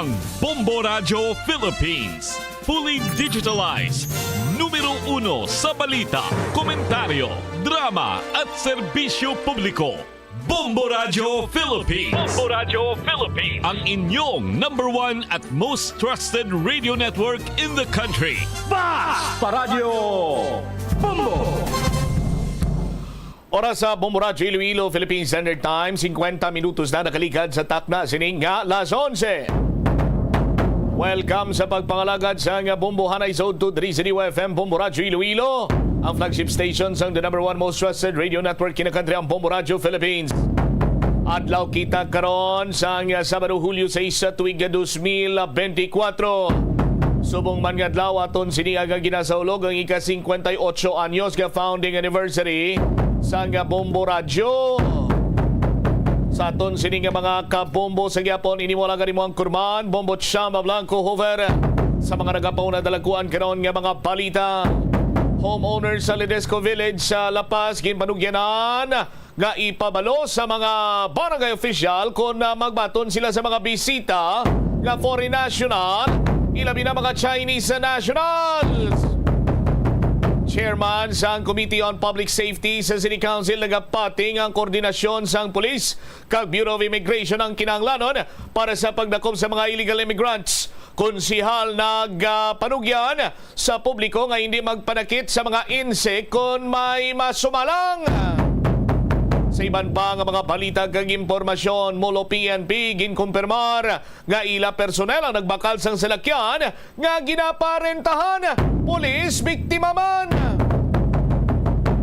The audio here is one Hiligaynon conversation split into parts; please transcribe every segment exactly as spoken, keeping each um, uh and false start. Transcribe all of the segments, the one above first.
Ang Bombo Radyo Philippines, fully digitalized, numero uno sa balita, komentaryo, drama at serbisyo publiko. Bombo Radyo Philippines. Bombo Radyo Philippines. Ang inyong number one at most trusted radio network in the country. Basta Radyo Bombo! Oras sa Bombo Radyo Iloilo, Philippine Standard Time, singkwenta minutos na nakaligad sa takna sining nga las onse. Welcome sa pagpangalagad sa nga Bombo Hanay Zone two three Zero F M, Bombo Radyo Iloilo, ang flagship station sang the number one most trusted radio network in the country, ang Bombo Radyo Philippines. Adlaw kita karon sang Sabado, Hulyo sais, tuig dos mil benti kwatro. Subong man nga adlaw, aton sini nga ginasaulog ang ika-singkwenta y ocho anyos nga founding anniversary sang Bombo Radyo. Sa aton sini nga mga kabombo sa gihapon, ini mo lang mo ang kurman, Bombo Chamba Blanco Hoover. Sa mga nagapauna dalagkuan karon nga mga balita, homeowner sa Ledesco Village sa La Paz ginpanugyanan nga ipabalo sa mga barangay official kon, ah, magbaton sila sa mga bisita nga foreign national, ilabi na mga Chinese nationals. Chairman sang Committee on Public Safety sa City Council nagapati nga ang koordinasyon sang pulis kag Bureau of Immigration ang kinahanglanon para sa pagdakop sa mga illegal immigrants. Konsehal nagapanugyan sa publiko nga hindi magpanakit sa mga insik kon may masumalang. Sa iban pa nga mga balita kag impormasyon, Molo P N P ginkumpirmar nga ila personel ang nagbakal sang salakyan nga ginaparentahan. Pulis, biktima man.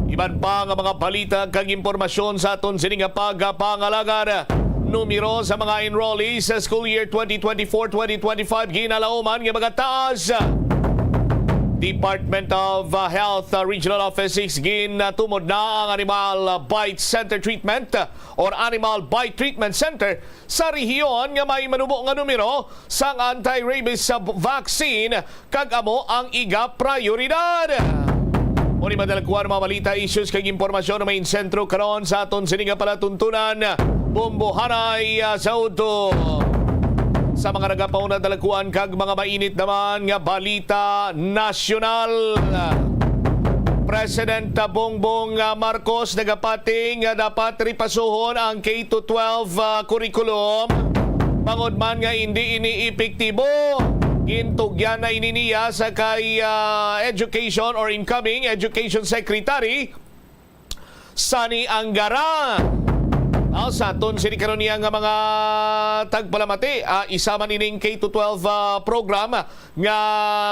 Iban pa nga mga balita kag impormasyon sa aton sini nga pagpangalagar. Numero sa mga enrollees sa school year twenty twenty-four, twenty twenty-five ginalauman nga magataas. Department of, uh, Health, uh, Regional Office six, ginatumod na ang animal, uh, bite center treatment, uh, or animal bite treatment center sa rehiyon nga may manubo nga numero sang anti-rabies sa b-, vaccine, kag amo ang iga prayoridad. Mao ni madalagkuan mga balita, issues kag impormasyon nga may insentro karon sa aton sini nga palatuntunan, Bombo Hanay, ah, sa udto. Sa mga nagapauna dalagkuan kag mga mainit naman nga balita nasyonal, President Bongbong, ah, Marcos nagapati nga dapat ripasuhon ang K to twelve, ah, curriculum, bangod man nga indi ini epektibo. Gintugyan na ini niya sa kay, ah, Education or incoming Education Secretary Sonny Angara. Ah, sa aton sini karon niya nga mga tagpalamati, ah, isa man ining K to twelve, ah, program nga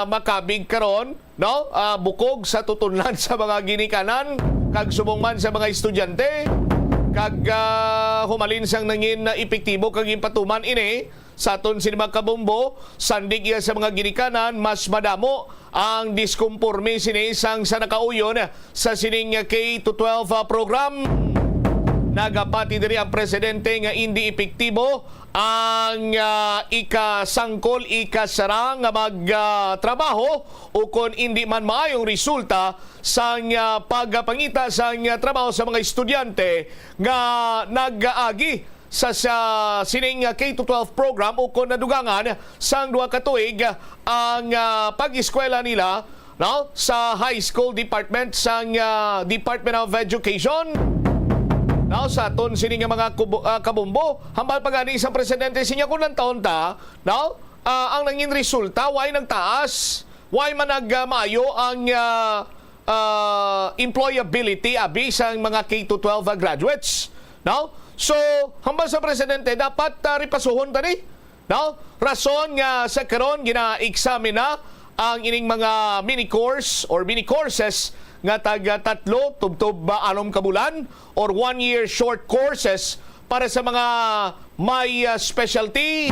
makabig karon, no? Ah, bukog sa tutunlan sa mga ginikanan, kag subong man sa mga estudyante, kag, ah, humalin sang nangin na epektibo kag ginpatuman ini sa aton sini mga kabombo, sandig iya sa mga ginikanan, mas madamo ang diskumporme sini sang sa nakauyon sa sining K to twelve, ah, program. Nagapati diri ang presidente nga indi epektibo ang, ah, ikasangkol, ikasara nga mag, ah, trabaho, ukon indi man maayong resulta sang, ah, pagpangita sang, ah, trabaho sa mga estudyante nga nag-agi sa, sa sining, ah, K to twelve program, ukon nadugangan sang duha ka tuig ang, ah, pag-eskwela nila, no, sa high school department sang, ah, Department of Education. No, sa aton sini nga mga kubo-, ah, kabombo, hambal pa gani sa presidente sinya kung nantahon ta, no, ah, ang nangin resulta, why nagtaas? Why man nag, ah, maayo ang, ah, ah, employability abi sang mga K to twelve, ah, graduates, no? So, hambal sa presidente, dapat, ah, ripasuhon ta ni. No? Rason nga sa karon gina-examine na ang ining mga mini course or mini courses nga taga tatlo tubtob ba anom ka bulan or one year short courses para sa mga may, ah, specialty.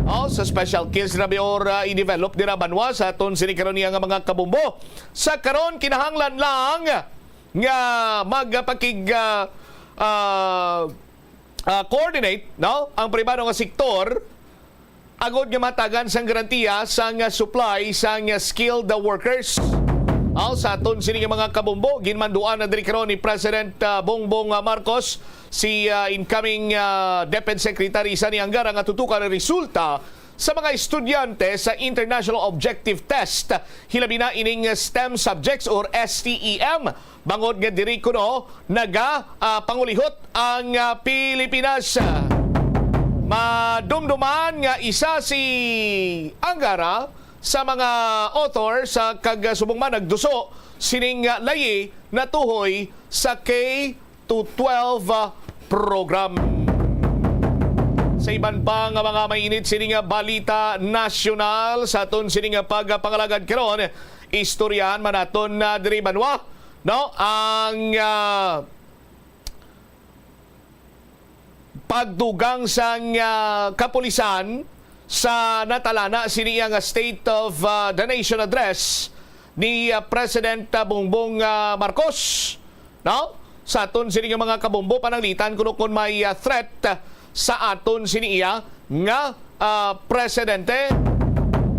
Oh, sa special case na or, ah, i-develop dira banwa sa aton sini karon niya nga mga kabombo. Sa karon kinahanglan lang nga magpakig, ah, ah, ah, coordinate, no, ang pribado nga sektor agod nga matagan sang garantiya sang supply sang skilled workers. Aw, sa aton sini nga mga kabombo, ginmanduan na diri karon ni President, ah, Bongbong, ah, Marcos si, ah, incoming, ah, DepEd Secretary Sonny Angara nga tutukan ang resulta sa mga estudyante sa International Objective Test, hilabi na ining STEM subjects or STEM, bangod nga diri kuno naga, ah, pangulihot ang, ah, Pilipinas. Madumduman nga isa si Angara sa mga author sa kag subong man nagduso sining, ah, layi natuhoy sa K to twelve, ah, program. Sa iban pa nga mga mainit sini nga balita nasyonal sa aton sini nga pagpangalagad karon, istoryahan man naton na diri banwa, no? Ang, ah, pagdugang sang, ah, kapulisan sa natalana sini nga State of, ah, the Nation Address ni, ah, President, ah, Bongbong, ah, Marcos, no? Sa aton sini nga mga kabombo, pananglitan kuno kon may, ah, threat sa aton sini iya nga, ah, presidente.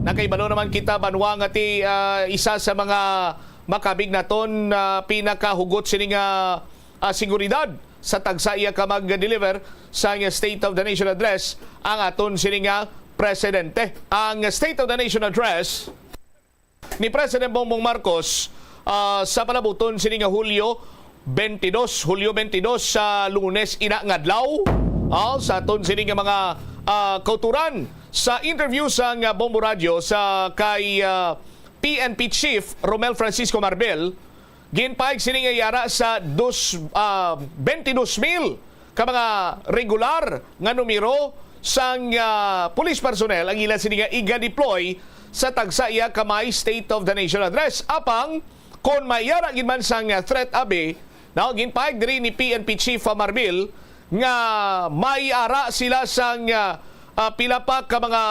Nakahibalo naman kita, banwa, nga ti, ah, isa sa mga makabig naton, ah, pinakahugot sini nga, ah, seguridad sa tagsa iya ka mag-deliver sang State of the Nation Address ang aton sini nga presidente. Ang State of the Nation Address ni President Bongbong Marcos, ah, sa palabuton sini nga Hulyo twenty-two, Hulyo twenty-two, sa Lunes ina nga adlaw, ah, sa aton sini nga mga, ah, kauturan. Sa interview sang Bombo Radyo sa kay, ah, P N P Chief Romel Francisco Marbel, ginpahayag sini nga yara sa dos, ah, twenty-two mil ka mga regular nga numero sang, ah, police personnel ang ila sini nga iga-deploy sa tagsa iya ka may State of the Nation Address. Apang kon may yara gid man sang, ah, threat abi, no, ginpahayag diri ni P N P Chief, ah, Marbil nga may ara sila sang, ah, ah, pila pa ka mga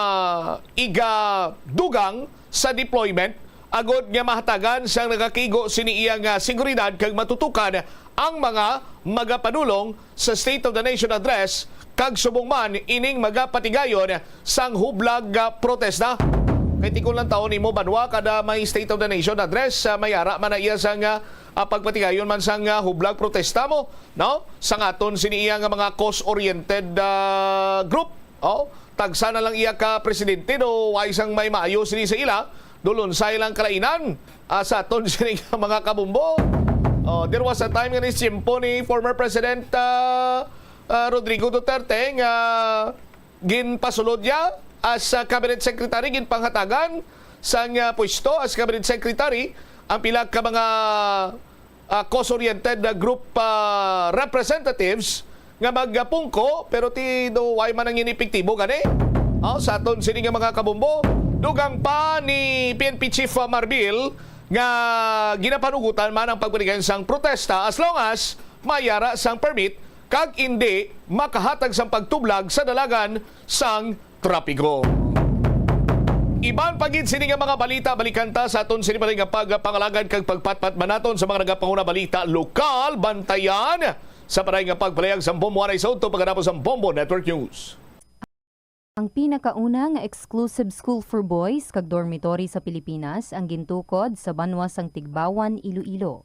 iga-dugang sa deployment agod nga mahatagan sang nagakigo sini iya nga seguridad kag matutukan ang mga magapanulong sa State of the Nation Address kag subong man ining magapatigayon sang hublag nga protesta. Kay tikon lang taon nimo, banwa, kada may State of the Nation Address, ah, may ara man na iya sang, ah, ah, pagpatigayon man sang, ah, hublag protesta mo, no? Sang aton sini iya nga mga cause-oriented, ah, group. Oh, tagsa na lang iya ka presidente, do way sang may maayo sini sa ila, do lunsay lang kalainan, ah, sa aton sini nga mga kabumbo. Oh, there was a time nga ni tiyempo ni former President, ah, ah, Rodrigo Duterte nga ginpasulod niya as, ah, cabinet secretary, ginpanghatagan sang, ah, pwesto as cabinet secretary ang pila ka mga, ah, cause-oriented na group, ah, representatives nga magapungko, pero ti do way man ang epektibo gani. Oh, sa aton sini nga mga kabumbo, dugang pa ni P N P Chief, ah, Marbil nga ginapanugutan man ang pagpaligan sang protesta as long as mayara sang permit kag indi makahatag sang pagtublag sa dalagan sang trapiko. Iban pa gid sini nga mga balita, balikan ta sa aton sini pa rin nga pagpangalagad kag pagpatpat man naton sa mga nagapanguna balita lokal. Bantayan sa paray nga pagpalayag sa Bombo Anay sa udto pagkatapos ang Bombo Network News. Ang pinakauna nga exclusive school for boys kag dormitory sa Pilipinas ang gintukod sa banwa sang Tigbauan, Iloilo.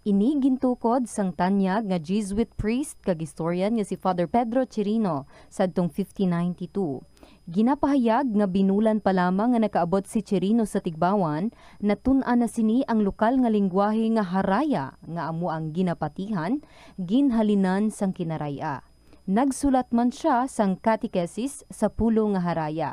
Ini gintukod sang tanyag nga Jesuit priest kag historian nga si Father Pedro Chirino sadtong fifteen ninety-two. Ginapahayag nga binulan pa lamang nga nakaabot si Chirino sa Tigbauan, natun-an na sini ang lokal nga linggwahe nga Haraya, nga amo ang ginapatihan, ginhalinan sang Kinaray-a. Nagsulat man sia sang catechesis sa pulo nga Haraya.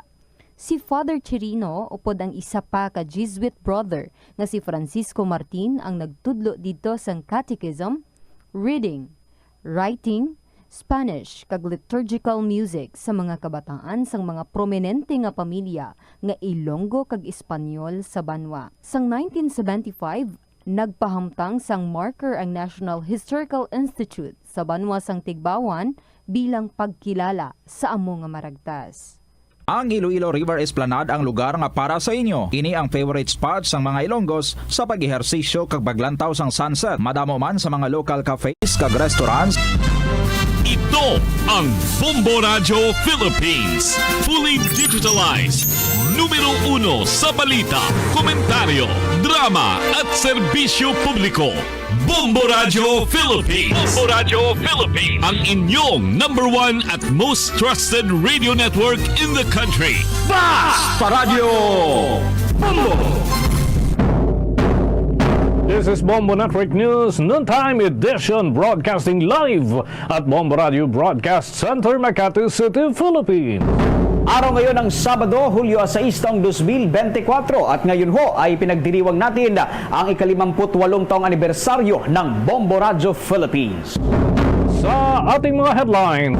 Si Father Chirino upod ang isa pa ka Jesuit brother nga si Francisco Martin ang nagtudlo didto sang catechism, reading, writing, Spanish, kag liturgical music sa mga kabataan sang mga prominente nga pamilya nga Ilonggo kag Espanyol sa banwa. Sang nineteen seventy-five, nagpahamtang sang marker ang National Historical Institute sa banwa sang Tigbauan bilang pagkilala sa amo nga maragtas. Ang Iloilo River Esplanade ang lugar nga para sa inyo. Ini ang favorite spot sang mga Ilonggos sa pag-ehersisyo kag paglantaw sang sunset. Madamo man sa mga local cafes kag restaurants. Ito ang Bombo Radyo Philippines, fully digitalized, Numero uno sa balita, komentaryo, drama at serbisyo publiko. Bombo Radyo Philippines. Bombo Radyo Philippines. Ang inyong number one at most trusted radio network in the country. Basta Radyo Bombo! This is Bombo Network News, noontime edition, broadcasting live at Bombo Radio Broadcast Center, Makati City, Philippines. Araw ngayon ng Sabado, Hulyo sais taong dos mil bente kwatro, at ngayon ho ay pinagdiriwang natin ang ikalimamput walong taong anibersaryo ng Bombo Radyo Philippines. Sa ating mga headlines,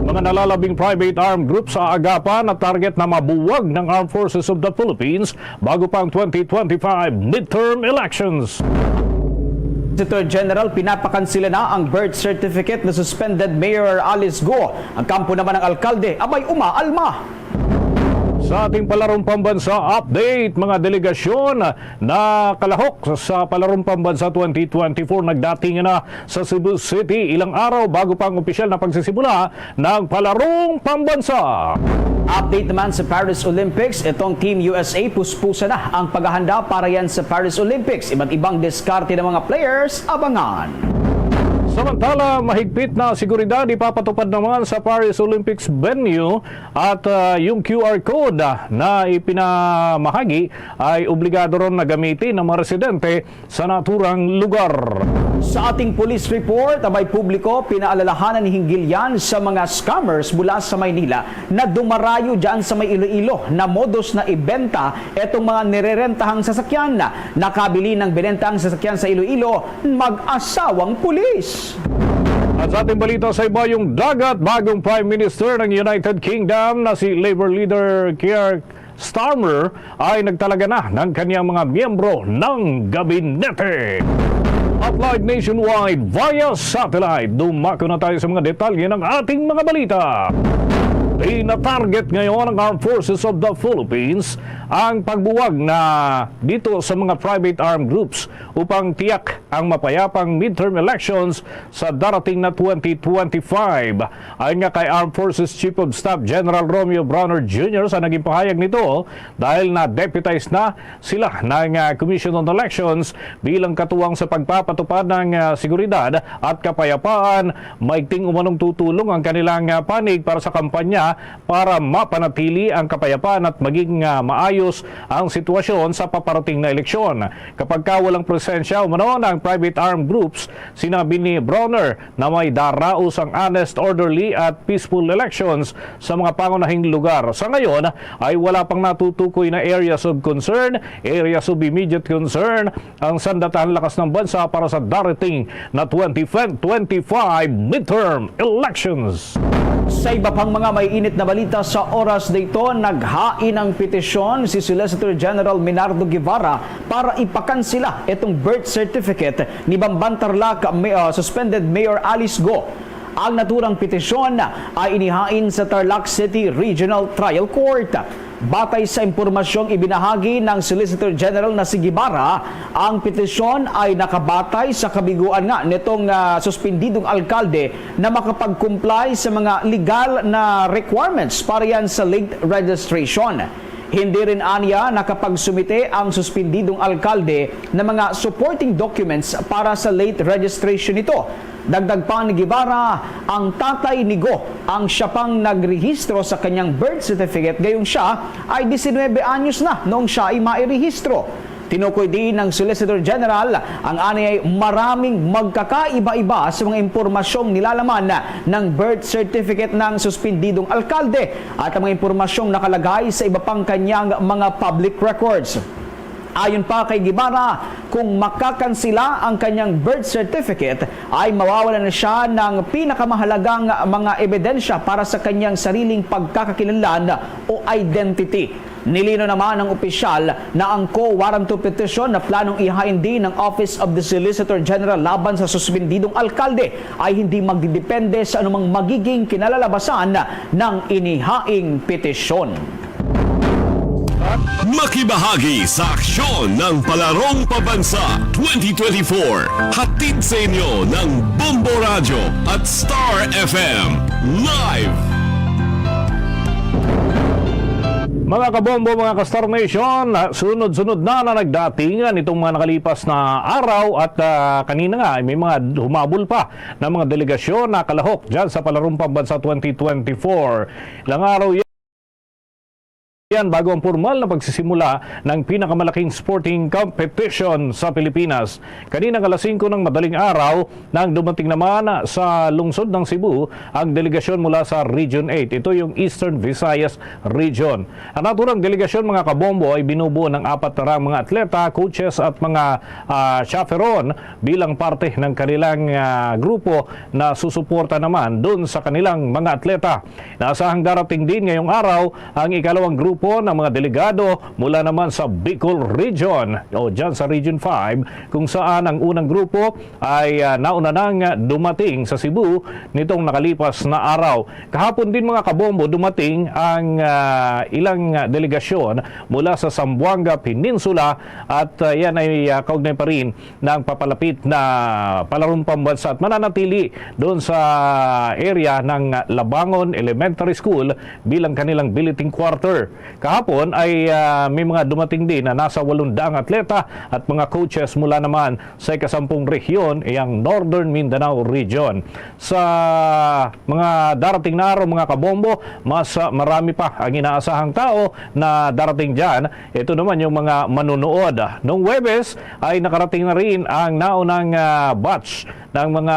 mga nalalabing private armed group sa AGAPA na target na mabuwag ng Armed Forces of the Philippines bago pa ang twenty twenty-five midterm elections. Solicitor General, pinapakansila na ang birth certificate na suspended Mayor Alice Go. Ang kampo naman ng alkalde, abay, umaalma. Sa ating palarong pambansa update, mga delegasyon na kalahok sa palarong pambansa twenty twenty-four nagdating na sa Cebu City ilang araw bago pa ang opisyal na pagsisimula ng palarong pambansa. Update naman sa Paris Olympics, itong Team U S A puspusa na ang paghahanda para yan sa Paris Olympics. Iba't ibang diskarte ng mga players, abangan. Samantala, mahigpit na seguridad ipapatupad naman sa Paris Olympics venue at, ah, yung Q R code, ah, na ipinamahagi ay obligado ron na gamitin ng mga residente sa naturang lugar. Sa ating police report, abay, publiko, pinaalalahanan ni hinggil yan sa mga scammers mula sa Maynila na dumarayo dyan sa may Iloilo na modus na ibenta etong mga nirerentahang sasakyan. Nakabili ng binentang sasakyan sa Iloilo, mag-asawang pulis. At sa ating balita sa ibayong dagat, bagong Prime Minister ng United Kingdom na si Labour leader Keir Starmer ay nagtalaga na ng kanyang mga miyembro ng gabinete. At live nationwide via satellite, dumako na tayo sa mga detalye ng ating mga balita. Tinatarget ngayon ng Armed Forces of the Philippines ang pagbuwag na dito sa mga private armed groups upang tiyak ang mapayapang midterm elections sa darating na twenty twenty-five. Ayon nga kay Armed Forces Chief of Staff General Romeo Brawner Junior, sa naging pahayag nito, dahil na-deputize na sila ng, ah, Commission on Elections bilang katuwang sa pagpapatupad ng, ah, seguridad at kapayapaan, maigting umanong tutulong ang kanilang, ah, panig para sa kampanya para mapanatili ang kapayapaan at maging, ah, maayos ang sitwasyon sa paparating na eleksyon. Kapag ka walang presensya umano ng private armed groups, sinabi ni Brawner na may daraos ang honest, orderly at peaceful elections sa mga pangunahing lugar. Sa ngayon ay wala pang natutukoy na areas of concern, areas of immediate concern ang Sandatahang Lakas ng Bansa para sa darating na twenty twenty-five midterm elections. Sa iba pang mga maiinit na balita sa oras na ito, naghain ang petisyon si Solicitor General Minardo Guevara para ipakansela itong birth certificate ni Bamban Tarlac, may, ah, suspended Mayor Alice Go. Ang naturang petisyon ay inihain sa Tarlac City Regional Trial Court. Batay sa impormasyong ibinahagi ng Solicitor General na si Guevara, ang petisyon ay nakabatay sa kabiguan nga nitong, ah, suspendidong alkalde na makapag-comply sa mga legal na requirements para yan sa late registration. Hindi rin anya nakapagsumite ang suspendidong alkalde ng mga supporting documents para sa late registration nito. Dagdag pa ni Guevara, ang tatay ni Go ang siya pang nagrehistro sa kanyang birth certificate, gayong siya ay disinwebe anyos na noong siya ay mairehistro. Tinukoy din ng Solicitor General ang anay maraming magkakaiba-iba sa mga impormasyong nilalaman ng birth certificate ng suspendidong alkalde at ang mga impormasyong nakalagay sa iba pang kanyang mga public records. Ayon pa kay Guevara, kung makakansela ang kanyang birth certificate, ay mawawala na siya ng pinakamahalagang mga ebidensya para sa kanyang sariling pagkakakilanlan o identity. Nilino naman ng opisyal na ang quo warranto petition na planong ihain din ng Office of the Solicitor General laban sa suspendidong alkalde ay hindi magdidepende sa anumang magiging kinalalabasan ng inihaing petisyon. Makibahagi sa aksyon ng Palarong Pabansa twenty twenty-four. Hatid sa inyo ng Bombo Radyo at Star F M. Live! Mga kabombo, mga ka-Star Nation, sunod-sunod na na nagdating nitong mga nakalipas na araw at, ah, kanina nga ay may mga humabol pa na mga delegasyon na kalahok dyan sa Palarong Pambansa twenty twenty-four. Ilang araw yan bago ang formal na pagsisimula ng pinakamalaking sporting competition sa Pilipinas. Kanina nga alas singko ng madaling araw, nang dumating naman sa lungsod ng Cebu ang delegasyon mula sa Region eight. Ito yung Eastern Visayas Region. Ang naturang delegasyon, mga kabombo, ay binubuo ng apat na rang mga atleta, coaches at mga, ah, chaperon bilang parte ng kanilang, ah, grupo na susuporta naman dun sa kanilang mga atleta. Naasahang darating din ngayong araw ang ikalawang grupo ng mga delegado mula naman sa Bicol Region o dyan sa Region five, kung saan ang unang grupo ay, ah, nauna nang dumating sa Cebu nitong nakalipas na araw. Kahapon din, mga kabombo, dumating ang, ah, ilang, ah, delegasyon mula sa Zamboanga Peninsula at, ah, yan ay, ah, kaugnay pa rin ng papalapit na Palarong Pambansa at mananatili doon sa area ng Labangon Elementary School bilang kanilang billeting quarter. Kahapon ay, ah, may mga dumating din na nasa walong daang atleta at mga coaches mula naman sa ikasampung rehiyon, iyang Northern Mindanao Region. Sa mga darating na araw, mga kabombo, mas, ah, marami pa ang inaasahang tao na darating dyan. Ito naman yung mga manunood. Noong Huwebes ay nakarating na rin ang naunang, ah, batch ng mga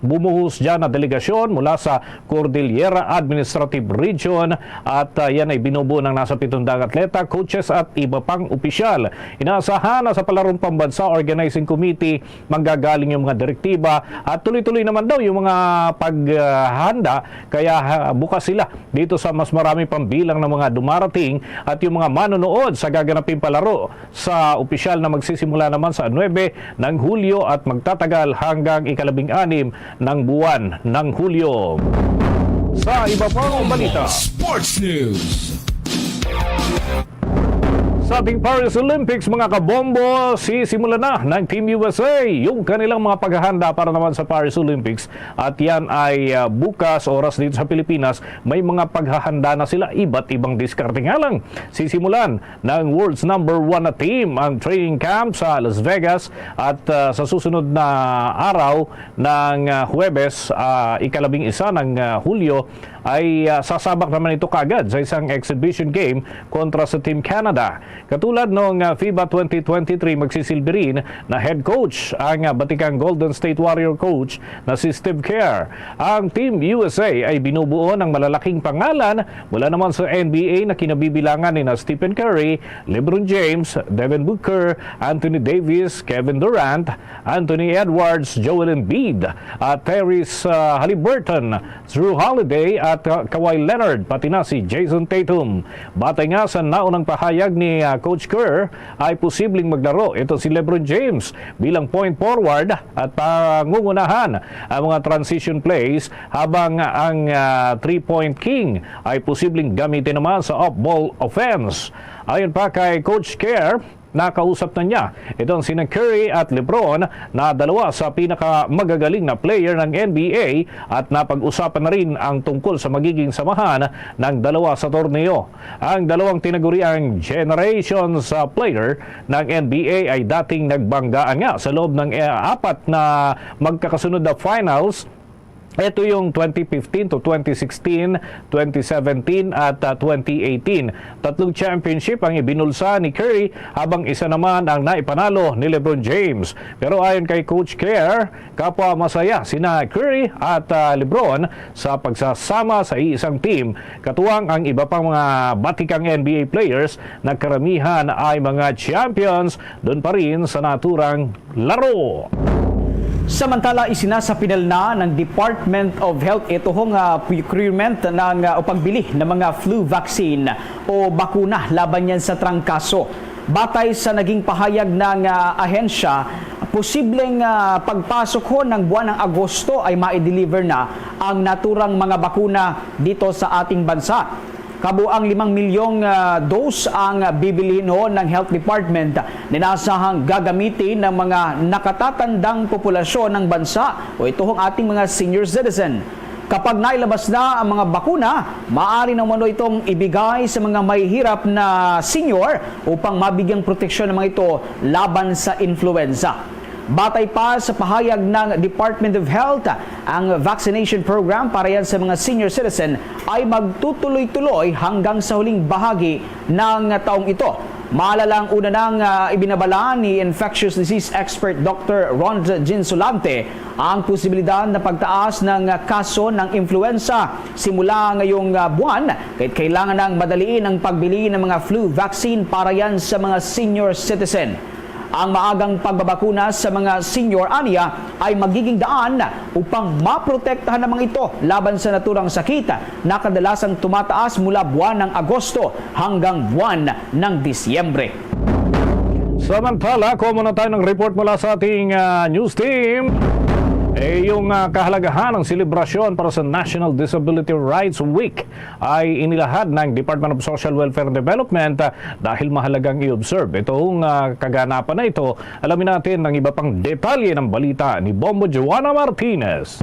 bumuhos dyan na delegasyon mula sa Cordillera Administrative Region at, ah, yan ay binubuo ng nasa pitong daang atleta, coaches at iba pang opisyal. Inaasahan na sa Palarong Pambansa Organizing Committee manggagaling yung mga direktiba at tuloy-tuloy naman daw yung mga paghanda, kaya, ah, bukas sila dito sa mas marami pang bilang ng mga dumarating at yung mga manonood sa gaganaping palaro sa opisyal na magsisimula naman sa nuebe ng Hulyo at magtatagal hanggang ikalabing-anim ng buwan ng Hulyo. Sa iba pang balita, Sports News. Sa ating Paris Olympics, mga kabombo, sisimulan na ng Team U S A yung kanilang mga paghahanda para naman sa Paris Olympics. At yan ay, ah, bukas oras dito sa Pilipinas, may mga paghahanda na sila. Iba't ibang diskarte nga lang. Sisimulan ng world's number one na team ang training camp sa Las Vegas at, ah, sa susunod na araw ng, ah, Huwebes, ah, ikalabing isa ng, ah, Hulyo, ay, ah, sasabak naman ito kagad sa isang exhibition game kontra sa Team Canada. Katulad noong, ah, FIBA twenty twenty-three, magsisilbi rin na head coach ang, ah, batikang Golden State Warrior coach na si Steve Kerr. Ang Team U S A ay binubuo ng malalaking pangalan mula naman sa N B A na kinabibilangan ni na Stephen Curry, LeBron James, Devin Booker, Anthony Davis, Kevin Durant, Anthony Edwards, Joel Embiid, at Tyrese, ah, Haliburton, Jrue Holiday at, ah, Kawhi Leonard, pati na si Jayson Tatum. Batay nga sa naunang pahayag ni, ah, Coach Kerr, ay posibleng maglaro ito si LeBron James bilang point forward at pangungunahan ang mga transition plays, habang ang, ah, three-point king ay posibleng gamitin naman sa off-ball offense. Ayon pa kay Coach Kerr, nakausap na niya itong sina Curry at LeBron na dalawa sa pinakamagagaling na player ng N B A at napag-usapan na rin ang tungkol sa magiging samahan ng dalawa sa torneo. Ang dalawang tinaguriang generations, ah, player ng N B A ay dating nagbanggaan nga sa loob ng, eh, apat na magkakasunod na finals. Ito yung twenty fifteen to twenty sixteen, twenty seventeen at, ah, twenty eighteen. Tatlong championship ang ibinulsa ni Curry, habang isa naman ang naipanalo ni LeBron James. Pero ayon kay Coach Kerr, kapwa masaya sina Curry at, ah, LeBron sa pagsasama sa iisang team, katuwang ang iba pang mga batikang N B A players na karamihan ay mga champions doon pa rin sa naturang laro. Samantala, isinasapinal na ng Department of Health ito nga procurement ng, ah, o pagbili ng mga flu vaccine o bakuna laban yan sa trangkaso. Batay sa naging pahayag ng, ah, ahensya, posibleng, ah, pagpasok ho ng buwan ng Agosto ay mai-deliver na ang naturang mga bakuna dito sa ating bansa. Kabuang limang milyong, ah, dose ang bibilhin ho ng Health Department na inasahang gagamitin ng mga nakatatandang populasyon ng bansa o ito hong ating mga senior citizen. Kapag nailabas na ang mga bakuna, maaari na umano itong ibigay sa mga mahihirap na senior upang mabigyang proteksyon ang mga ito laban sa influenza. Batay pa sa pahayag ng Department of Health, ang vaccination program para yan sa mga senior citizen ay magtutuloy-tuloy hanggang sa huling bahagi ng taong ito. Maalala, ang una nang, ah, ibinabala ni infectious disease expert Doctor Ron Ginsolante ang posibilidad na pagtaas ng, ah, kaso ng influenza simula ngayong, ah, buwan, kaya kailangan nang madaliin ang pagbili ng mga flu vaccine para yan sa mga senior citizen. Ang maagang pagbabakuna sa mga senior ania ay magiging daan upang maprotektahan ang mga ito laban sa naturang sakit na kadalasang tumataas mula buwan ng Agosto hanggang buwan ng Disyembre. Samantala, kuha muna tayo ng report mula sa ating, ah, news team. Eh, yung, ah, kahalagahan ng selebrasyon para sa National Disability Rights Week ay inilahad ng Department of Social Welfare and Development, ah, dahil mahalagang i-observe itong, ah, kaganapan na ito. Alamin natin ang iba pang detalye ng balita ni Bombo Joanna Martinez.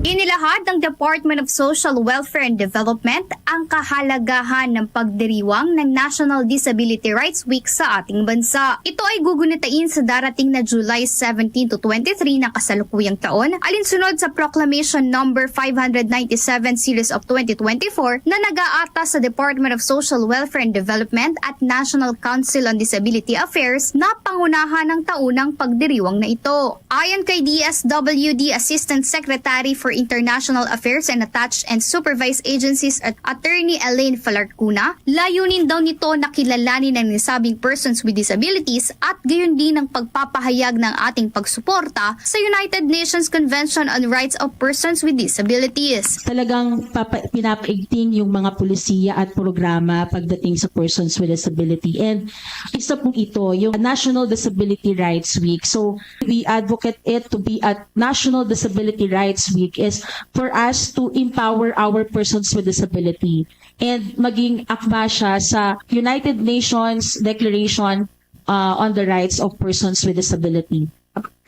Inilahad ng Department of Social Welfare and Development ang kahalagahan ng pagdiriwang ng National Disability Rights Week sa ating bansa. Ito ay gugunitain sa darating na July seventeen to twenty-three ng kasalukuyang taon, alinsunod sa Proclamation Number five hundred ninety-seven Series of twenty twenty-four na nag-aatas sa Department of Social Welfare and Development at National Council on Disability Affairs na pangunahan ng taunang pagdiriwang na ito. Ayon kay D S W D Assistant Secretary for International Affairs and Attached and Supervised Agencies at Attorney Elaine Falarcuna, layunin daw nito na kilalanin ang nasabing persons with disabilities at gayon din ang pagpapahayag ng ating pagsuporta sa United Nations Convention on Rights of Persons with Disabilities. Talagang papa-, pinapaigting yung mga polisiya at programa pagdating sa persons with disability. And isa po ito, yung National Disability Rights Week. So, we advocate it to be a National Disability Rights Week is for us to empower our persons with disability. And maging akma siya sa United Nations Declaration, uh, on the Rights of Persons with Disability.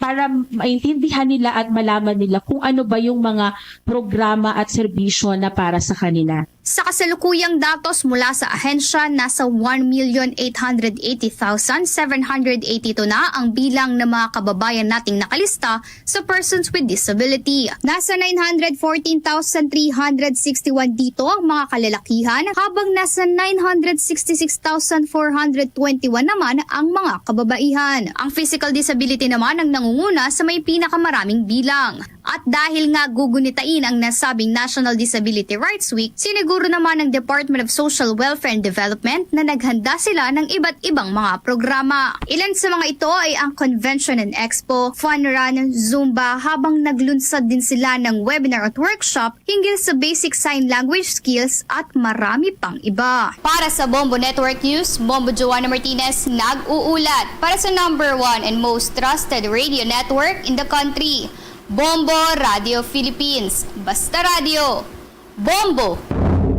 Para maintindihan nila at malaman nila kung ano ba yung mga programa at serbisyo na para sa kanila. Sa kasalukuyang datos mula sa ahensya, nasa one million eight hundred eighty thousand seven hundred eighty-two na ang bilang ng mga kababayan nating nakalista sa persons with disability. Nasa nine hundred fourteen thousand three hundred sixty-one dito ang mga kalalakihan, habang nasa nine hundred sixty-six thousand four hundred twenty-one naman ang mga kababaihan. Ang physical disability naman ang nangunguna sa may pinakamaraming bilang. At dahil nga gugunitain ang nasabing National Disability Rights Week, siniguro naman ng Department of Social Welfare and Development na naghanda sila ng iba't ibang mga programa. Ilan sa mga ito ay ang convention and expo, fun run, Zumba, habang naglunsad din sila ng webinar at workshop hinggil sa basic sign language skills at marami pang iba. Para sa Bombo Network News, Bombo Joanna Martinez nag-uulat para sa number one and most trusted radio network in the country, Bombo Radio Philippines. Basta Radio, Bombo!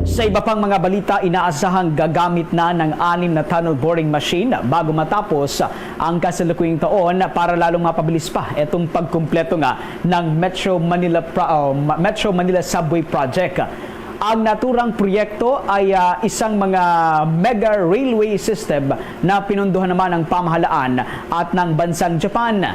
Sa iba pang mga balita, inaasahang gagamit na ng anim na tunnel boring machine bago matapos ang kasalukuyang taon para lalong mapabilis pa itong pagkumpleto nga ng Metro Manila Pro-, oh, Ma-, Metro Manila Subway Project. Ang naturang proyekto ay, ah, isang mga mega railway system na pinundohan naman ng pamahalaan at ng bansang Japan.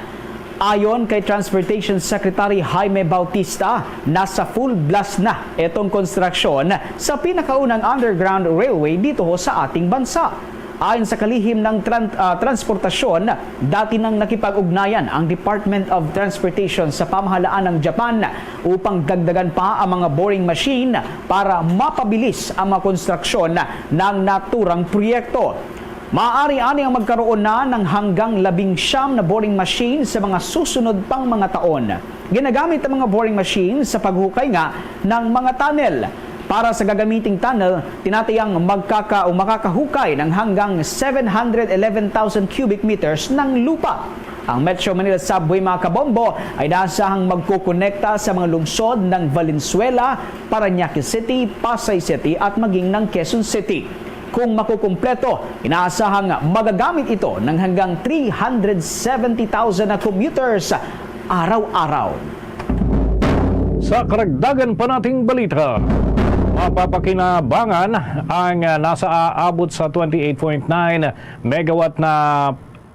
Ayon kay Transportation Secretary Jaime Bautista, nasa full blast na itong konstruksyon sa pinakaunang underground railway dito ho sa ating bansa. Ayon sa kalihim ng tran-, ah, transportasyon, dati nang nakipag-ugnayan ang Department of Transportation sa pamahalaan ng Japan upang dagdagan pa ang mga boring machine para mapabilis ang mga konstruksyon ng naturang proyekto. Maaari ani ang magkaroon na ng hanggang labing siyam na boring machine sa mga susunod pang mga taon. Ginagamit ang mga boring machine sa paghukay nga ng mga tunnel. Para sa gagamiting tunnel, tinatayang magkaka-, o makakahukay ng hanggang seven hundred eleven thousand cubic meters ng lupa. Ang Metro Manila Subway, mga kabombo, ay inaasahang magkukonekta sa mga lungsod ng Valenzuela, Parañaque City, Pasay City at maging ng Quezon City. Kung makukumpleto, inaasahang magagamit ito ng hanggang three hundred seventy thousand na commuters araw-araw. Sa karagdagan pa nating balita, mapapakinabangan ang, ah, nasa aabot sa twenty-eight point nine megawatt na,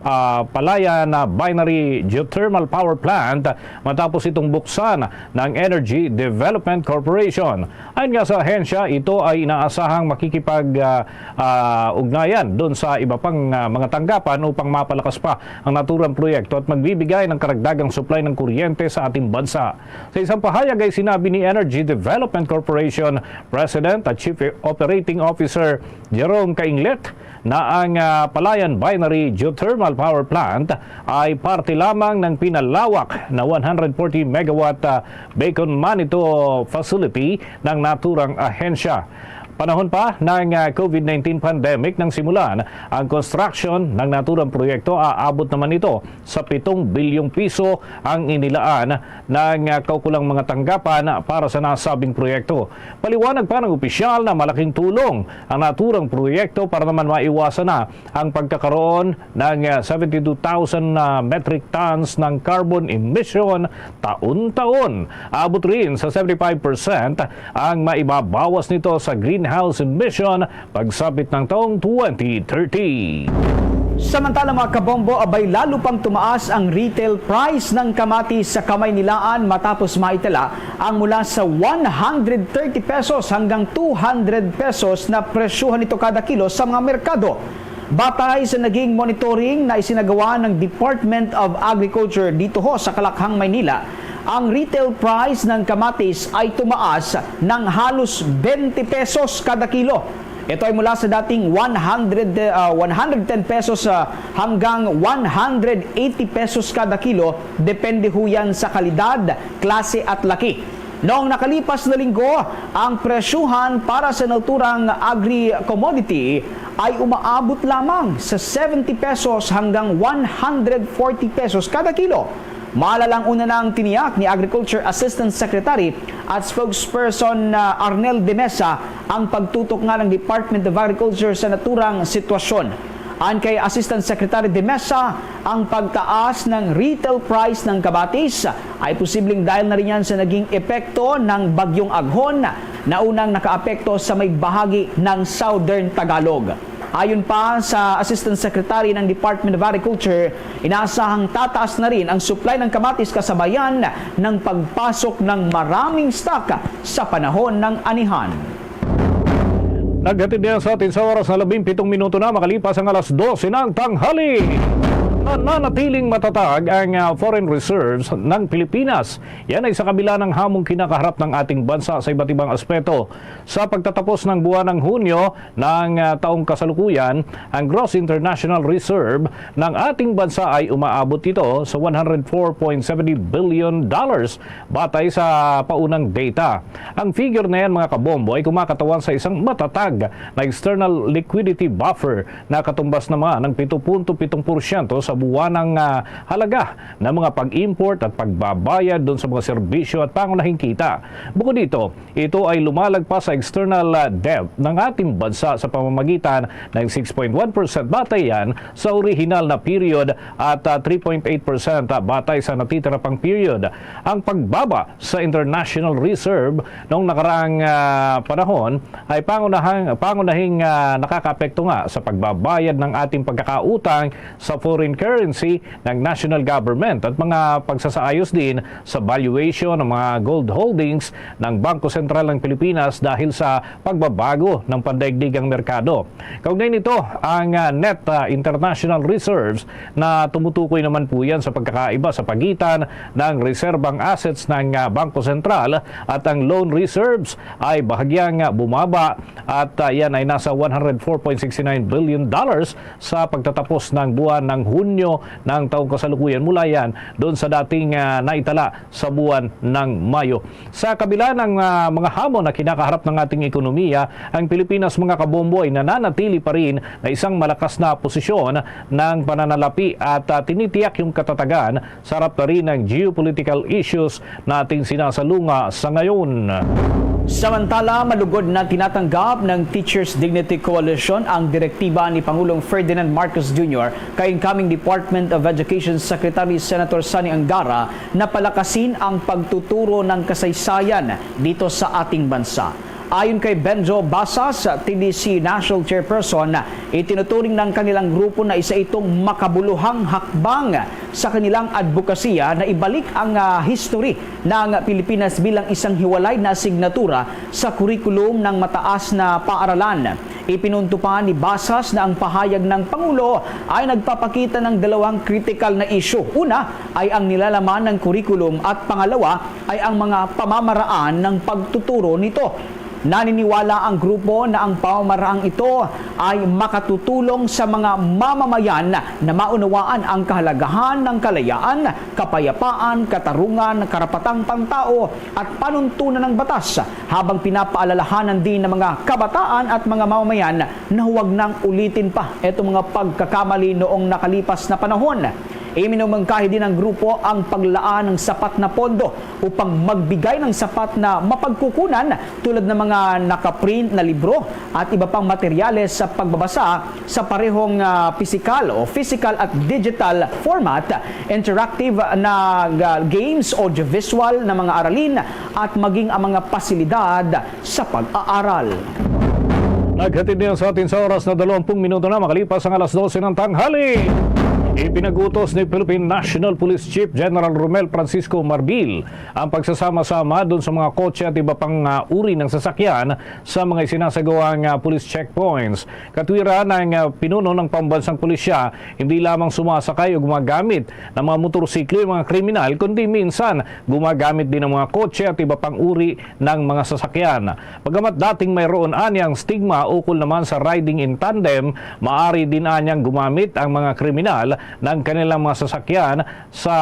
ah, Palayan na binary geothermal power plant matapos itong buksan ng Energy Development Corporation. Ayon nga sa ahensya, ito ay inaasahang makikipag, ah, ah, ugnayan doon sa iba pang, ah, mga tanggapan upang mapalakas pa ang naturang proyekto at magbibigay ng karagdagang supply ng kuryente sa ating bansa. Sa isang pahayag ay sinabi ni Energy Development Corporation President at Chief Operating Officer Jerome Cainglet na ang, ah, Palayan Binary Geothermal Power Plant ay parte lamang ng pinalawak na one hundred forty megawatt, ah, Bacon Manito facility ng naturang ahensya. Panahon pa ng, ah, COVID nineteen pandemic nang simulan ang construction ng naturang proyekto, aabot naman ito sa pitong bilyong piso ang inilaan ng, ah, kaukulang mga tanggapan para sa nasabing proyekto. Paliwanag pa ng opisyal na malaking tulong ang naturang proyekto para naman maiwasan na ang pagkakaroon ng, ah, seventy-two thousand na metric tons ng carbon emission taon-taon. Abot rin sa seventy-five percent ang maibabawas nito sa greenhouse emission pagsapit ng taong twenty thirty. Samantala, mga kabombo, abay lalo pang tumaas ang retail price ng kamatis sa Kamaynilaan matapos maitala ang mula sa one hundred thirty pesos hanggang two hundred pesos na presyuhan nito kada kilo sa mga merkado. Batay sa naging monitoring na isinagawa ng Department of Agriculture dito ho sa Kalakhang, Maynila, ang retail price ng kamatis ay tumaas ng halos twenty pesos kada kilo. Ito ay mula sa dating one hundred, ah, one hundred ten pesos, ah, hanggang one hundred eighty pesos kada kilo, depende ho yan sa kalidad, klase at laki. Noong nakalipas na linggo, ang presyuhan para sa naturang agri-commodity ay umaabot lamang sa seventy pesos hanggang one hundred forty pesos kada kilo. Maalalang una na ang tiniyak ni Agriculture Assistant Secretary at Spokesperson, ah, Arnel de Mesa ang pagtutok nga ng Department of Agriculture sa naturang sitwasyon. Ayon kay Assistant Secretary de Mesa, ang pagtaas ng retail price ng kamatis ay posibleng dahil na rin yan sa naging epekto ng Bagyong Aghon na unang nakaapekto sa may bahagi ng Southern Tagalog. Ayon pa sa Assistant Secretary ng Department of Agriculture, inaasahang tataas na rin ang supply ng kamatis kasabayan ng pagpasok ng maraming stock sa panahon ng anihan. Naghatid niya sa atin sa oras na labing pitong minuto na makalipas ang alas dose ng tanghali. Nananatiling matatag ang, ah, foreign reserves ng Pilipinas. Yan ay sa kabila ng hamong kinakaharap ng ating bansa sa iba't ibang aspeto. Sa pagtatapos ng buwan ng Hunyo ng, ah, taong kasalukuyan, ang gross international reserve ng ating bansa ay umaabot ito sa one hundred four point seventy billion dollars, batay sa paunang data. Ang figure na yan, mga kabombo, ay kumakatawan sa isang matatag na external liquidity buffer na katumbas naman ng pito punto pitong porsyento sa buwan ng, ah, halaga ng mga pag-import at pagbabayad dun sa mga serbisyo at pangunahing kita. Bukod dito, ito ay lumalagpas sa external, ah, debt ng ating bansa sa pamamagitan ng six point one percent, batay yan sa orihinal na period, at, ah, three point eight percent, ah, batay sa natitira pang period. Ang pagbaba sa international reserve noong nakaraang, ah, panahon ay pangunahang, pangunahing, ah, nakakaapekto nga sa pagbabayad ng ating pagkakautang sa foreign currency ng national government at mga pagsasaayos din sa valuation ng mga gold holdings ng Bangko Sentral ng Pilipinas dahil sa pagbabago ng pandaigdigang merkado. Kaugnay nito, ang, ah, net, ah, international reserves na tumutukoy naman po yan sa pagkakaiba sa pagitan ng reserbang assets ng, ah, Bangko Sentral at ang loan reserves ay bahagyang, ah, bumaba at, ah, yan ay nasa one hundred four point six nine billion dollars sa pagtatapos ng buwan ng Hunyo ng taong kasalukuyan, mula yan doon sa dating, ah, naitala sa buwan ng Mayo. Sa kabila ng, ah, mga hamon na kinakaharap ng ating ekonomiya, ang Pilipinas, mga kabombo, ay nananatili pa rin na isang malakas na posisyon ng pananalapi at, ah, tinitiyak yung katatagan sa harap na rin ng geopolitical issues na ating sinasalunga sa ngayon. Samantala, malugod na tinatanggap ng Teachers Dignity Coalition ang direktiba ni Pangulong Ferdinand Marcos Junior kay incoming Department of Education Secretary Senator Sonny Angara na palakasin ang pagtuturo ng kasaysayan dito sa ating bansa. Ayon kay Benjo Basas, T D C National Chairperson, itinuturing ng kanilang grupo na isa itong makabuluhang hakbang sa kanilang adbokasiya na ibalik ang, ah, history ng Pilipinas bilang isang hiwalay na asignatura sa kurikulum ng mataas na paaralan. Ipinunto pa ni Basas na ang pahayag ng Pangulo ay nagpapakita ng dalawang kritikal na isyu. Una ay ang nilalaman ng kurikulum at pangalawa ay ang mga pamamaraan ng pagtuturo nito. Naniniwala ang grupo na ang pamamaraang ito ay makatutulong sa mga mamamayan na maunawaan ang kahalagahan ng kalayaan, kapayapaan, katarungan, karapatang pantao at panuntunan ng batas, habang pinapaalalahanan din ng mga kabataan at mga mamamayan na huwag nang ulitin pa itong mga pagkakamali noong nakalipas na panahon. Iminumungkahi din ng grupo ang paglaan ng sapat na pondo upang magbigay ng sapat na mapagkukunan, tulad ng mga nakaprint na libro at iba pang materyales sa pagbabasa sa parehong, ah, pisikal o physical at digital format, interactive na, ah, games, audiovisual na mga aralin, at maging ang mga pasilidad sa pag-aaral. Naghatid niya sa atin sa oras na dalawampung minuto na makalipas ang alas dose ng tanghali. Ipinagutos ni Philippine National Police Chief General Romel Francisco Marbil ang pagsasama-sama dun sa mga kotse at iba pang, ah, uri ng sasakyan sa mga isinasagawang, ah, police checkpoints. Katwiran ng, ah, pinuno ng pambansang pulisya, hindi lamang sumasakay o gumagamit ng mga motorsiklo yung mga kriminal, kundi minsan gumagamit din ng mga kotse at iba pang uri ng mga sasakyan. Bagamat dating mayroon anyang stigma ukol naman sa riding in tandem, maari din anyang gumamit ang mga kriminal ng kanilang mga sasakyan sa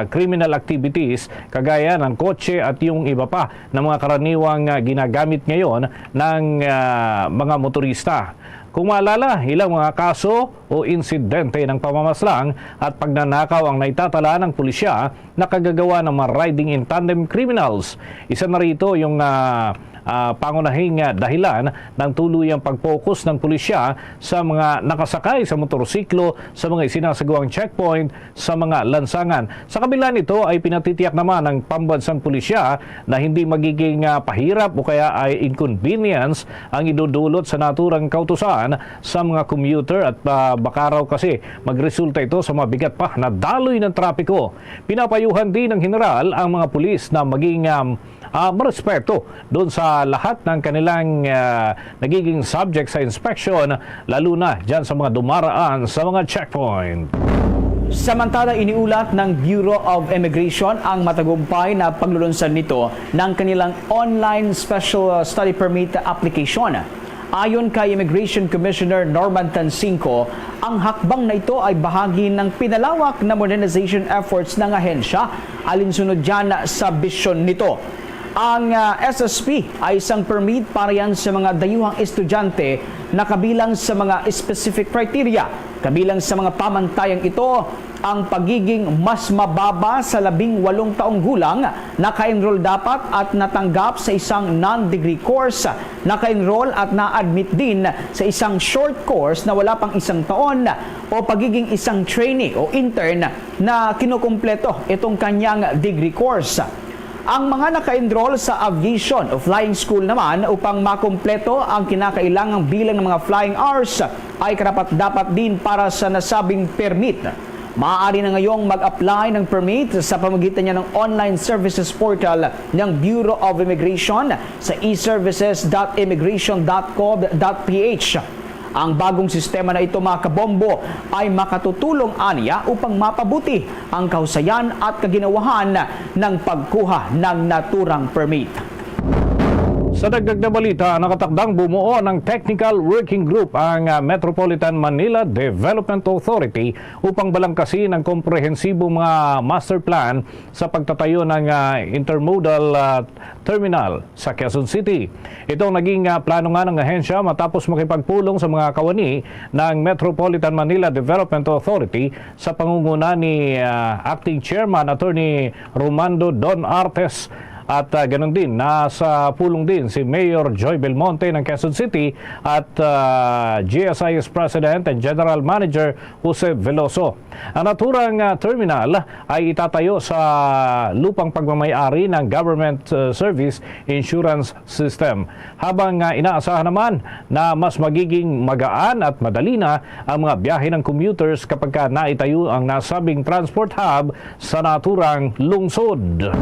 criminal activities, kagaya ng kotse at yung iba pa na mga karaniwang, ah, ginagamit ngayon ng, ah, mga motorista. Kung maalala, ilang mga kaso o insidente ng pamamaslang at pagnanakaw ang naitatala ng pulisya nakagagawa ng mga riding in tandem criminals. Isa na rito yung, ah, ah, pangunahing, ah, dahilan ng tuluyang pag-focus ng pulisya sa mga nakasakay sa motorsiklo sa mga isinasagawang checkpoint sa mga lansangan. Sa kabila nito ay pinatitiyak naman ng pambansang pulisya na hindi magiging, ah, pahirap o kaya ay inconvenience ang idudulot sa naturang kautusan sa mga commuter at, ah, baka raw kasi magresulta ito sa mabigat pa na daloy ng trapiko. Pinapayuhan din ng general ang mga pulis na maging, um, ah, marespeto doon sa lahat ng kanilang, ah, nagiging subject sa inspection, lalo na dyan sa mga dumaraan sa mga checkpoint. Samantala, iniulat ng Bureau of Immigration ang matagumpay na paglulunsad nito ng kanilang online special, uh, study permit application. Ayon kay Immigration Commissioner Norman Tansingco, ang hakbang na ito ay bahagi ng pinalawak na modernization efforts ng ahensya, alinsunod dyan sa bisyon nito. Ang, ah, S S P ay isang permit para yan sa mga dayuhang estudyante na kabilang sa mga specific criteria. Kabilang sa mga pamantayang ito, ang pagiging mas mababa sa labing walong taong gulang, naka-enroll dapat at natanggap sa isang non-degree course, naka-enroll at na-admit din sa isang short course na wala pang isang taon, o pagiging isang trainee o intern na kinukumpleto itong kanyang degree course. Ang mga naka-enroll sa aviation o flying school naman upang makumpleto ang kinakailangang bilang ng mga flying hours ay karapat-dapat din para sa nasabing permit. Maaari na ngayong mag-apply ng permit sa pamagitan niya ng online services portal ng Bureau of Immigration sa e services dot immigration dot gov dot p h. Ang bagong sistema na ito, mga kabombo, ay makatutulong aniya upang mapabuti ang kahusayan at kaginawahan ng pagkuha ng naturang permit. Sa dagdag na balita, nakatakdang bumuo ng technical working group ang, ah, Metropolitan Manila Development Authority upang balangkasin ang komprehensibong mga master plan sa pagtatayo ng, ah, intermodal, ah, terminal sa Quezon City. Ito ang naging, ah, plano nga ng ahensya matapos makipagpulong sa mga kawani ng Metropolitan Manila Development Authority sa pangunguna ni, ah, Acting Chairman Attorney Romando Don Artes At, ah, ganun din, nasa pulong din si Mayor Joy Belmonte ng Quezon City at, ah, G S I S President and General Manager Jose Veloso. Ang naturang, ah, terminal ay itatayo sa lupang pagmamayari ng Government, ah, Service Insurance System, habang, ah, inaasahan naman na mas magiging magaan at madali na ang mga biyahe ng commuters kapag ka naitayo ang nasabing transport hub sa naturang lungsod.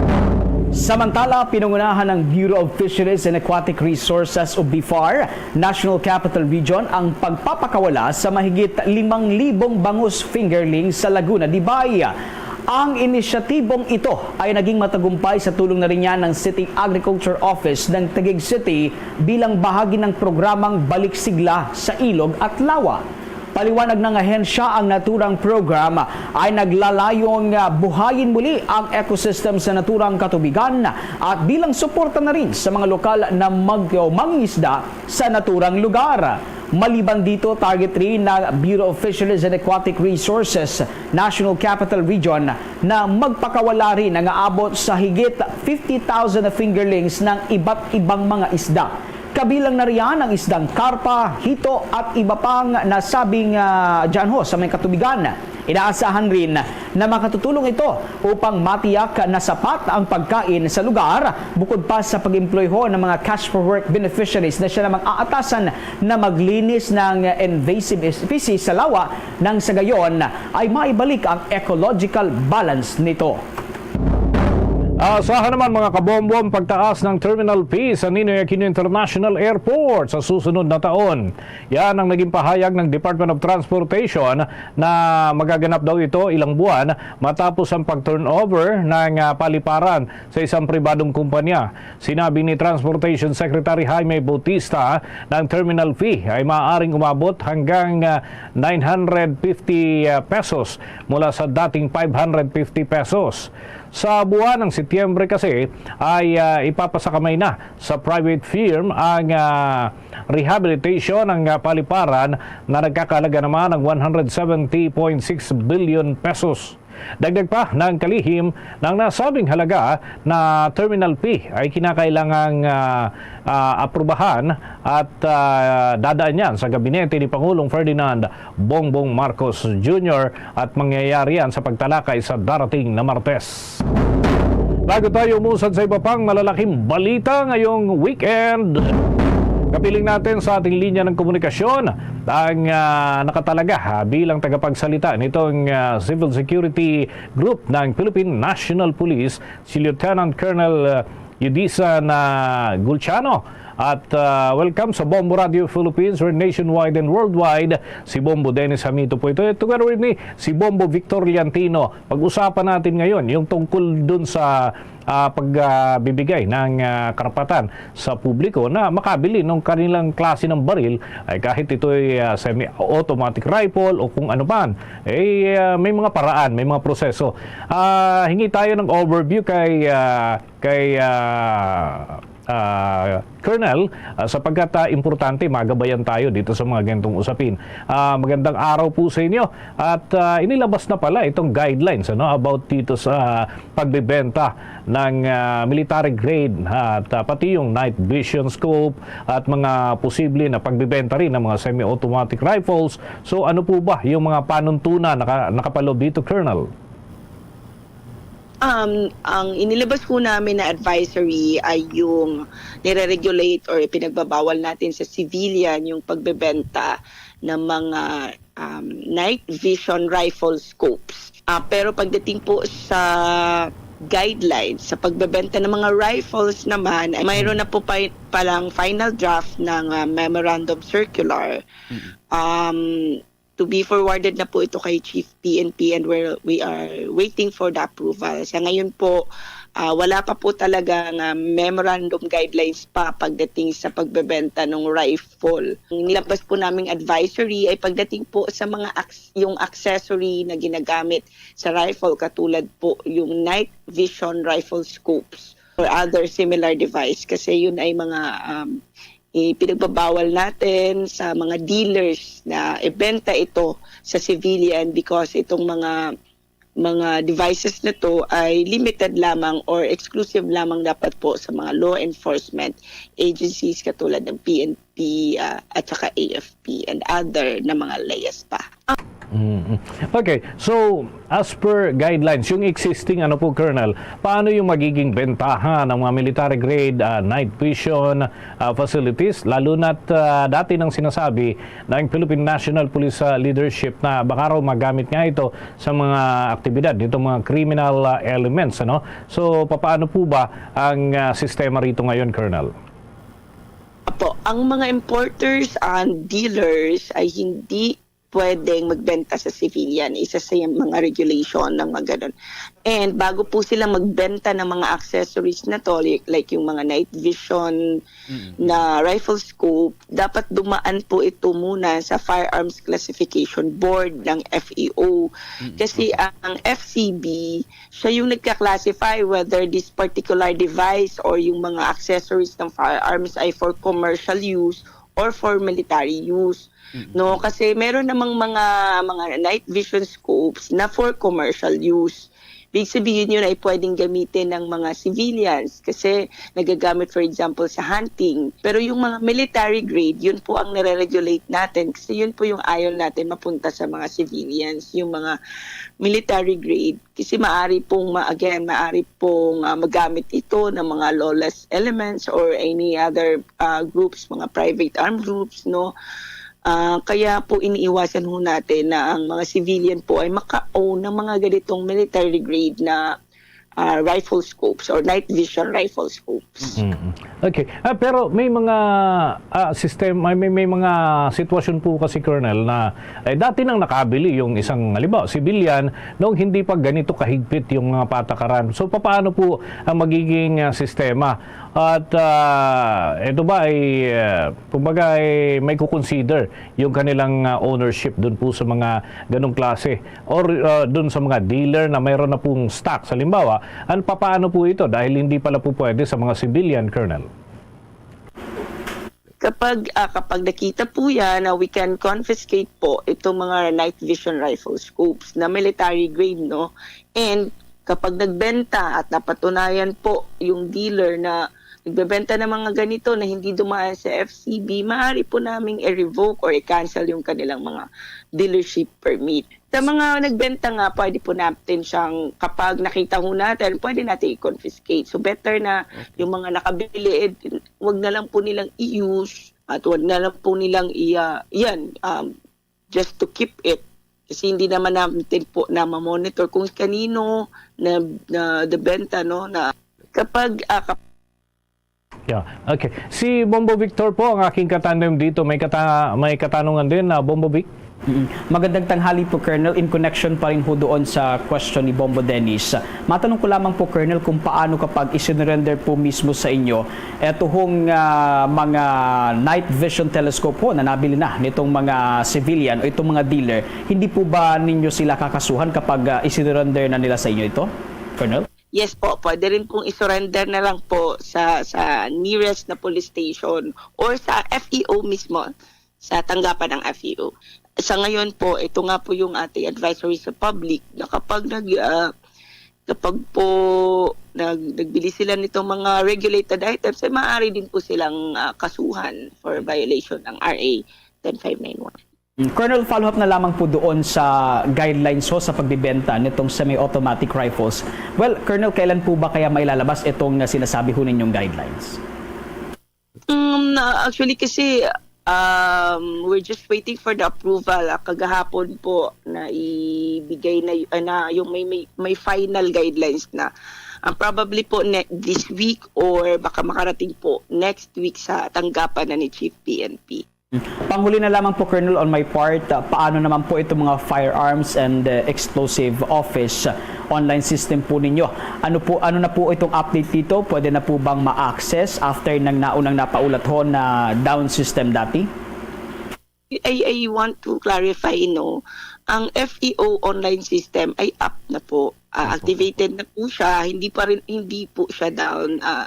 Samantala, pinangunahan ng Bureau of Fisheries and Aquatic Resources o BFAR National Capital Region ang pagpapakawala sa mahigit limang libong bangus fingerling sa Laguna de Bay. Ang inisyatibong ito ay naging matagumpay sa tulong na rin niya ng City Agriculture Office ng Taguig City bilang bahagi ng programang Balik Sigla sa Ilog at Lawa. Paliwanag ng ahensya, ang naturang program ay naglalayong, ah, buhayin muli ang ecosystem sa naturang katubigan at bilang suporta na rin sa mga lokal na mag-, o mangingisda sa naturang lugar. Maliban dito, target rin ng Bureau of Fisheries and Aquatic Resources National Capital Region na magpakawala rin ang aabot sa higit fifty thousand na fingerlings ng iba't ibang mga isda. Kabilang na riyan ang isdang karpa, hito at iba pang nasabing, ah, dyan ho sa may katubigan. Inaasahan rin na makatutulong ito upang matiyak na sapat ang pagkain sa lugar, bukod pa sa pag-employ ho ng mga cash for work beneficiaries na siya namang aatasan na maglinis ng invasive species sa lawa, nang sa gayon ay maibalik ang ecological balance nito. Asahan naman, mga kabombo, ang pagtaas ng terminal fee sa Ninoy Aquino International Airport sa susunod na taon. Yan ang naging pahayag ng Department of Transportation na magaganap daw ito ilang buwan matapos ang pag-turnover ng, ah, paliparan sa isang pribadong kumpanya. Sinabi ni Transportation Secretary Jaime Bautista na ang terminal fee ay maaaring umabot hanggang, ah, nine hundred fifty, ah, pesos mula sa dating five hundred fifty pesos. Sa buwan ng Setyembre kasi ay, ah, ipapasakamay na sa private firm ang, ah, rehabilitation ng, ah, paliparan na nagkakalaga naman ng one hundred seventy point six billion pesos. Dagdag pa ng kalihim ng nasabing halaga na terminal fee ay kinakailangang, ah, ah, aprubahan at, ah, dadaan yan sa gabinete ni Pangulong Ferdinand Bongbong Marcos Junior at mangyayari yan sa pagtalakay sa darating na Martes. Bago tayo umusad sa iba pang malalaking balita ngayong weekend, kapiling natin sa ating linya ng komunikasyon ang, ah, nakatalaga, ah, bilang tagapagsalita nitong, ah, Civil Security Group ng Philippine National Police, si Lieutenant Colonel, ah, Yudisa na Gulciano. At, ah, welcome sa Bombo Radio Philippines, heard nationwide and worldwide. Si Bombo Dennis Hamito po ito. Together with me, si Bombo Victor Liantino. Pag-usapan natin ngayon yung tungkol dun sa, ah, pagbibigay ng, ah, karapatan sa publiko na makabili ng kanilang klase ng baril, ay kahit ito'y, ah, semi-automatic rifle o kung ano man. Eh, ah, may mga paraan, may mga proseso. Ah, hingi tayo ng overview kay, ah, kay, ah, ah, Colonel, ah, sapagkat, ah, importante, magabayan tayo dito sa mga ganitong usapin. Ah, magandang araw po sa inyo. At, ah, inilabas na pala itong guidelines, ano, about dito sa pagbebenta ng, ah, military grade at, ah, pati yung night vision scope at mga posible na pagbebenta rin ng mga semi-automatic rifles. So, ano po ba yung mga panuntunan naka-, nakapaloob dito, Colonel? Um, ang inilabas po namin na advisory ay yung nire-regulate or ipinagbabawal natin sa civilian yung pagbebenta ng mga, um, night vision rifle scopes. Ah, pero pagdating po sa guidelines sa pagbebenta ng mga rifles naman, ay mayroon na po pa, palang final draft ng, ah, memorandum circular. Um, to be forwarded na po ito kay Chief P N P, and we're, we are waiting for the approval. Sa ngayon po, ah, wala pa po talagang, ah, memorandum guidelines pa pagdating sa pagbebenta ng rifle. Ang nilabas po naming advisory ay pagdating po sa mga ac-, yung accessory na ginagamit sa rifle, katulad po yung night vision rifle scopes or other similar device, kasi yun ay mga, um, ipinagbabawal natin sa mga dealers na ibenta ito sa civilian, because itong mga mga devices na 'to ay limited lamang or exclusive lamang dapat po sa mga law enforcement agencies katulad ng P N P, ah, at saka A F P and other na mga layas pa. Mm. Okay, so as per guidelines, yung existing, ano po, Colonel, paano yung magiging bentahan ng mga military grade, ah, night vision, ah, facilities, lalo na't, ah, dati nang sinasabi ng Philippine National Police, ah, leadership na baka raw magamit nga ito sa mga aktibidad nitong mga criminal, ah, elements, ano? So, papaano po ba ang, ah, sistema rito ngayon, Colonel? Apo, ang mga importers and dealers ay hindi pwedeng magbenta sa civilian. Isa sa yung mga regulation ng mga ganun. And bago po sila magbenta ng mga accessories na to, like, like yung mga night vision Mm. na rifle scope, dapat dumaan po ito muna sa Firearms Classification Board ng F E O. Mm. Kasi ang F C B, siya yung nagka-classify whether this particular device or yung mga accessories ng firearms ay for commercial use or for military use. Mm. No, kasi meron namang mga, mga night vision scopes na for commercial use. Ibig sabihin, yun ay pwedeng gamitin ng mga civilians kasi nagagamit, for example, sa hunting. Pero yung mga military grade, yun po ang nire-regulate natin kasi yun po yung ayaw natin mapunta sa mga civilians, yung mga military grade. Kasi maari pong, ma-, again, maari pong, ah, magamit ito ng mga lawless elements or any other, ah, groups, mga private armed groups, no? Ah, kaya po iniiwasan ho natin na ang mga civilian po ay maka-own ng mga ganitong military grade na, ah, rifle scopes or night vision rifle scopes. Mm. Okay. Ah, pero may mga, ah, sistema, may, may, may mga sitwasyon po kasi, Colonel, na, eh, dati nang nakabili yung isang, halimbawa, civilian, nung hindi pa ganito kahigpit yung mga patakaran. So, papaano po ang magiging, ah, sistema? At, ah, ito ba ay, ah, kumbaga, ay may kukonsider yung kanilang, ah, ownership dun po sa mga ganong klase or, ah, dun sa mga dealer na mayroon na pong stock? Halimbawa, ano, papaano po ito? Dahil hindi pala po pwede sa mga civilian, Colonel. Kapag, ah, kapag nakita po yan, na we can confiscate po itong mga night vision rifle scopes na military grade, no? And kapag nagbenta at napatunayan po yung dealer na nagbebenta ng mga ganito na hindi dumaan sa F C B, maaari po naming i-revoke or i-cancel yung kanilang mga dealership permit. Sa mga nagbenta nga, pwede po natin siyang, kapag nakita ho natin, pwede natin i-confiscate. So, better na Okay. yung mga nakabili, eh, wag na lang po nilang i-use at wag na lang po nilang i-, ah, yan, um, just to keep it. Kasi hindi naman natin po na ma-monitor kung kanino na, na nabenta, no, na kapag, ah, kap- Yeah. Okay. Si Bombo Victor po ang aking katandem dito. May kata-, may katanungan din, ah, Bombo Vic? Mm. Magandang tanghali po, Colonel. In connection pa rin ho doon sa question ni Bombo Dennis. Matanong ko lamang po, Colonel, kung paano kapag isinurrender po mismo sa inyo eto hong, ah, mga night vision telescope ho na nabili na nitong mga civilian o itong mga dealer, hindi po ba ninyo sila kakasuhan kapag, ah, isinurrender na nila sa inyo ito, Colonel? Yes po, pwede rin pong isurrender na lang po sa, sa nearest na police station or sa F E O mismo, sa tanggapan ng F E O. Sa ngayon po, ito nga po yung ating advisory sa public na kapag nag-, ah, kapag po nag-, nagbili sila nitong mga regulated items, ay maaari din po silang, ah, kasuhan for violation ng R A ten five nine one. Mm, Colonel, follow-up na lamang po doon sa guidelines ho sa pagbibenta nitong semi-automatic rifles. Well, Colonel, kailan po ba kaya mailalabas itong, ah, sinasabi ho ninyong guidelines? Um, na, actually kasi, um, we're just waiting for the approval. Ah, kagahapon po na ibigay na y-, ah, na yung may, may, may final guidelines na. Ah, probably po ne-, this week or baka makarating po next week sa tanggapan na ni Chief P N P. Panghuli na lamang po, Colonel, on my part, uh, paano naman po itong mga firearms and, uh, explosive office, uh, online system po ninyo? Ano po, ano na po itong update dito? Pwede na po bang ma-access after ng naunang napaulat ho na down system dati? I, I want to clarify, no, ang F E O online system ay up na po. Ah, Opo. Activated na po siya, hindi pa rin, hindi po siya down. Ah,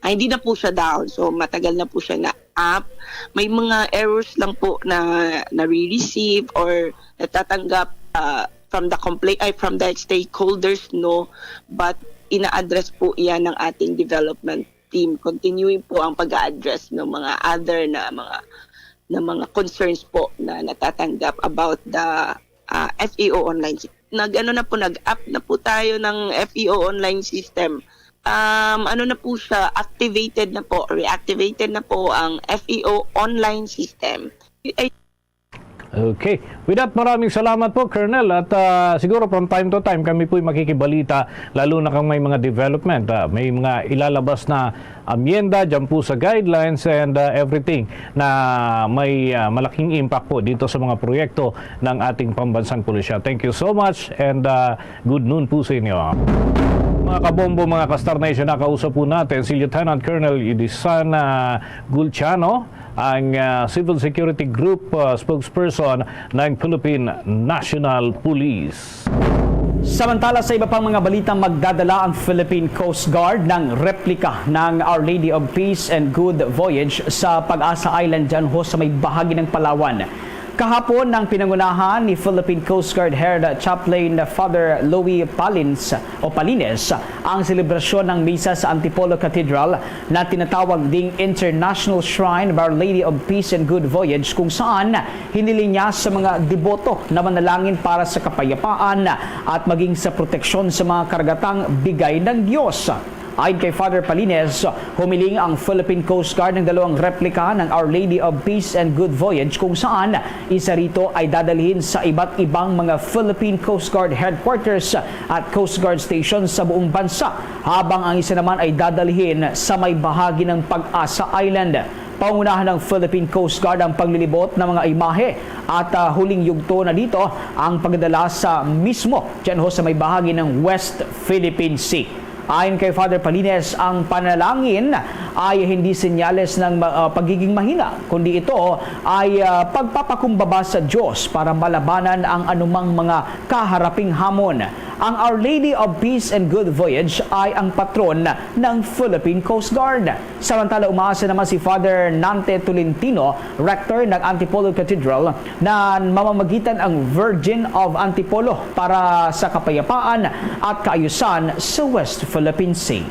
ah, hindi na po siya down. So, matagal na po siya na up. May mga errors lang po na nare-receive or natatanggap, ah, from the complaint, ay, from the stakeholders, no, but ina-address po yan ng ating development team. Continuing po ang pag-address ng mga other na mga na mga concerns po na natatanggap about the ah, F E O online. Nag-ano na po, nag-up na po tayo ng F E O online system. Um, ano na po siya, activated na po, reactivated na po ang F E O online system. Ay, Okay. With that, maraming salamat po, Colonel. At ah, siguro from time to time, kami po'y makikibalita, lalo na kung may mga development. Ah, may mga ilalabas na amyenda dyan po sa guidelines and ah, everything na may ah, malaking impact po dito sa mga proyekto ng ating pambansang pulisya. Thank you so much and ah, good noon po sa inyo. Mga kabombo, mga ka-Star Nation, nakausap po natin si Lieutenant Colonel Idisana Gulciano, ang ah, Civil Security Group ah, spokesperson ng Philippine National Police. Samantala, sa iba pang mga balita, magdadala ang Philippine Coast Guard ng replika ng Our Lady of Peace and Good Voyage sa Pag-asa Island dyan ho sa may bahagi ng Palawan. Kahapon, nang pinangunahan ni Philippine Coast Guard Head Chaplain Father Louis Palins o Palines ang selebrasyon ng misa sa Antipolo Cathedral na tinatawag ding International Shrine of Our Lady of Peace and Good Voyage, kung saan hiniling niya sa mga deboto na manalangin para sa kapayapaan at maging sa proteksyon sa mga karagatang bigay ng Diyos. Ayon kay Father Palines, humiling ang Philippine Coast Guard ng dalawang replika ng Our Lady of Peace and Good Voyage, kung saan isa rito ay dadalhin sa iba't ibang mga Philippine Coast Guard headquarters at Coast Guard stations sa buong bansa, habang ang isa naman ay dadalhin sa may bahagi ng Pag-asa Island. Pangunahan ng Philippine Coast Guard ang paglilibot ng mga imahe at ah, huling yugto na dito ang pagdala sa mismo dyan ho sa may bahagi ng West Philippine Sea. Ayon kay Father Palines, ang panalangin ay hindi senyales ng ma- ah, pagiging mahina, kundi ito ay ah, pagpapakumbaba sa Diyos para malabanan ang anumang mga kaharaping hamon. Ang Our Lady of Peace and Good Voyage ay ang patron ng Philippine Coast Guard. Samantala, umaasa naman si Father Nante Tolentino, Rector ng Antipolo Cathedral, na mamamagitan ang Virgin of Antipolo para sa kapayapaan at kaayusan sa West Philippine Sea.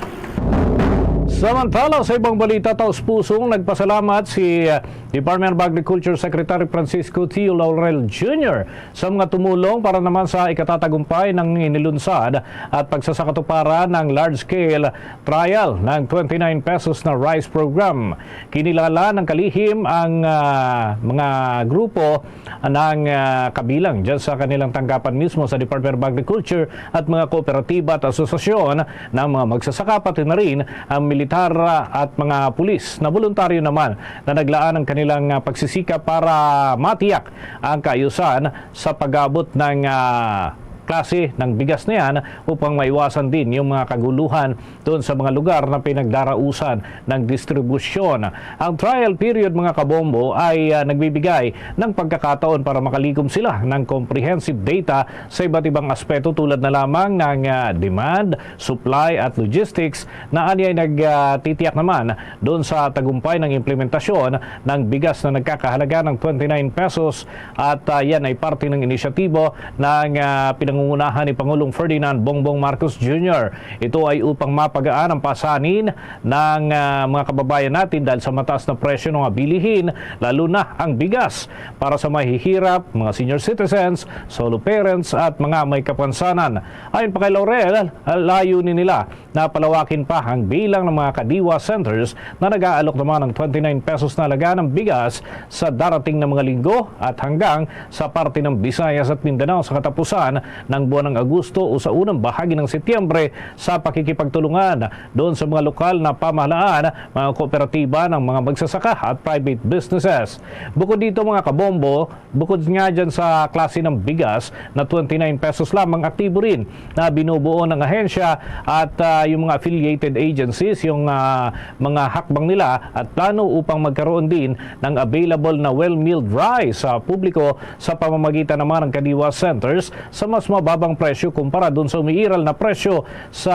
Samantala, sa ibang balita, taus-pusong nagpasalamat si uh, Department of Agriculture Secretary Francisco Theo Laurel Junior sa mga tumulong para naman sa ikatatagumpay ng inilunsad at pagsasakatuparan ng large-scale trial ng twenty-nine pesos na rice program. Kinilala ng kalihim ang ah, mga grupo ng ah, kabilang dyan sa kanilang tanggapan mismo sa Department of Agriculture at mga kooperatiba at asosasyon ng mga magsasaka, pati na rin ang militar ah, at mga pulis na voluntaryo naman na naglaan ang kanilang ah, pagsisikap para matiyak ang kaayusan sa pag-abot ng ah, klase ng bigas na yan upang maiwasan din yung mga kaguluhan doon sa mga lugar na pinagdarausan ng distribusyon. Ang trial period, mga kabombo, ay ah, nagbibigay ng pagkakataon para makalikom sila ng comprehensive data sa iba't ibang aspeto, tulad na lamang ng ah, demand, supply at logistics, na anya ay nagtitiyak naman doon sa tagumpay ng implementasyon ng bigas na nagkakahalaga ng twenty-nine pesos. At ah, yan ay parte ng inisyatibo ng ah, pinangungunahan ni Pangulong Ferdinand Bongbong Marcos Junior. Ito ay upang mapagaan ang pasanin ng ah, mga kababayan natin dahil sa mataas na presyo ng mga bilihin, lalo na ang bigas, para sa mahihirap, mga senior citizens, solo parents, at mga may kapansanan. Ayon pa kay Laurel, layunin nila na palawakin pa ang bilang ng mga Kadiwa centers na nag-aalok naman ng twenty-nine pesos na halaga ng bigas sa darating na mga linggo at hanggang sa parte ng Visayas at Mindanao sa katapusan ng buwan ng Agosto o sa unang bahagi ng Setyembre, sa pakikipagtulungan doon sa mga lokal na pamahalaan, mga kooperatiba ng mga magsasaka at private businesses. Bukod dito, mga kabombo, bukod nga dyan sa klase ng bigas na twenty-nine pesos lamang, aktibo rin na binubuo ng ahensya at ah, yung mga affiliated agencies, yung ah, mga hakbang nila at plano upang magkaroon din ng available na well-milled rice sa publiko sa pamamagitan naman ng Kadiwa Centers sa mas mababang presyo kumpara dun sa umiiral na presyo sa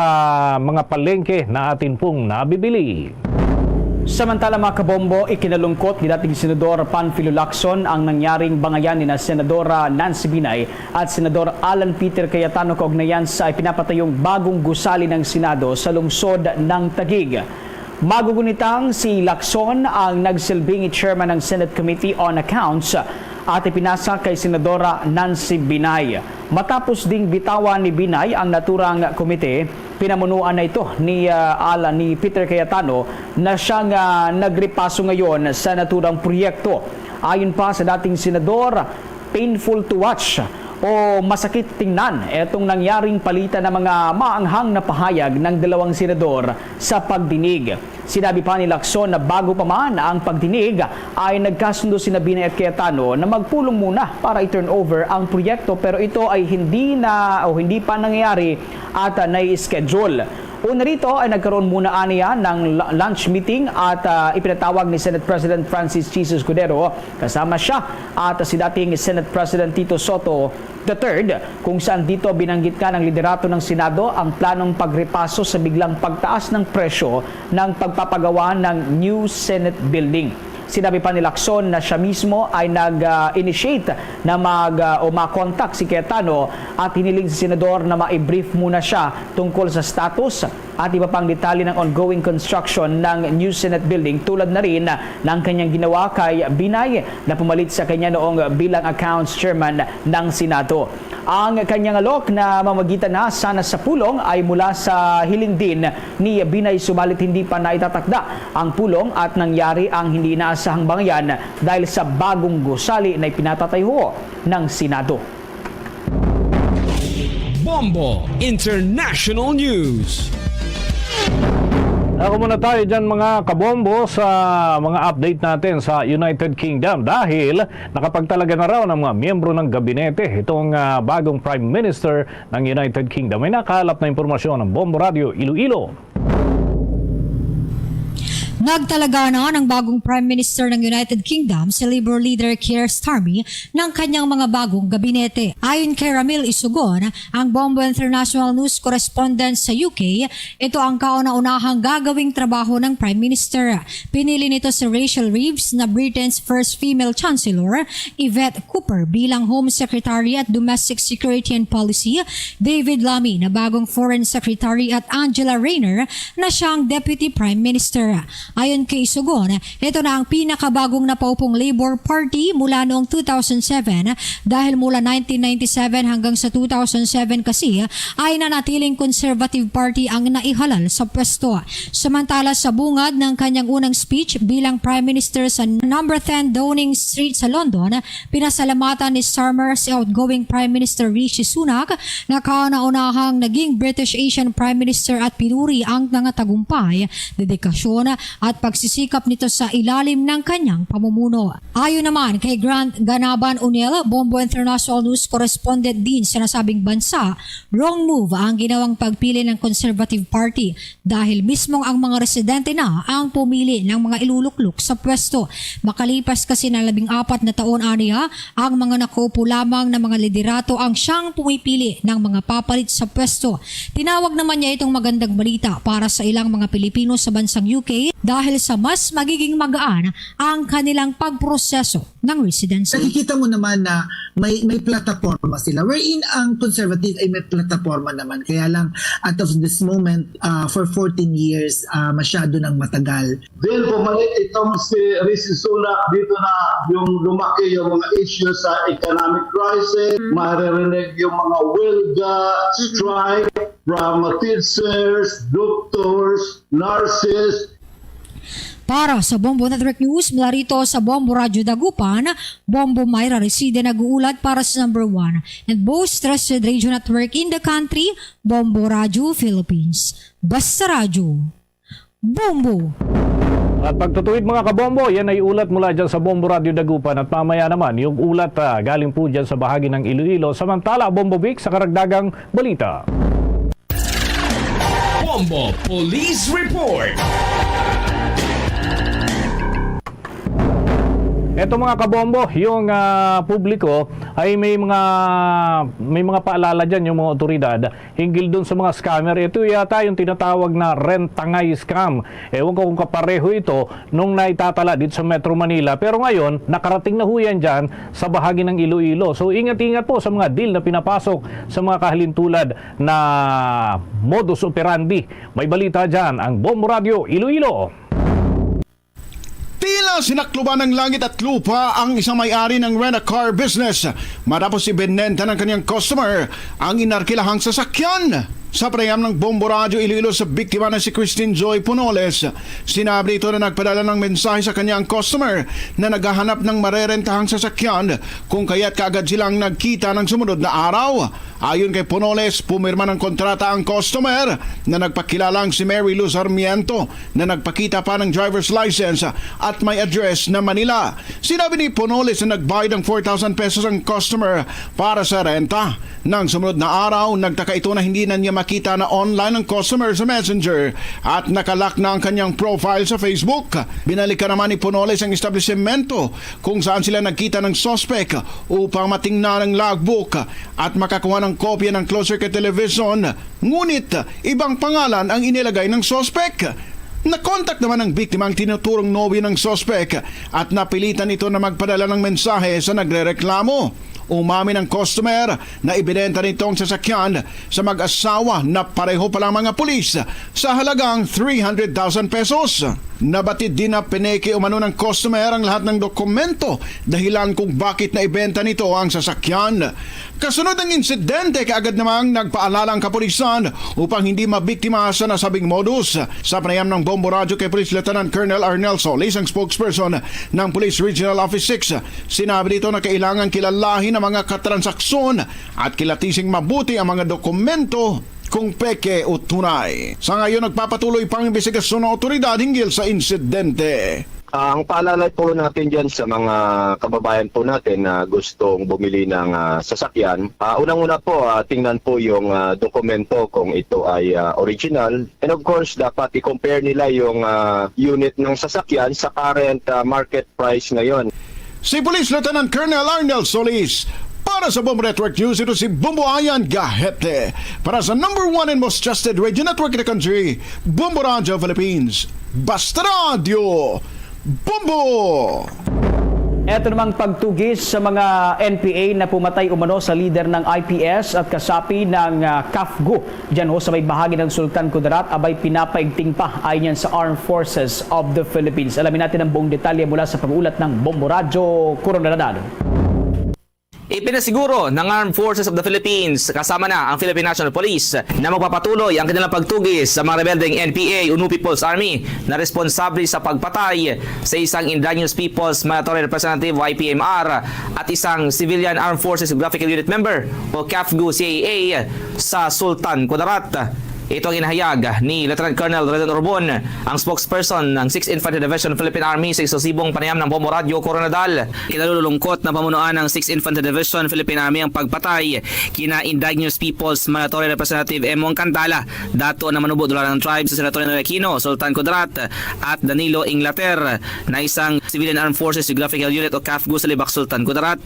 mga palengke na atin pong nabibili. Samantala, mga kabombo, ikinalungkot ni dating Senador Panfilo Lacson ang nangyaring bangayan ni na Senadora Nancy Binay at Senador Alan Peter Cayetano kaugnayan sa ipinapatayong bagong gusali ng Senado sa lungsod ng Taguig. Magugunitang si Lacson ang nagsilbing chairman ng Senate Committee on Accounts at ipinasa kay Senadora Nancy Binay. Matapos ding bitawan ni Binay ang naturang komite, pinamunuan na ito ni, ah, Alan, ni Peter Cayetano na siyang, ah, nagrepaso ngayon sa naturang proyekto. Ayon pa sa dating senador, painful to watch o masakit tingnan etong nangyaring palitan ng mga maanghang na pahayag ng dalawang senador sa pagdinig. Sinabi pa ni Lacson na bago pa man ang pagdinig ay nagkasundo sina Binay at Cayetano na magpulong muna para i-turn over ang proyekto, pero ito ay hindi na o hindi pa nangyayari at, ah, nai-schedule. Una rito ay nagkaroon muna aniya ng lu-, lunch meeting at, ah, ipinatawag ni Senate President Francis Jesus Cordero kasama siya at si dating Senate President Tito Soto the third, kung saan dito binanggit nga ng liderato ng Senado ang planong pagrepaso sa biglang pagtaas ng presyo ng pagpapagawa ng new Senate building. Sinabi pa ni Lacson na siya mismo ay nag-initiate na mag, ah, o makontak si Cayetano at hiniling sa senador na ma-brief muna siya tungkol sa status at iba pang detalye ng ongoing construction ng new Senate building, tulad na rin ng kanyang ginawa kay Binay na pumalit sa kanya noong bilang accounts chairman ng Senado. Ang kanyang alok na mamagitan na sana sa pulong ay mula sa hiling din ni Binay, subalit hindi pa naitatakda ang pulong at nangyari ang hindi inaasahang bangayan dahil sa bagong gusali na ipinatatayuho ng Senado. Bombo International News. Ako muna tayo dyan, mga kabombo, sa mga update natin sa United Kingdom, dahil nakapagtalaga na raw ng mga miyembro ng gabinete itong, ah, bagong Prime Minister ng United Kingdom. May nakalap na impormasyon ng Bombo Radio Iloilo. Nagtalaga na ng bagong Prime Minister ng United Kingdom, si Labour leader Keir Starmer, ng kanyang mga bagong gabinete. Ayon kay Ramil Isugon, ang Bombo International News correspondent sa U K, ito ang kauna-unahang gagawing trabaho ng Prime Minister. Pinili nito si Rachel Reeves na Britain's first female chancellor, Yvette Cooper bilang Home Secretary at Domestic Security and Policy, David Lammy na bagong Foreign Secretary at Angela Rayner na siyang Deputy Prime Minister. Ayon kay Isugon, ito na ang pinakabagong napaupong Labor Party mula noong two thousand seven, dahil mula nineteen ninety-seven hanggang sa two thousand seven kasi ay nanatiling Conservative Party ang naihalal sa pwesto. Samantala, sa bungad ng kanyang unang speech bilang Prime Minister sa number ten Downing Street sa London, pinasalamatan ni Starmer si outgoing Prime Minister Rishi Sunak na kauna-unahang naging British Asian Prime Minister at pinuri ang mga tagumpay, dedikasyon at pagsisikap nito sa ilalim ng kanyang pamumuno. Ayon naman kay Grant Ganaban O'Neill, Bombo International News correspondent din sa nasabing bansa, wrong move ang ginawang pagpili ng Conservative Party dahil mismong ang mga residente na ang pumili ng mga iluluklok sa pwesto. Makalipas kasi ng labing apat na taon, aniya, ang mga nakaupo lamang na mga liderato ang siyang pumipili ng mga papalit sa pwesto. Tinawag naman niya itong magandang balita para sa ilang mga Pilipino sa bansang U K dahil sa mas magiging magaan ang kanilang pagproseso ng residency. Nakikita mo naman na may, may plataporma sila, wherein ang conservative ay may plataporma naman. Kaya lang, at of this moment, ah, for fourteen years, ah, masyado nang matagal. Then bumalik itong si Rishi Sunak, dito na yung lumaki yung mga issues sa economic crisis, Mm. maririnig yung mga welga, Mm-mm. strike from teachers, doctors, nurses. Para sa Bombo Network News, mula rito sa Bombo Radyo Dagupan, Bombo Myra Reside nag-uulat para sa number one and most trusted radio network in the country, Bombo Radyo Philippines. Basta Radyo, Bombo! At pagtutuwid, mga kabombo, yan ay ulat mula dyan sa Bombo Radyo Dagupan. At mamaya naman, yung ulat, ah, galing po dyan sa bahagi ng Iloilo. Samantala, Bombo Vic, sa karagdagang balita. Bombo Police Report. Eto, mga kabombo, yung, ah, publiko ay may mga, may mga paalala dyan yung mga otoridad hinggil dun sa mga scammer. Ito yata yung tinatawag na rentangay scam. Ewan ko kung kapareho ito nung naitatala dito sa Metro Manila. Pero ngayon, nakarating na ho yan dyan sa bahagi ng Iloilo. So, ingat-ingat po sa mga deal na pinapasok sa mga kahalintulad na modus operandi. May balita dyan ang Bombo Radio Iloilo. Tila sinakluban ng langit at lupa ang isang may-ari ng rent-a-car business matapos ibinenta ng kanyang customer ang inarkilahang sasakyan. Sa panayam ng Bombo Radyo Iloilo sa biktima na si Christine Joy Punoles, sinabi nito na nagpadala ng mensahe sa kanya ang customer na naghahanap ng marerentahang sasakyan, kung kaya't kaagad silang nagkita ng sumunod na araw. Ayon kay Punoles, pumirma ng kontrata ang customer na nagpakilalang si Mary Lou Sarmiento na nagpakita pa ng driver's license at may address na Manila. Sinabi ni Punoles na nagbayad ng four thousand pesos ang customer para sa renta. Nang sumunod na araw, nagtaka ito na hindi na niya makita na online ang customer sa Messenger at nakalock na ang kanyang profile sa Facebook. Binalikan naman ni Punoles ang establisemento kung saan sila nagkita ng suspect upang matingnan ang logbook at makakuha ng kopya ng closed-circuit television, ngunit ibang pangalan ang inilagay ng suspect. Nakontak naman ng biktima ang tinuturong nobyo ng suspect at napilitan ito na magpadala ng mensahe sa nagrereklamo. Umamin ang customer na ibinenta nito ang sasakyan sa mag-asawa na pareho palang mga pulis sa halagang three hundred thousand pesos. Nabatid din na pineke umano ng customer ang lahat ng dokumento, dahilan kung bakit naibenta nito ang sasakyan. Kasunod ng insidente, kaagad namang nagpaalala ang kapulisan upang hindi mabiktima sa nasabing modus. Sa panayam ng Bombo Radyo kay Police Lieutenant Colonel Arnel Solis, ang spokesperson ng Police Regional Office six, sinabi nito na kailangan kilalahin ang mga katransaksyon at kilatising mabuti ang mga dokumento kung peke o tunay. Sa ngayon, nagpapatuloy pang imbestigasyon ng otoridad hinggil sa insidente. Ah, ang paalala po natin dyan sa mga kababayan po natin na gustong bumili ng, ah, sasakyan, ah, unang-una po, ah, tingnan po yung, ah, dokumento kung ito ay, ah, original. And of course, dapat i-compare nila yung, ah, unit ng sasakyan sa current, ah, market price ngayon. Si Police Lieutenant Colonel Arnel Solis. Para sa Bombo Network News, ito si Bombo Ayan Gahete. Para sa number one and most trusted radio network in the country, Bombo Radyo Philippines. Basta Radyo, Bombo! Eto namang pagtugis sa mga N P A na pumatay umano sa lider ng I P S at kasapi ng, ah, CAFGU. Diyan ho sa may bahagi ng Sultan Kudarat, abay pinapaigting pa, ayon yan sa Armed Forces of the Philippines. Alamin natin ang buong detalye mula sa pag-uulat ng Bombo Radyo, Coronel Nadal. Ipinasiguro ng Armed Forces of the Philippines, kasama na ang Philippine National Police, na magpapatuloy ang kanilang pagtugis sa mga rebeldeng N P A o New People's Army na responsable sa pagpatay sa isang Indigenous Peoples Mandatory Representative o I P M R at isang Civilian Armed Forces Geographical Unit member o CAFGU C A A sa Sultan Kudarat. Ito ang inahayag ni Lieutenant Colonel Redon Urbon, ang spokesperson ng Sixth Infantry Division Philippine Army, sa eksklusibong panayam ng Bombo Radyo, Coronadal. Kinalulungkot na pamunuan ng Sixth Infantry Division Philippine Army ang pagpatay kina Indigenous Peoples Mandatory Representative Emong Cantala, dato na manubo Dularan Tribe sa Senatorial Aquino, Sultan Kudarat, at Danilo Inglater, na isang Civilian Armed Forces Geographical Unit o CAFGU sa Libak, Sultan Kudarat.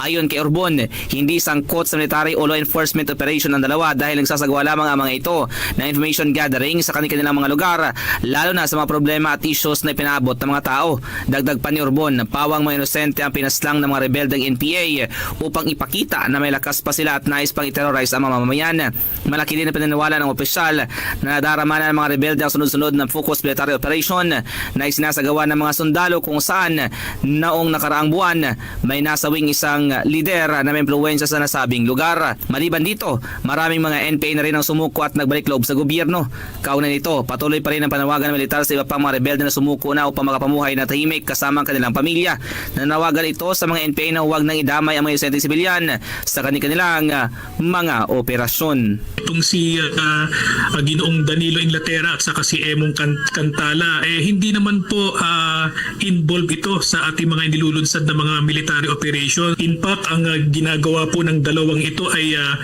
Ayon kay Urbon, hindi sangkot sa military o law enforcement operation ang dalawa dahil nagsasagawa lamang ang mga ito ng information gathering sa kanilang mga lugar, lalo na sa mga problema at issues na ipinaabot ng mga tao. Dagdag pa ni Urbon, pawang mga inosente ang pinaslang ng mga rebeldeng N P A upang ipakita na may lakas pa sila at nais pang i-terrorize ang mga mamamayan. Malaki din ang paniniwala ng opisyal na nadarama na ng mga rebelde ang sunod-sunod na focused military operation na isinasagawa ng mga sundalo, kung saan noong nakaraang buwan may nasawing isang lider na may impluwensya sa nasabing lugar. Maliban dito, maraming mga N P A na rin ang sumuko at nagbalik loob sa gobyerno. Kaugnay nito, patuloy pa rin ang panawagan ng militar sa iba pang mga rebelde na sumuko na upang makapamuhay na tahimik kasama ang kanilang pamilya. Nanawagan ito sa mga N P A na huwag nang idamay ang mga inosenteng sibilyan sa kani-kanilang, ah, mga operasyon. Itong si, ah, ah, Ginoong Danilo Inglaterra at saka si Emong Can-, Cantala, eh, hindi naman po, ah, involved ito sa ating mga inilulunsad na mga military operation. In fact, ang, ah, ginagawa po ng dalawang ito ay, ah,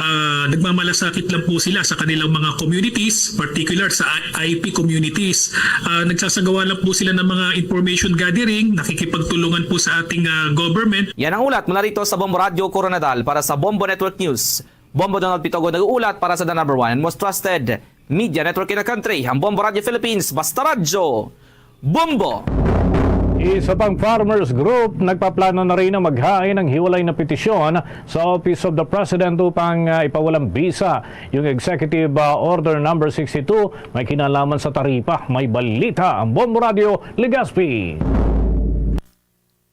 ah, nagmamalasakit lang po sila sa kanilang mga communities, particular sa I P communities. Ah, nagsasagawa lang po sila ng mga information gathering, nakikipagtulungan po sa ating, ah, government. Yan ang ulat mula rito sa Bombo Radyo Koronadal. Para sa Bombo Network News, Bombo Donald Pitogo nag-uulat para sa the number one and most trusted media network in the country, ang Bombo Radyo Philippines, Basta Radyo Bombo. Isa pang farmers group nagpaplano na rin na maghain ng hiwalay na petisyon sa Office of the President upang, ah, ipawalang bisa yung Executive, ah, Order Number sixty-two may kinalaman sa taripa. May balita ang Bombo Radio Legazpi.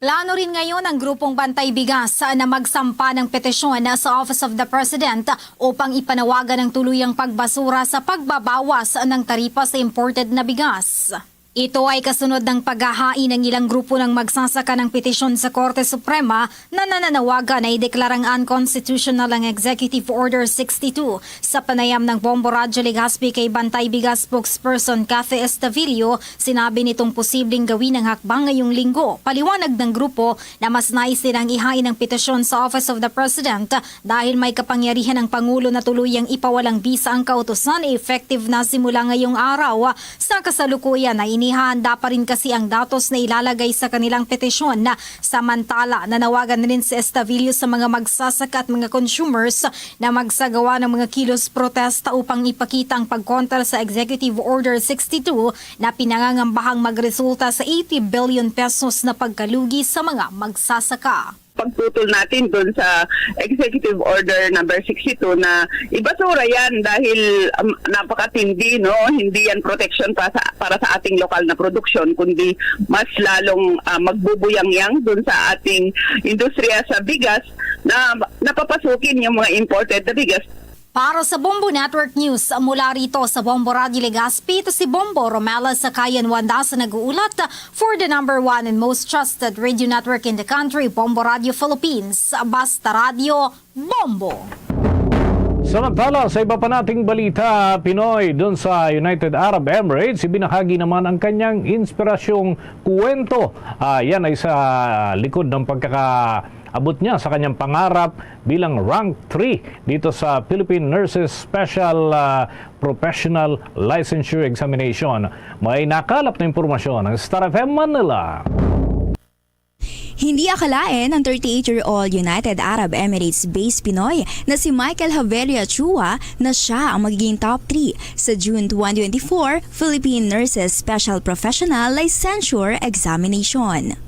Plano rin ngayon ang grupong Bantay Bigas na magsampa ng petisyon sa Office of the President upang ipanawagan ang tuluyang pagbasura sa pagbabawas ng taripa sa imported na bigas. Ito ay kasunod ng paghahain ng ilang grupo ng magsasaka ng petisyon sa Korte Suprema na nananawagan na ideklarang unconstitutional ang Executive Order sixty-two. Sa panayam ng Bombo Radyo Legazpi kay Bantay Bigas spokesperson Cathy Estavillo, sinabi nitong posibleng gawin ang hakbang ngayong linggo. Paliwanag ng grupo na mas nais nilang ihain ang petisyon sa Office of the President dahil may kapangyarihan ang Pangulo na tuluyang ipawalang bisa ang kautusan, effective na simula ngayong araw. Sa kasalukuyan ay inihahanda pa rin kasi ang datos na ilalagay sa kanilang petisyon. Samantala, nanawagan rin si Estavillo sa mga magsasaka at mga consumers na magsagawa ng mga kilos protesta upang ipakita ang pagkontra sa Executive Order sixty-two na pinangangambahang magresulta sa eighty billion pesos na pagkalugi sa mga magsasaka. Pagputol natin dun sa Executive Order number sixty-two na ibasura yan dahil, um, napakatindi, no? Hindi yan protection pa sa, para sa ating lokal na produksyon, kundi mas lalong, ah, magbubuyangyang dun sa ating industriya sa bigas na napapasukin yung mga imported na bigas. Para sa Bombo Network News, mula rito sa Bombo Radio Legazpi, ito si Bombo Romela Sakayan Wanda sa nag-uulat for the number one and most trusted radio network in the country, Bombo Radio Philippines. Basta Radio, Bombo! Samantala, sa iba pa nating balita, Pinoy dun sa United Arab Emirates, ibinahagi naman ang kanyang inspirasyong kuwento. Ah, yan ay sa likod ng pagkakaabot niya sa kanyang pangarap bilang rank three dito sa Philippine Nurses Special, ah, Professional Licensure Examination. May nakalap na impormasyon ang Star F M Manila. Hindi akalain ng thirty-eight-year-old United Arab Emirates-based Pinoy na si Michael Javeria Chua na siya ang magiging top three sa June twenty twenty-four Philippine Nurses Special Professional Licensure Examination.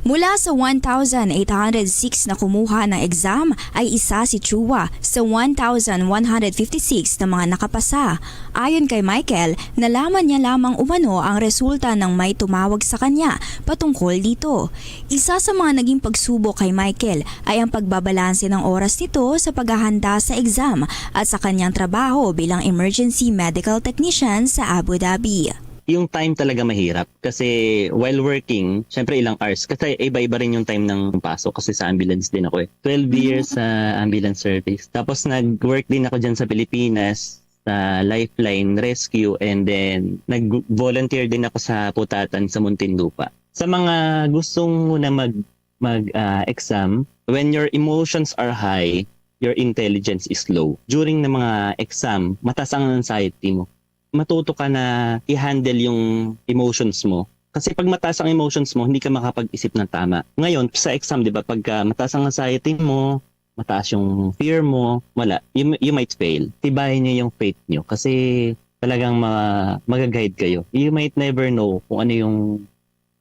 Mula sa one thousand eight hundred six na kumuha ng exam, ay isa si Chua sa one thousand one hundred fifty-six na mga nakapasa. Ayon kay Michael, nalaman niya lamang umano ang resulta nang may tumawag sa kanya patungkol dito. Isa sa mga naging pagsubok kay Michael ay ang pagbabalanse ng oras nito sa paghahanda sa exam at sa kanyang trabaho bilang emergency medical technician sa Abu Dhabi. Yung time talaga mahirap kasi while working, syempre ilang hours kasi iba-iba rin yung time ng pasok kasi sa ambulance din ako eh. Twelve years sa ambulance service. Tapos nag-work din ako dyan sa Pilipinas sa Lifeline Rescue and then nag-volunteer din ako sa Putatan sa Muntinlupa. Sa mga gustong muna mag mag ah, exam, when your emotions are high, your intelligence is low. During ng mga exam, mataas ang anxiety mo. Matuto ka na i-handle yung emotions mo. Kasi pag mataas ang emotions mo, hindi ka makapag-isip ng tama. Ngayon, sa exam, di ba, pagka mataas ang anxiety mo, mataas yung fear mo, wala, you, you might fail. Tibayan niyo yung faith niyo kasi talagang ma mag-guide kayo. You might never know kung ano yung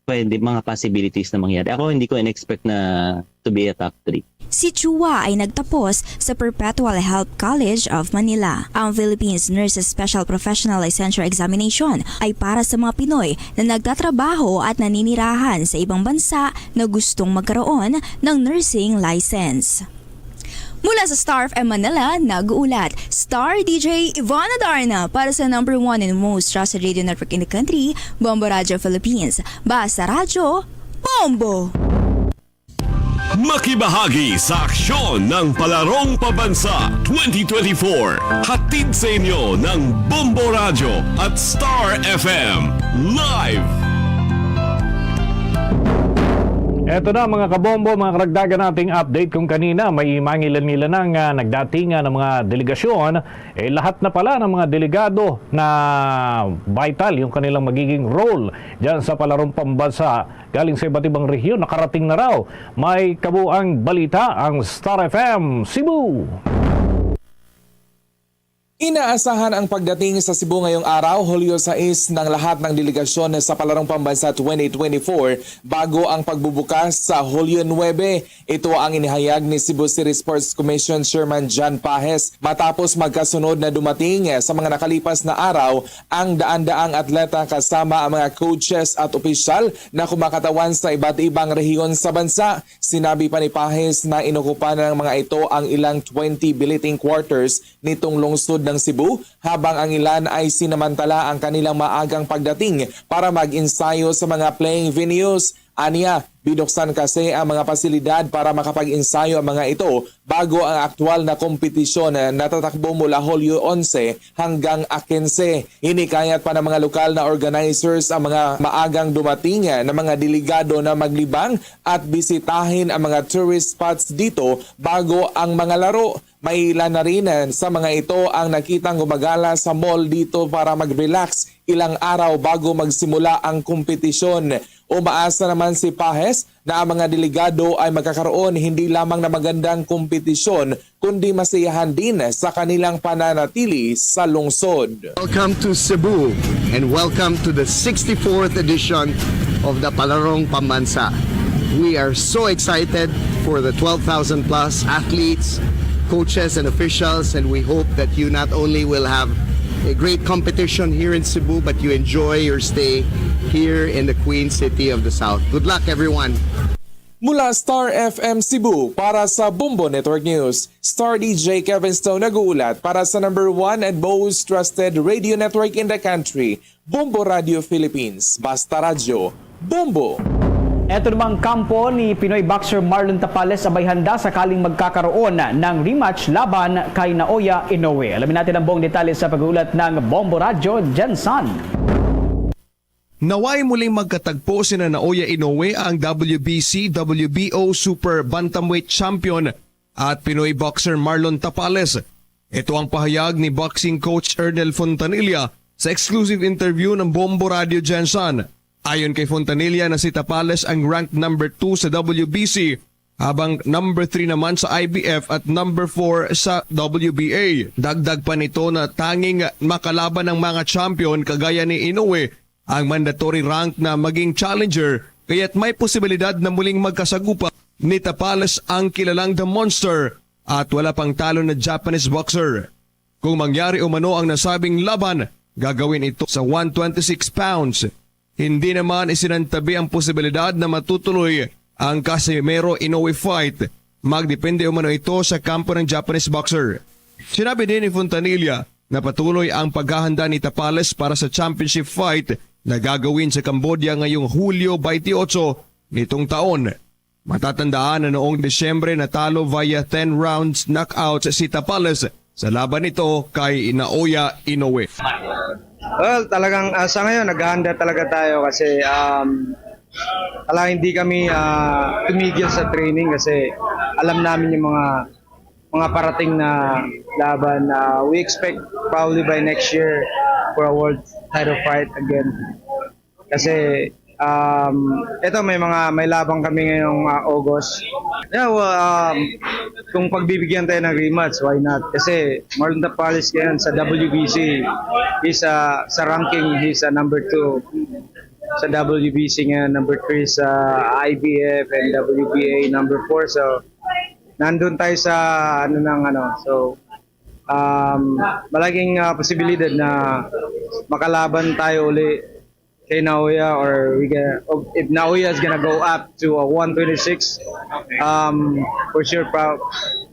pwede, mga possibilities na mangyari. Ako, hindi ko in-expect na to be a top three. Si Chua ay nagtapos sa Perpetual Help College of Manila. Ang Philippines Nurses Special Professional Licensure Examination ay para sa mga Pinoy na nagtatrabaho at naninirahan sa ibang bansa na gustong magkaroon ng nursing license. Mula sa Star F M Manila, nag-uulat Star D J Ivana Darna para sa number one and most trusted radio network in the country, Bombo Radio Philippines. Basta Radyo, Bombo! Makibahagi sa aksyon ng Palarong Pabansa twenty twenty-four. Hatid sa inyo ng Bombo Radyo at Star F M. Live! Eto na, mga kabombo, mga karagdagan nating update. Kung kanina may mangilan-ngilan na nga nagdatingan ng mga delegasyon, eh, lahat na pala ng mga delegado na vital yung kanilang magiging role dyan sa palarong pambansa galing sa iba't ibang rehiyon nakarating na raw. May kabuang balita ang Star F M Cebu. Inaasahan ang pagdating sa Cebu ngayong araw, Hulyo sais, ng lahat ng delegasyon sa Palarong Pambansa twenty twenty-four bago ang pagbubukas sa Hulyo nuebe. Ito ang inihayag ni Cebu City Sports Commission Chairman John Pajes matapos magkasunod na dumating sa mga nakalipas na araw ang daan-daang atleta kasama ang mga coaches at opisyal na kumakatawan sa iba't ibang rehiyon sa bansa. Sinabi pa ni Pajes na inokupan na ng mga ito ang ilang twenty billeting quarters nitong lungsod ng Cebu, habang ang ilan ay sinamantala ang kanilang maagang pagdating para mag-ensayo sa mga playing venues. Anya, binuksan kasi ang mga pasilidad para makapag-ensayo ang mga ito bago ang aktual na kompetisyon na natatakbo mula Hulyo onse hanggang a kinse. Hinikayat pa ng mga lokal na organizers ang mga maagang dumating na mga delegado na maglibang at bisitahin ang mga tourist spots dito bago ang mga laro. Maila na rin sa mga ito ang nakitang gumagala sa mall dito para mag-relax ilang araw bago magsimula ang kompetisyon. Umaasa naman si Pajes na ang mga delegado ay magkakaroon hindi lamang na magandang kompetisyon, kundi masiyahan din sa kanilang pananatili sa lungsod. Welcome to Cebu and welcome to the sixty-fourth edition of the Palarong Pambansa. We are so excited for the twelve thousand plus athletes, coaches, and officials, and we hope that you not only will have a great competition here in Cebu, but you enjoy your stay here in the Queen City of the South. Good luck, everyone. Mula Star F M Cebu, para sa Bombo Network News, Star D J Kevin Stone nag-uulat para sa number one and most trusted radio network in the country, Bombo Radio Philippines. Basta Radyo, Bombo! Eto namang kampo ni Pinoy boxer Marlon Tapales abay handa sakaling magkakaroon ng rematch laban kay Naoya Inoue. Alamin natin ang buong detalye sa pag-uulat ng Bombo Radyo, Jensan. Naway muling magkatagpo sina Naoya Inoue, ang W B C, W B O Super Bantamweight Champion at Pinoy boxer Marlon Tapales. Ito ang pahayag ni boxing coach Ernel Fontanilla sa exclusive interview ng Bombo Radio Jensan. Ayon kay Fontanilla na si Tapales ang ranked number two sa W B C, habang number three naman sa I B F at number four sa W B A. Dagdag pa nito na tanging makalaban ang mga champion kagaya ni Inoue ang mandatory rank na maging challenger, kaya't may posibilidad na muling magkasagupa ni Tapales, ang kilalang The Monster at wala pang talo na Japanese boxer. Kung mangyari umano ang nasabing laban, gagawin ito sa one twenty-six pounds. Hindi naman isinantabi ang posibilidad na matutuloy ang Casimero Inoue fight. Magdepende umano ito sa kampo ng Japanese boxer. Sinabi din ni Fontanilla na patuloy ang paghahanda ni Tapales para sa championship fight na gagawin sa Cambodia ngayong Hulyo twenty-eight nitong taon. Matatandaan na noong Disyembre natalo via ten rounds knockout si Tapales sa laban nito kay Naoya Inoue. Well, talagang, ah, sa ngayon, naghahanda talaga tayo kasi, um, talagang hindi kami, ah, tumigil sa training kasi alam namin yung mga, mga parating na laban. Ah, we expect probably by next year for a world title fight again. Kasi, um, eto, may mga, may laban kami ngayong, ah, August. Yeah, well, um, kung pagbibigyan tayo ng rematch, why not? Kasi Marlon Tapales ngayon sa W B C, he's, ah, sa ranking, he's, ah, number two. Sa W B C ngayon, number three sa I B F and W B A, number four. So, nandun tayo sa, ano, ng, ano. So, um, malaking, ah, posibilidad na makalaban tayo uli kay Naoya, or we gonna, if Naoya is gonna go up to a one twenty-six, um, for sure, pa,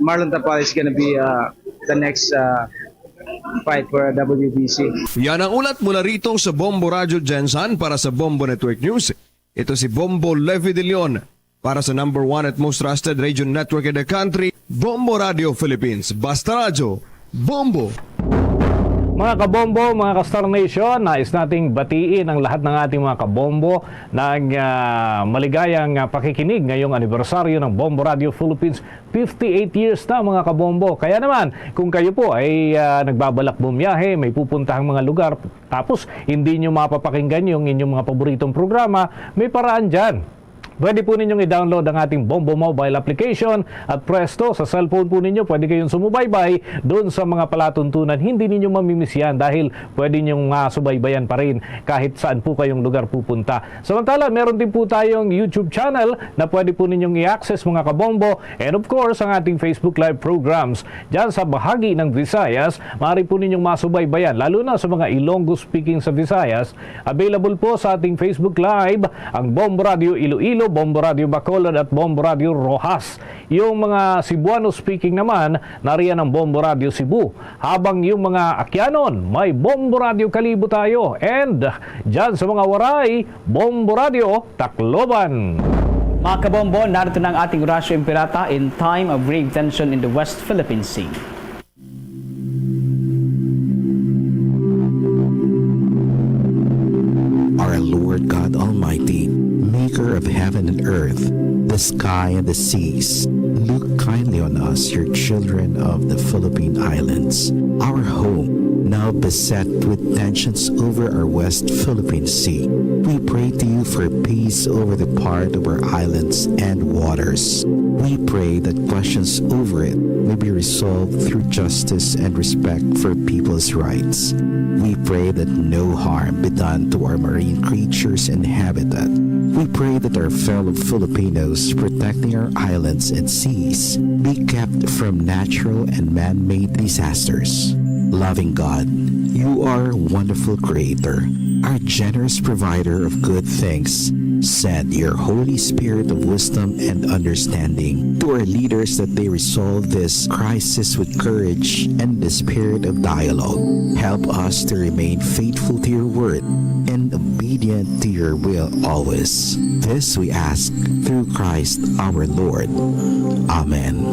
Marlon Tapal is gonna be, uh, the next, uh, fight for W B C. Yan ang ulat mula rito sa Bombo Radyo Jensan. Para sa Bombo Network News, ito si Bombo Levi De Leon. Para sa number one at most trusted radio network in the country, Bombo Radio Philippines. Basta Radyo, Bombo! Mga kabombo, mga ka-Star Nation, nais nating batiin ang lahat ng ating mga kabombo ng, ah, maligayang, ah, pakikinig ngayong anibersaryo ng Bombo Radio Philippines. Fifty-eight years na, mga kabombo. Kaya naman, kung kayo po ay, ah, nagbabalak bumiyahe, may pupuntahang mga lugar, tapos hindi nyo mapapakinggan yung inyong mga paboritong programa, may paraan dyan. Pwede po ninyong i-download ang ating Bombo Mobile application at presto, sa cellphone po ninyo, pwede kayong sumubaybay doon sa mga palatuntunan. Hindi ninyo mamimiss yan dahil pwede ninyong masubaybayan pa rin kahit saan po kayong lugar pupunta. Samantala, meron din po tayong YouTube channel na pwede po ninyong i-access, mga kabombo. And of course, ang ating Facebook Live programs. Diyan sa bahagi ng Visayas, maaari po ninyong masubaybayan, lalo na sa mga Ilonggo speaking sa Visayas. Available po sa ating Facebook Live ang Bombo Radio Iloilo, Bombo Radio Bacolod at Bombo Radio Roxas. Yung mga Cebuano speaking naman, nariyan ang Bombo Radio Cebu. Habang yung mga Aquianon, may Bombo Radio Kalibo tayo. And dyan sa mga Waray, Bombo Radio Tacloban. Mga kabombo, narito na ang ating Orasyo Imperata in time of grave tension in the West Philippine Sea. Our Lord God Almighty, maker of heaven and earth, the sky and the seas, look kindly on us, your children of the Philippine Islands. Our home, now beset with tensions over our West Philippine Sea. We pray to you for peace over the part of our islands and waters. We pray that questions over it may be resolved through justice and respect for people's rights. We pray that no harm be done to our marine creatures and habitat. We pray that our fellow Filipinos protecting our islands and seas be kept from natural and man-made disasters. Loving God, you are a wonderful creator, our generous provider of good things. Send your Holy Spirit of wisdom and understanding to our leaders that they resolve this crisis with courage and the spirit of dialogue. Help us to remain faithful to your word and obedient to your will always. This we ask through Christ our Lord. Amen.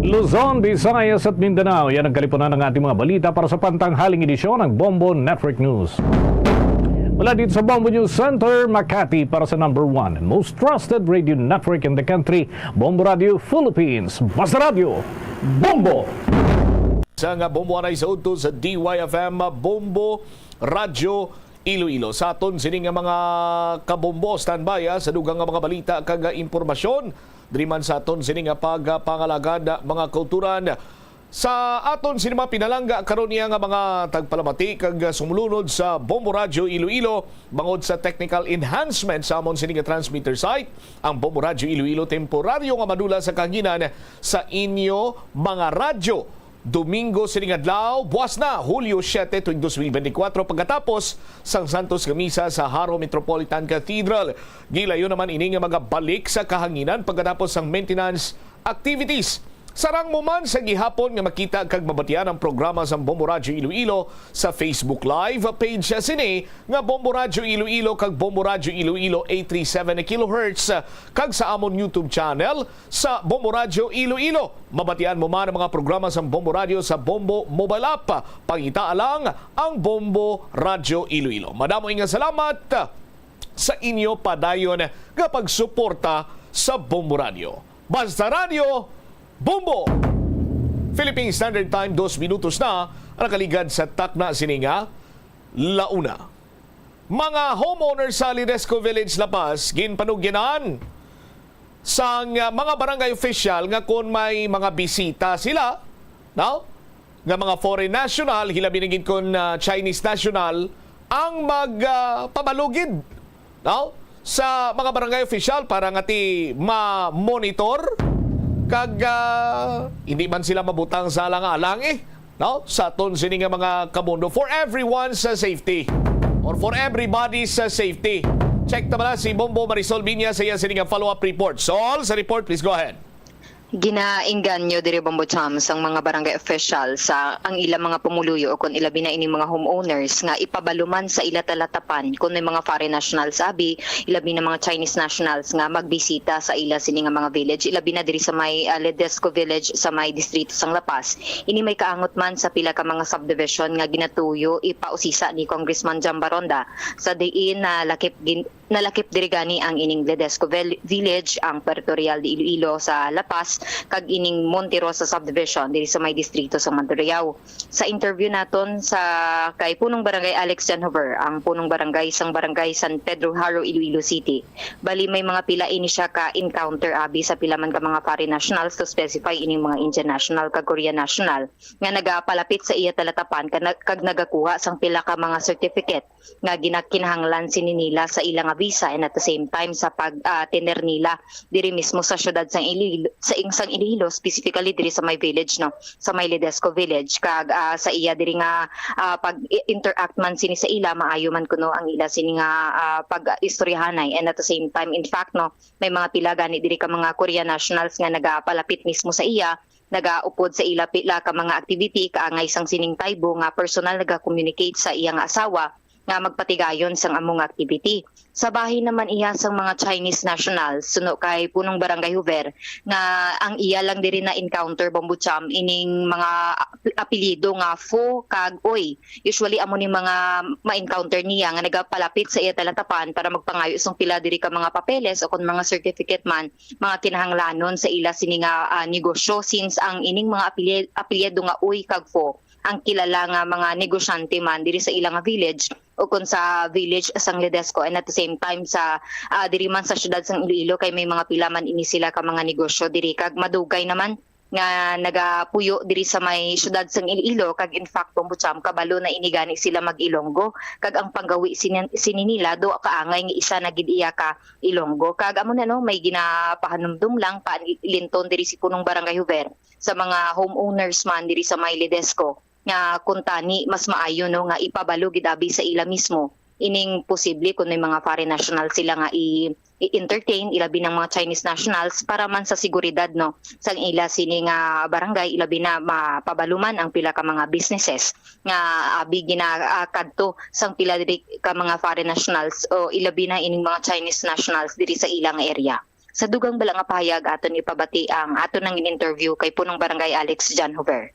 Luzon, Visayas at Mindanao, yan ang kalipunan ng ating mga balita para sa pantanghaling edisyon ng Bombo Network News. Mula dito sa Bombo News Center, Makati, para sa number one and most trusted radio network in the country, Bombo Radio Philippines. Basta Radio, Bombo! Sa nga Bombo anay sa udto sa D Y F M, Bombo Radyo Iloilo. Sa aton sini nga mga kabombo, standby, ah, sa dugang nga mga balita kag, ah, impormasyon. Diri man sa aton sini nga pagpangalagad, ah, mga kauturan. Sa aton sini mga pinalangga karon niya nga mga tagpalamati kag, ah, sumulunod sa Bombo Radyo Iloilo, bangod sa technical enhancement sa amon sini nga transmitter site, ang Bombo Radyo Iloilo temporaryo nga madula sa kahanginan sa inyo mga radyo. Domingo sining adlaw, buwas na, Hulyo siete, tuig dos mil benti kwatro, pagkatapos sang Santos nga Misa sa Jaro Metropolitan Cathedral. Gilayon naman ini nga magabalik sa kahanginan pagkatapos sang maintenance activities. Sarang mo man sa gihapon nga makita kag mabatian ang programa sang Bombo Radyo Iloilo sa Facebook Live page sini nga Bombo Radyo Iloilo kag Bombo Radyo Iloilo eight three seven kilohertz kag sa amon YouTube channel sa Bombo Radyo Iloilo. Mabatian mo man ang mga programa sang Bombo Radyo sa Bombo mobile app. Pangitaa lang ang Bombo Radyo Iloilo. Madamo nga salamat sa inyo padayon nga pagsuporta sa Bombo Radyo. Basta Radyo, Bombo! Philippine Standard Time, dos minutos na ang nakaligad sa takna sini nga launa. Mga homeowner sa Ledesco Village, La Paz, ginpanugyanan sang, ah, mga barangay official nga kon may mga bisita sila, no? Nga mga foreign national, hilabi na gid kon, ah, Chinese national, ang mag, ah, pabalugid, no? Sa mga barangay official para nga ti ma-monitor kag, ah, hindi man sila mabutang sa alang-alang, eh. No? Sa aton sini nga mga kamundo, for everyone's, uh, safety or for everybody's, uh, safety. Check ta bala si Bombo Marisol Binya sa iya sini nga follow-up report. Sol, sa report, please go ahead. Ginainganyo diri, Bombo Cham, sang mga barangay official sa ang ilang mga pumuluyo o kon ilabi na ining mga homeowners nga ipabalo man sa ila talatapan kon may mga foreign nationals abi, ilabi na mga Chinese nationals nga magbisita sa ila sini nga mga village, ilabi na diri sa may, ah, Ledesco Village sa may distrito sang La Paz. Ini may kaangot man sa pila ka mga subdivision nga ginatuyo ipausisa ni Congressman Jam Baronda, sa diin nalakip gin-, nalakip diri gani ang ining Ledesco Vil-, Village, ang Puerto Real de Iloilo sa La Paz, kag ining Monte Rosa Subdivision diri sa may distrito sa Mandareao. Sa interview naton sa kay Punong Barangay Alex Janhover, ang Punong Barangay sang Barangay San Pedro Jaro, Iloilo City, bali may mga pila ini siya ka encounter abi sa pila man ka mga foreign nationals, to specify ining mga Indian national kag Korean national nga nagapalapit sa iya talatapan ka-, kag nagakuha sang pila ka mga certificate nga ginakinahanglan sini nila sa ila nga visa, and at the same time sa pag, ah, tener nila diri mismo sa siyudad sang Iloilo, sa ing-, sang Iloilo, specifically diri sa may village, no, sa may Ledesco Village, kag, ah, sa iya diri nga, ah, pag-interact man sini sa ila, maayo man kuno ang ila sini nga, ah, pag-istoryahanay, and at the same time, in fact, no, may mga pila gani diri ka mga Korean nationals nga nagapalapit mismo sa iya, nagaupod sa ila pila ka mga activity kaangay sang sining taybo nga personal naga-communicate sa iya nga asawa nga magpatigayon sang amo nga activity. Sa bahin naman iya sang mga Chinese nationals, suno kay Punong Barangay Hover, nga ang iya lang diri na encounter, Bombo Cham, ining mga ap-, apelyido nga Fo kag Oy. Usually, amo ni mga ma-encounter niya nga nagapalapit sa iya talatapan para magpangayo sang pila diri ka mga papeles o kon mga certificate man, mga kinahanglanon sa ila sini nga, ah, negosyo, since ang ining mga apelye-, apelyido nga Uy kag Fo ang kilala nga mga negosyante man diri sa ila nga village o kon sa village sang Ledesco, and at the same time sa, ah, diri man sa siyudad sang Iloilo, kay may mga pila man ini sila ka mga negosyo diri, kag madugay naman nga nagapuyo diri sa may siyudad sang Iloilo, kag in fact, Bombo Cham, kabalo na ini gani sila mag-Ilonggo, kag ang panggawi sini, sini nila do kaangay nga isa na gid iya ka Ilonggo. Kag amo na, no, may ginapahanumdom lang pa linton diri si Punong Barangay Hover sa mga homeowners man diri sa may Ledesco nga kuntani mas maayo, no, nga ipabalo gid abi sa ila mismo ining posible kun may mga foreign national sila nga i-, i-entertain, ilabi ng mga Chinese nationals, para man sa seguridad, no, sang ila sini nga barangay, ilabi na mapabaluman ang pila ka mga businesses nga abi gina, ah, kadto sang pila diri ka mga foreign nationals o ilabi na ining mga Chinese nationals diri sa ilang area. Sa dugang bala nga pahayag, aton ipabati ang aton nang interview kay Punong Barangay Alex John Hover.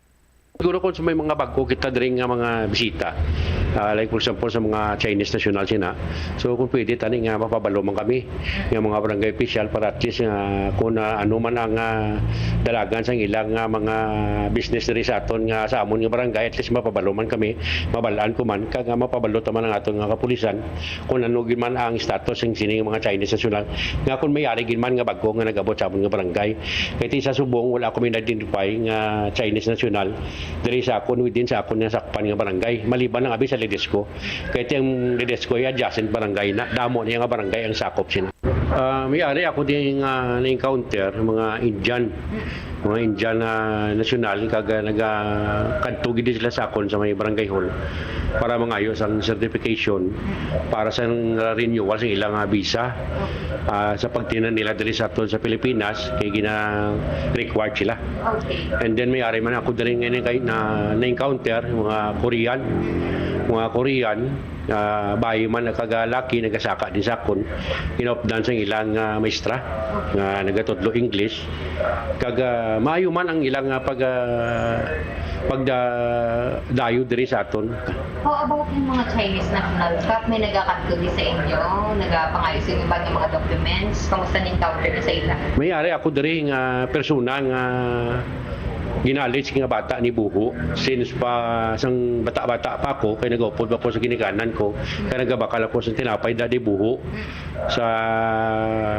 Siguro kung sa may mga bag-o kita diri nga mga bisita, ah, like for example sa mga Chinese national sina, so kung pwede tani nga mapabalo man kami nga mga barangay official para at least nga kung, ah, ano man ang, ah, dalagan sang ilang, ah, mga business diri sa aton nga sa amon nga barangay, at least mapabalo man kami, mabalaan ko man, kag, ah, mapabalo ta man ang aton nga kapulisan kung ano gid man ang status sang sini nga mga Chinese national nga kung may ari gid man nga bag-o nga nag-abot sa amon nga barangay. Kay ti sa subong, wala kami na-identify nga Chinese national diri sa akon, within sa akon nga sakpan nga barangay. Maliban lang abi sa Ledesco. Kay ti ang Ledesco ay adjacent barangay na, damo niya nga barangay ang sakop sina. Ah, may ari ako din nga na-encounter mga Indian, mga Indian, ah, national, kag, ah, naga-, kadto gid sila sa akon sa may barangay hall para mangayo sang certification para sa renewal sa ilang, ah, visa, ah, sa pagtinan nila diri sa aton sa Pilipinas, kay gina-required sila. Okay. And then may ari man ako diri nga na, na, na-encounter, mga Korean, mga Korean, ah, bayi man kag, ah, laki nagasaka din sa akon, ginaupdan sang ilang, ah, maestra nga nagatudlo English. Kag, ah, maayo man ang ilang, ah, pag, ah, pagda-, dayo diri sa aton. How about yung mga Chinese nationals, Kap? May nagakadto di sa inyo? Nagapangayo sa inyo ba ng mga documents? Kamusta ang encounter niyo sa ila? May ari ako diri nga persona nga ginalit nga bata ni Buho. Since pa sang bata-bata pa ako, kay nagaupod pa ako sa ginikanan ko, kay nagabakal ako sa tinapay, Daddy Buho, sa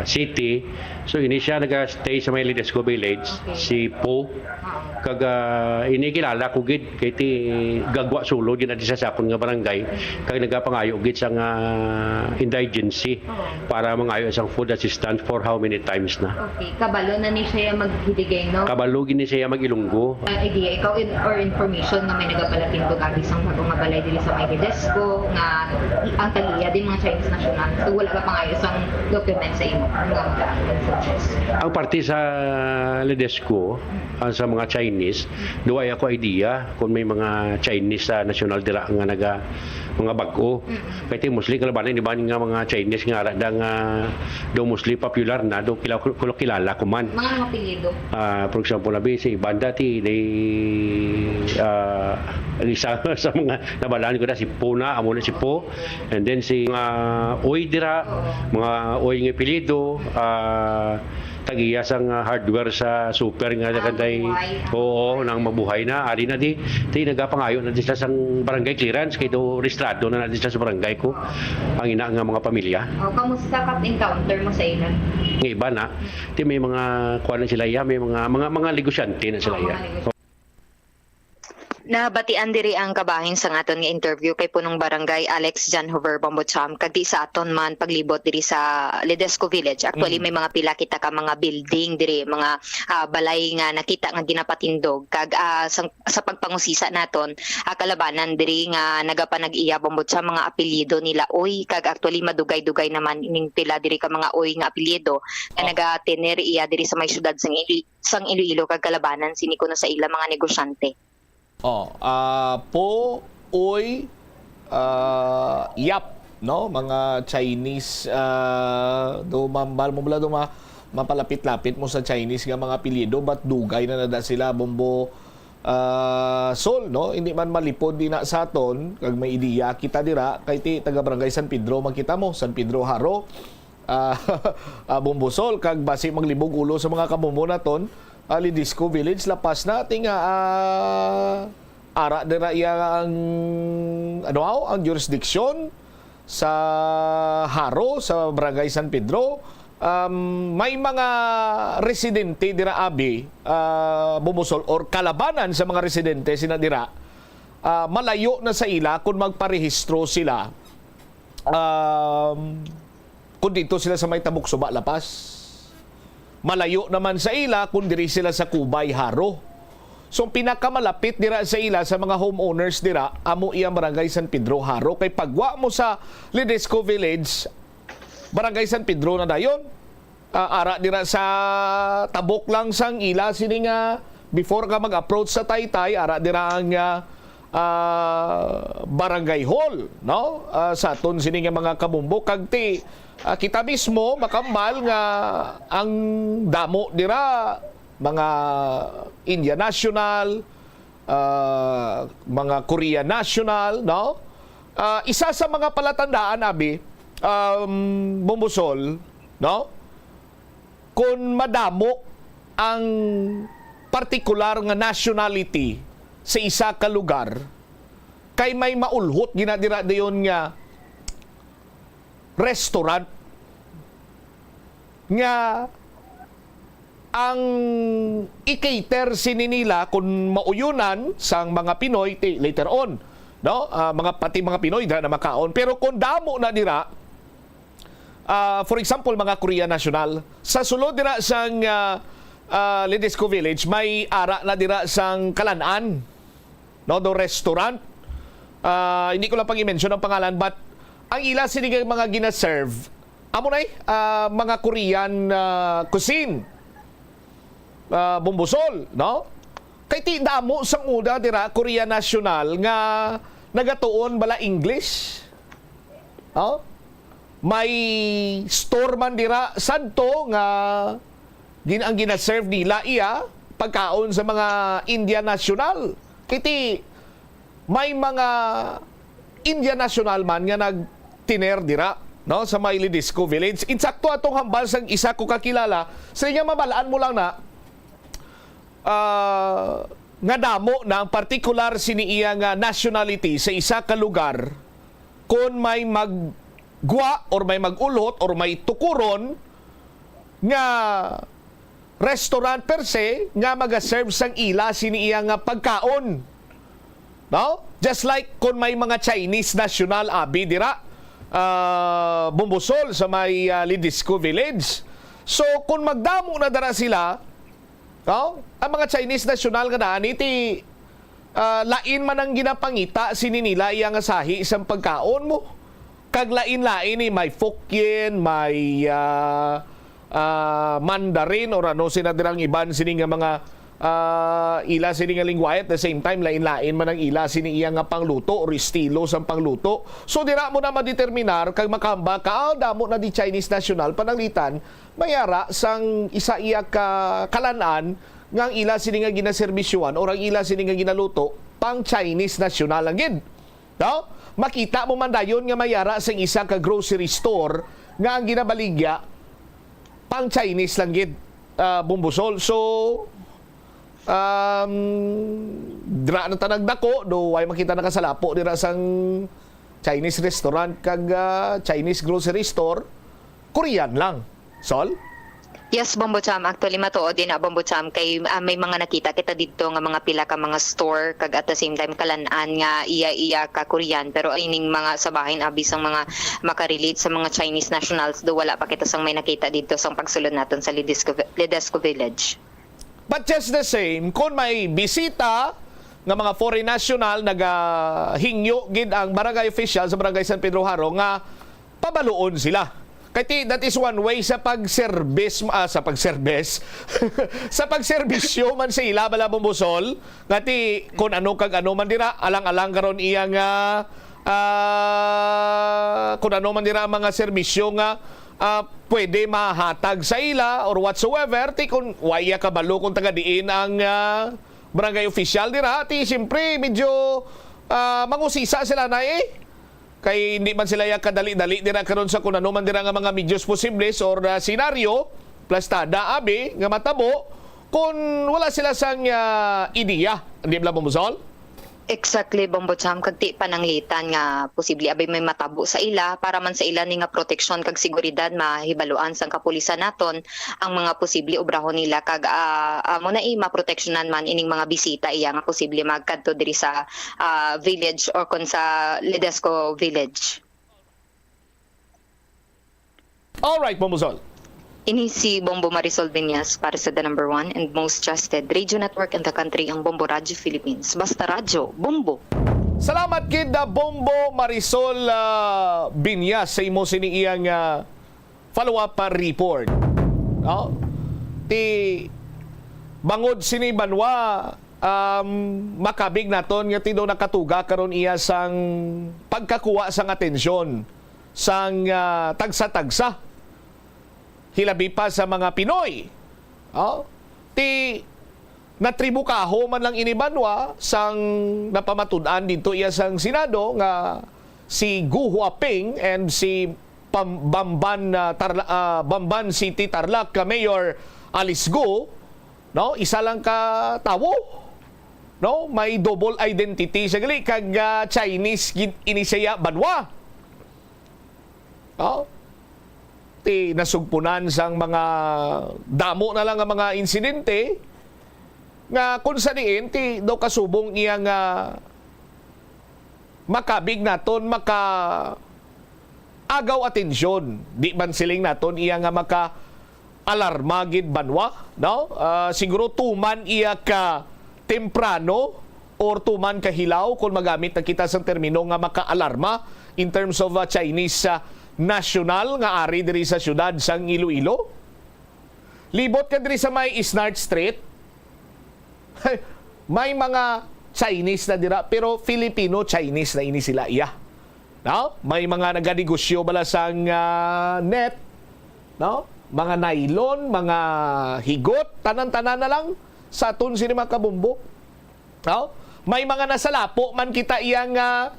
city. So, ini siya naga-stay sa may Ledesco Village, Okay. si Po. Oo. Kag, ah, ini kilala ko gid, kay ti gagwa sulod gid adi sa sakon nga barangay, kag nagapangayo gid sa nga indigency Oo. para mangayo sang food assistance for how many times na. Okay. Kabalo na ni siya maghiligay, no? Kabalo gid ni siya mag-Ilonggo. Go. Uh, idea ikaw in, or information nga may nagapalapindog abi sang bago nga balay diri sa may Ledesco nga ang tag-iya din mga Chinese nationals, so wala ka pangayo sang document sa imo nga mga suggest. Ang parte sa Ledesco, ang sa mga Chinese, do ay ako idea kung may mga Chinese sa national dira nga naga mga bag-o. Kay ti mostly kalabanan iban nga mga Chinese nga ara da nga do mostly popular na do kila kilala ko man. Mga mga apelyido. Ah, for example, abi si Banda ti they ah ang isa sa mga nabalaan ko na si Puna, amo na si Po. And then si mga Oy dira, mga Oy nga apelyido, ah tag-iya sang ah, hardware sa super nga kanday. Oo, nang mabuhay na ari na di, di nagapangayo na di sila sang barangay clearance kay do rehistrado na na di sila sa barangay ko ang ina nga mga pamilya. O, kamusta ka encounter mo sa ila? Nga iba na, di may mga kuan na sila iya, may mga mga mga negosyante na sila iya. Nabatian diri ang kabahin sang aton nga interview kay Punong Barangay Alex Janhover Bombocham kag di sa aton man paglibot diri sa Ledesco Village. Actually, may mga pila kita ka mga building diri, mga ah, balay nga nakita nga ginapatindog kag ah, sang, sa pagpangusisa naton, ah, kalabanan diri nga nagapanag-iya Bombocham mga apelyido nila Oy, kag actually madugay-dugay naman ining pila diri ka mga Oy nga apelyido nga nagatener iya diri sa may syudad sang Ili sang Iloilo kag kalabanan sini kuno sa ila mga negosyante. Oh, ah, Po, Oy, ah, Yap, no? Mga Chinese, ah, do mambal mo bala do ma, mapalapit-lapit mo sa Chinese nga mga apelyido, but dugay na nada sila, Bombo, ah, Sol, no? Hindi man malipod di na sa aton, kag may ideya kita dira, kay ti taga Barangay San Pedro man kita mo, San Pedro Jaro, ah, ah, Bombo Sol, kag basi maglibog ulo sa mga kabombo naton, ah, Ledesco Village, lapas na, ti nga, ah, ara dira iya ang, ano aw, ang jurisdiction sa Jaro, sa Barangay San Pedro. Um, may mga residente dira abi, ah, Bombo Sol, or kalabanan sa mga residente sina dira, ah, malayo na sa ila kung magparehistro sila, um, kung dito sila sa may Tabok Suba, Lapas. Malayo naman sa ila kung diri sila sa Cubay, Jaro. So, ang pinakamalapit dira sa ila sa mga homeowners dira, amo iyang Barangay San Pedro, Jaro. Kay pagwa mo sa Ledesco Village, Barangay San Pedro na dayon. Ah, ara dira sa tabok lang sang ila sini nga before ka mag-approach sa Taytay, ara dira ang ah, ah, barangay hall, no? Ah, sa aton sini nga mga kabombo, kag ti ah, kita mismo makambal nga ang damo dira mga India national, ah, mga Korea national, no? Ah, isa sa mga palatandaan abi, um, Bombo Sol, no? Kung madamo ang partikular nga nationality sa isa ka lugar, kay may maulhot gina dira dayon nga restaurant nga ang i-cater sini nila kung mauyonan sang mga Pinoy ti, later on, no? Ah, mga pati mga Pinoy dira na makaon, pero kung damo na dira, ah, for example, mga Korean national, sa sulod dira sang ah, ah, Ledesco Village, may ara na dira sang kalan-an, no, do restaurant. Ah, hindi ko lang pag-i-mention ang pangalan, but ang ila sini nga mga gina-serve amo na eh, ah, mga Korean ah, cuisine, ah, Bombo Sol, no? Kay ti damo sang una dira Korean national nga nagatuon bala English. Oh? May store man dira sadto nga gin ang gina-serve nila iya pagkaon sa mga Indian national. Kay ti may mga Indian national man nga nagtiner dira, no, sa may Ledesco Village. Insakto atong hambal sang isa ko kakilala, sa iya mabalaan mo lang na, ah, nga damo na ang partikular sini iya nga nationality sa isa ka lugar, kon may maggwa or may mag-ulhot or may tukuron nga restaurant per se nga magaserve sang ila sini iya nga pagkaon. No? Just like kon may mga Chinese national abi dira, ah, Bombo Sol sa may ah, Ledesco Village. So, kung magdamo na dara sila, Oh, ang mga Chinese national nga naa ni ti, ah, lain man ang ginapangita sini nila iya nga sahi sang pagkaon mo. Kag lain-lain ni, may Fokkien, may, ah, ah, Mandarin, or ano sina dirang iban sini nga mga, ah, ila sini nga lingwahe. At the same time, lain-lain man ang ila sini iya nga pangluto or estilo sang pangluto. So, dira mo na madeterminar kag makahambal ka, ah, damo na di Chinese national pananglitan, may ara sang isa iya ka kalan-an nga ang ila sini nga ginaserbisyuhan or ang ila sini nga ginaluto pang Chinese national lang gid. No? Makita mo man dayon nga may ara sang isa ka grocery store nga ang ginabaligya pang Chinese lang gid, ah, Bombosol. So, um, dira na ta nagdako, do way makita nakasalapo dira sang Chinese restaurant kag, ah, Chinese grocery store, Korean lang. Sol? Yes, Bombo Cham. Actually, matuod din na, Bombo Cham, kay, ah, may mga nakita kita didto nga mga pila ka mga store, kag at the same time, kalan-an nga iya-iya ka Korean, pero ining mga sa bahin, abi sang mga makarelate sa mga Chinese nationals, do wala pa kita sang may nakita didto sang pagsulod naton sa Ledesco, Ledesco Village. But just the same, kung may bisita nga mga foreign national, nagahingyo gid ang barangay official sa Barangay San Pedro Jaro nga pabaluon sila. Kay ti, that is one way sa pagserbis, ah, sa pagserbis, sa pagserbisyo man sa ila, bala, Bombosol, nga ti, kung ano kag ano man dira, alang-alang karon iya nga, ah, kung ano man dira ang mga serbisyo nga, ah, pwede mahatag sa ila or whatsoever, ti kung wa iya kabalo kung taga diin ang, ah, barangay official dira, ti siyempre medyo, ah, mangusisa sila na eh. Kay hindi man sila ya kadali-dali dira karon sa kung ano man dira nga mga medios posibles or, ah, senaryo, plastada, abi, nga matabo, kung wala sila sang, ah, ideya. Hindi bala, Bombosol? Exactly, Bombo Cham, kag ti pananglitan nga posible abay may matabo sa ila, para man sa ila ni nga proteksyon kag seguridad, mahibaluan sang kapulisan naton ang mga posible obrahon nila, kag, ah, amo na i maproteksyonan man ining mga bisita iya nga posible magkadto diri sa, ah, village or kon sa Ledesco Village. Alright, Bombosol. Ini si Bombo Marisol Viñas para sa the number one and most trusted radio network in the country, ang Bombo Radyo Philippines. Basta radyo, Bombo! Salamat gid, ah, Bombo Marisol, ah, Viñas, sa imo sini iyang, ah, follow-up, ah, report. No? Ti bangod sini banwa, um, makabig naton nga ti daw nakatuga karon iya sang pagkakuha sang atensyon sang, ah, tagsa-tagsa, hilabi pa sa mga Pinoy. Oh, ti natribukaho man lang ini banwa sang napamatud-an didto iya sang Senado nga si Gu Huaping and si Pam-, Bamban, ah, Tarla-, ah, Bamban City Tarlac ka Mayor Alice Gu, no? Isa lang ka tawo, no? May double identity siya gali kag, ah, Chinese gid ini siya banwa. Oh? Ti nasugpunan sang mga damo na lang nga mga insidente nga kung sa diin ti daw kasubong iya nga makabig naton, maka agaw atensyon, di man siling naton iya nga maka alarma gid banwa, no? Ah, siguro tuman iya ka temprano or tuman ka hilaw kung magamit na kita sang termino nga makaalarma in terms of, ah, Chinese, ah, national nga ari diri sa siyudad sang Iloilo. Libot ka diri sa may Isnard Street, may mga Chinese na dira, pero Filipino-Chinese na ini sila, iya. No? May mga naganegosyo bala sang, ah, net, no? Mga nylon, mga higot, tanan-tanan na lang sa aton sini mga kabombo. No? May mga nasalapo man kita iya nga,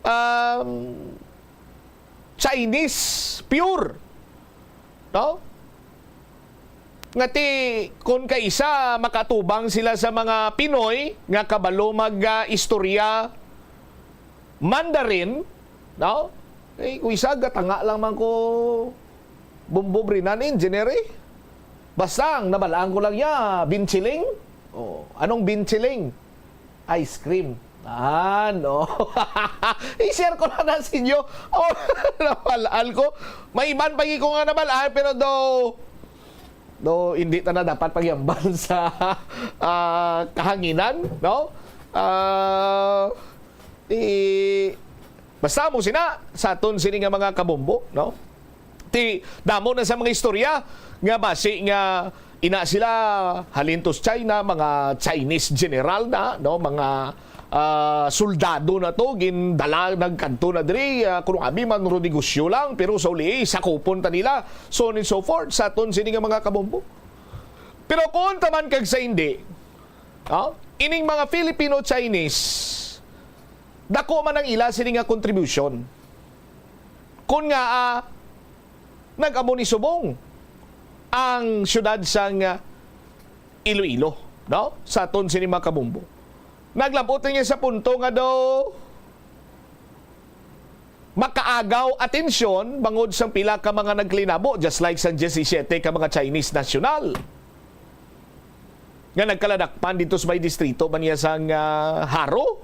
um, Chinese pure. No? Nga ti, kun kaisa, makatubang sila sa mga Pinoy nga kabalo mag, ah, istorya Mandarin, no? Eh, kung isa, gatanga lang man ko, Bombo Brinan, engineer, eh. Basta, ang nabalaan ko lang ya, binchiling. Oh, anong binchiling? Ice cream. Ah, no. I-share ko lang na sa inyo. Oh, nabalaan ko. May iban pa ko nga nabalaan, pero daw, No, hindi ta na dapat pagyambal sa, ah, kahanginan, no? Ah, i-, basta mo sina, sa aton sini nga mga kabombo, no? Ti, damo na sa mga istorya nga basi nga ina sila halin to sa China, mga Chinese general na, no? Mga, ah, soldado na to, gindala, nagkadto na diri, ah, kung abi man, ro negosyo lang, pero sa uli, sakupon ta nila, so on and so forth, sa aton sini nga mga kabombo. Pero kung ta man kag sa hindi, ah, ining mga Filipino-Chinese, dako man ang ila sini nga contribution. Kun nga, ah, nag-amo ni subong ang siyudad sang, ah, Iloilo, no? Sa aton sini mga kabombo. Naglabot niya sa punto nga daw makaagaw atensyon bangod sang pila ka mga nagkalinabo, just like sang diyesisiyete ka mga Chinese nasyonal nga nagkaladakpan dito sa may distrito man niya sang, ah, Jaro,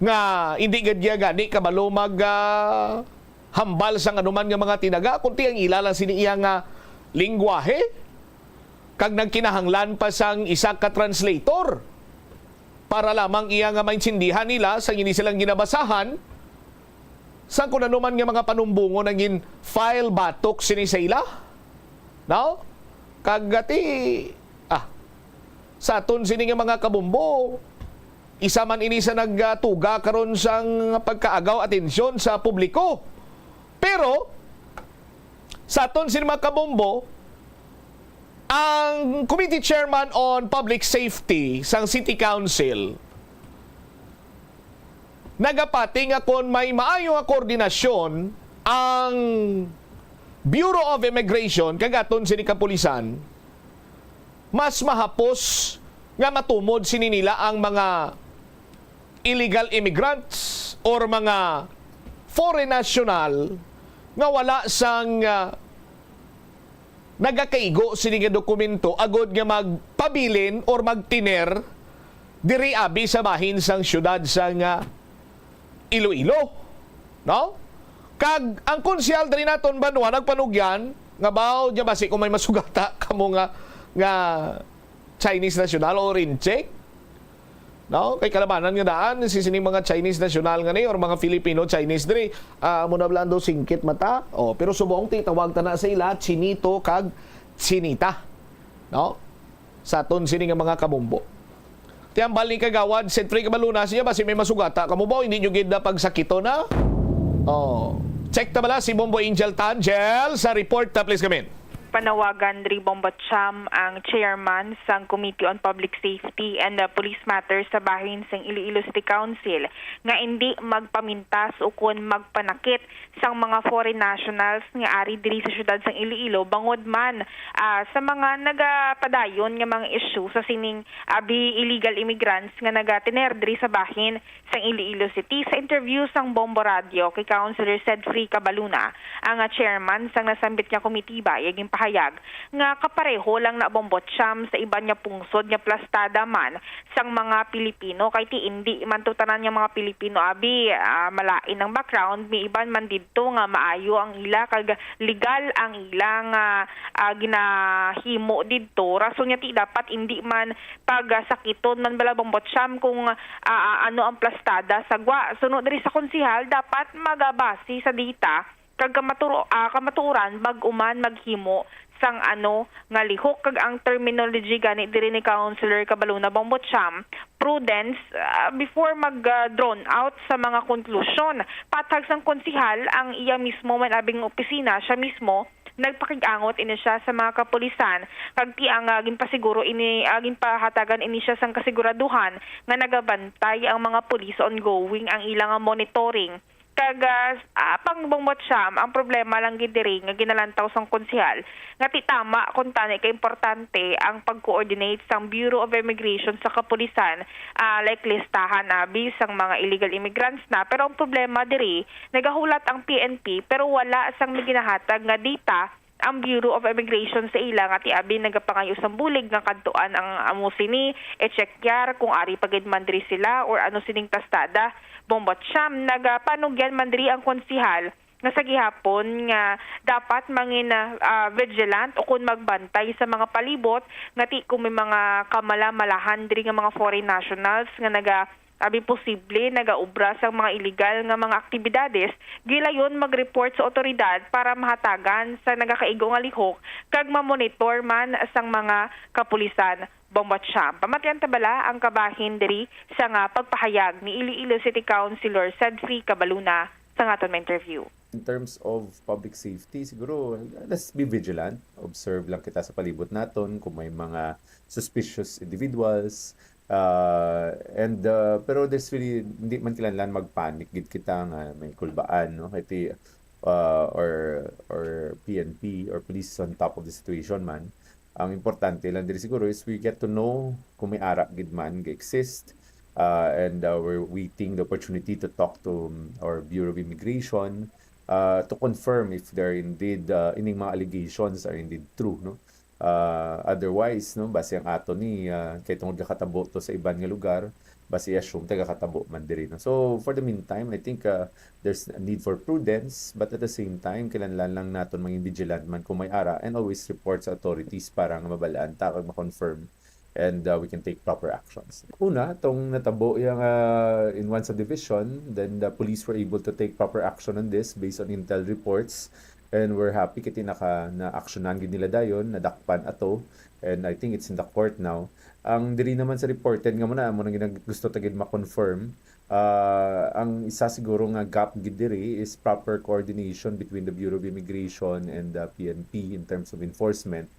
nga hindi gad niya gani kabalo mag, ah, hambal sang anuman nga mga tinaga, kundi ang ila lang sini iya nga lingwahe, kag nagkinahanglan pa sang isa ka translator para lamang iya nga maintindihan nila sa ini silang ginabasahan, sa kun ano man nga mga panumbongon ang gin-file batok sini sa ila. No? Kag ati, ah, sa aton sini nga mga kabombo, isa man ini sa nagtuga karon sang pagkaagaw atensyon sa publiko. Pero, sa aton sini mga kabombo, ang Committee Chairman on Public Safety sang City Council nagapati nga kon may maayo nga koordinasyon ang Bureau of Immigration kag aton sini kapulisan, mas mahapos nga matumod sini nila ang mga illegal immigrants or mga foreign national nga wala sang, ah, nagakaigo sini nga dokumento agod nga magpabilin or magtiner diri abi sa bahin sang siyudad sang, ah, Iloilo, no? Kag ang konsehal diri naton banwa nagpanugyan nga baw niya basi kung may masugata kamo nga, nga Chinese national or incheck, no? Kay kalabanan nga daan si sining mga Chinese national nga ni or mga Filipino Chinese diri, ah, amo na lang daw singkit mata. Oh, pero subong ti tawag ta na sa ila Chinito kag Chinita, no? Sa aton sini nga mga kabombo. Ti hambal ni Kagawad Sentry Kabaluna siya, basi may masugata kamo ba? Hindi nyo gid na pagsakiton, ha? Oh. Check ta bala si Bombo Angel Tangel sa report. Ta, please, come in. Panawagan diri, Bombo Cham, ang chairman sang Committee on Public Safety and, uh, Police Matters sa bahin sang Iloilo City Council nga indi magpamintas ukon magpanakit sang mga foreign nationals nga ari diri sa siyudad sang Iloilo, bangod man, ah, sa mga nagapadayon nga mga issue sa sining abi illegal immigrants nga nagatener diri sa bahin sang Iloilo City. Sa interview sang Bombo Radio kay Councilor Sedfrey Cabaluna, ang, ah, chairman sang nasambit nga komitiba, iya ginpahayag nga kapareho lang na, Bombo Cham, sa iban nga pungsod nga plastada man sang mga Pilipino, kay ti indi man to tanan nga mga Pilipino abi, ah, malain ang background, may iban man didto nga maayo ang ila kag legal ang ilang, ah, ah, ginahimo didto. Rason nga ti dapat indi man pagasakiton man bala, Bombo Cham, kung, ah, ah, ano ang plastada sa gwa. Suno diri sa konsehal, dapat magabase sa data kag kamaturo-, ah, kamatuoran bag-o man maghimo sang ano nga lihok. Kag ang terminology gani diri ni Councilor Cabaluna, Bombo Cham, prudence, ah, before mag, ah, drawn out sa mga konklusyon. Patag sang konsehal, ang iya mismo man abing opisina, siya mismo nagpakig-angot ini siya sa mga kapulisan, kag ti ang, ah, ginpasiguro ini, ah, ginpahatagan ini siya sang kasiguraduhan nga nagabantay ang mga pulis ongoing ang ilang monitoring. Kag, ah, s-, ah, pang Bombo Cham, ang problema lang gid diri nga ginalantaw sang konsehal nga ti tama kuntani ka importante ang pag-coordinate sang Bureau of Immigration sa kapulisan, ah, like listahan abi sang mga illegal immigrants na. Pero ang problema diri, nagahulat ang P N P pero wala sang ginahatag nga data ang Bureau of Immigration sa ila nga ti abi nagapangayo sang bulig nga kadtuan ang amo sini, i-check yar kung ari pa gid man diri sila or ano sining plastada. Bombo Cham, nagapanugyan man diri ang konsehal nga sa gihapon nga dapat mangin, ah, vigilant o kun magbantay sa mga palibot, nga ti kung may mga kamalamalahan diri nga mga foreign nationals nga naga, abi posible nagaobra sang mga illegal nga mga aktibidades, gilayon mag-report sa otoridad para mahatagan sa nagakaigo nga lihok kag mamonitor man sang mga kapulisan. Bombat Champ. Pamatian ta bala ang kabahin diri sa nga pagpahayag ni Iloilo City Councilor Sedfrey Cabaluna sa nga aton ma-interview. In terms of public safety, siguro, let's be vigilant. Observe lang kita sa palibot naton kung may mga suspicious individuals. Uh, and uh, pero there's really, hindi man kinahanglan magpanic gid kita nga may kulbaan, no? Kay ti, uh, or or P N P or police on top of the situation man. Ang importante lang diri siguro is we get to know kung may ara gid man ga-exist. Uh, and uh, we're waiting the opportunity to talk to um, our Bureau of Immigration uh, to confirm if there indeed uh, ining mga allegations are indeed true, no? Uh, otherwise, no, basi ang ato ni uh, kay tungod gakatabo to sa iban nga lugar, basi i-assume ta gakatabo man diri, no? So for the meantime, I think uh, there's a need for prudence, but at the same time, kinahanglan lang naton mangin vigilant man kung may ara and always report sa authorities para nga mabal-an ta kag ma-confirm and uh, we can take proper actions. Una, tong natabo yang uh, in one subdivision, then the police were able to take proper action on this based on intel reports, and we're happy kay naka na-actionan gid nila dayon, nadakpan ato, and I think it's in the court now. Ang diri naman sa reported nga muna, amo nang ginag- gusto ta gid ma-confirm. Uh, ang isa siguro nga gap gid diri is proper coordination between the Bureau of Immigration and the P N P in terms of enforcement.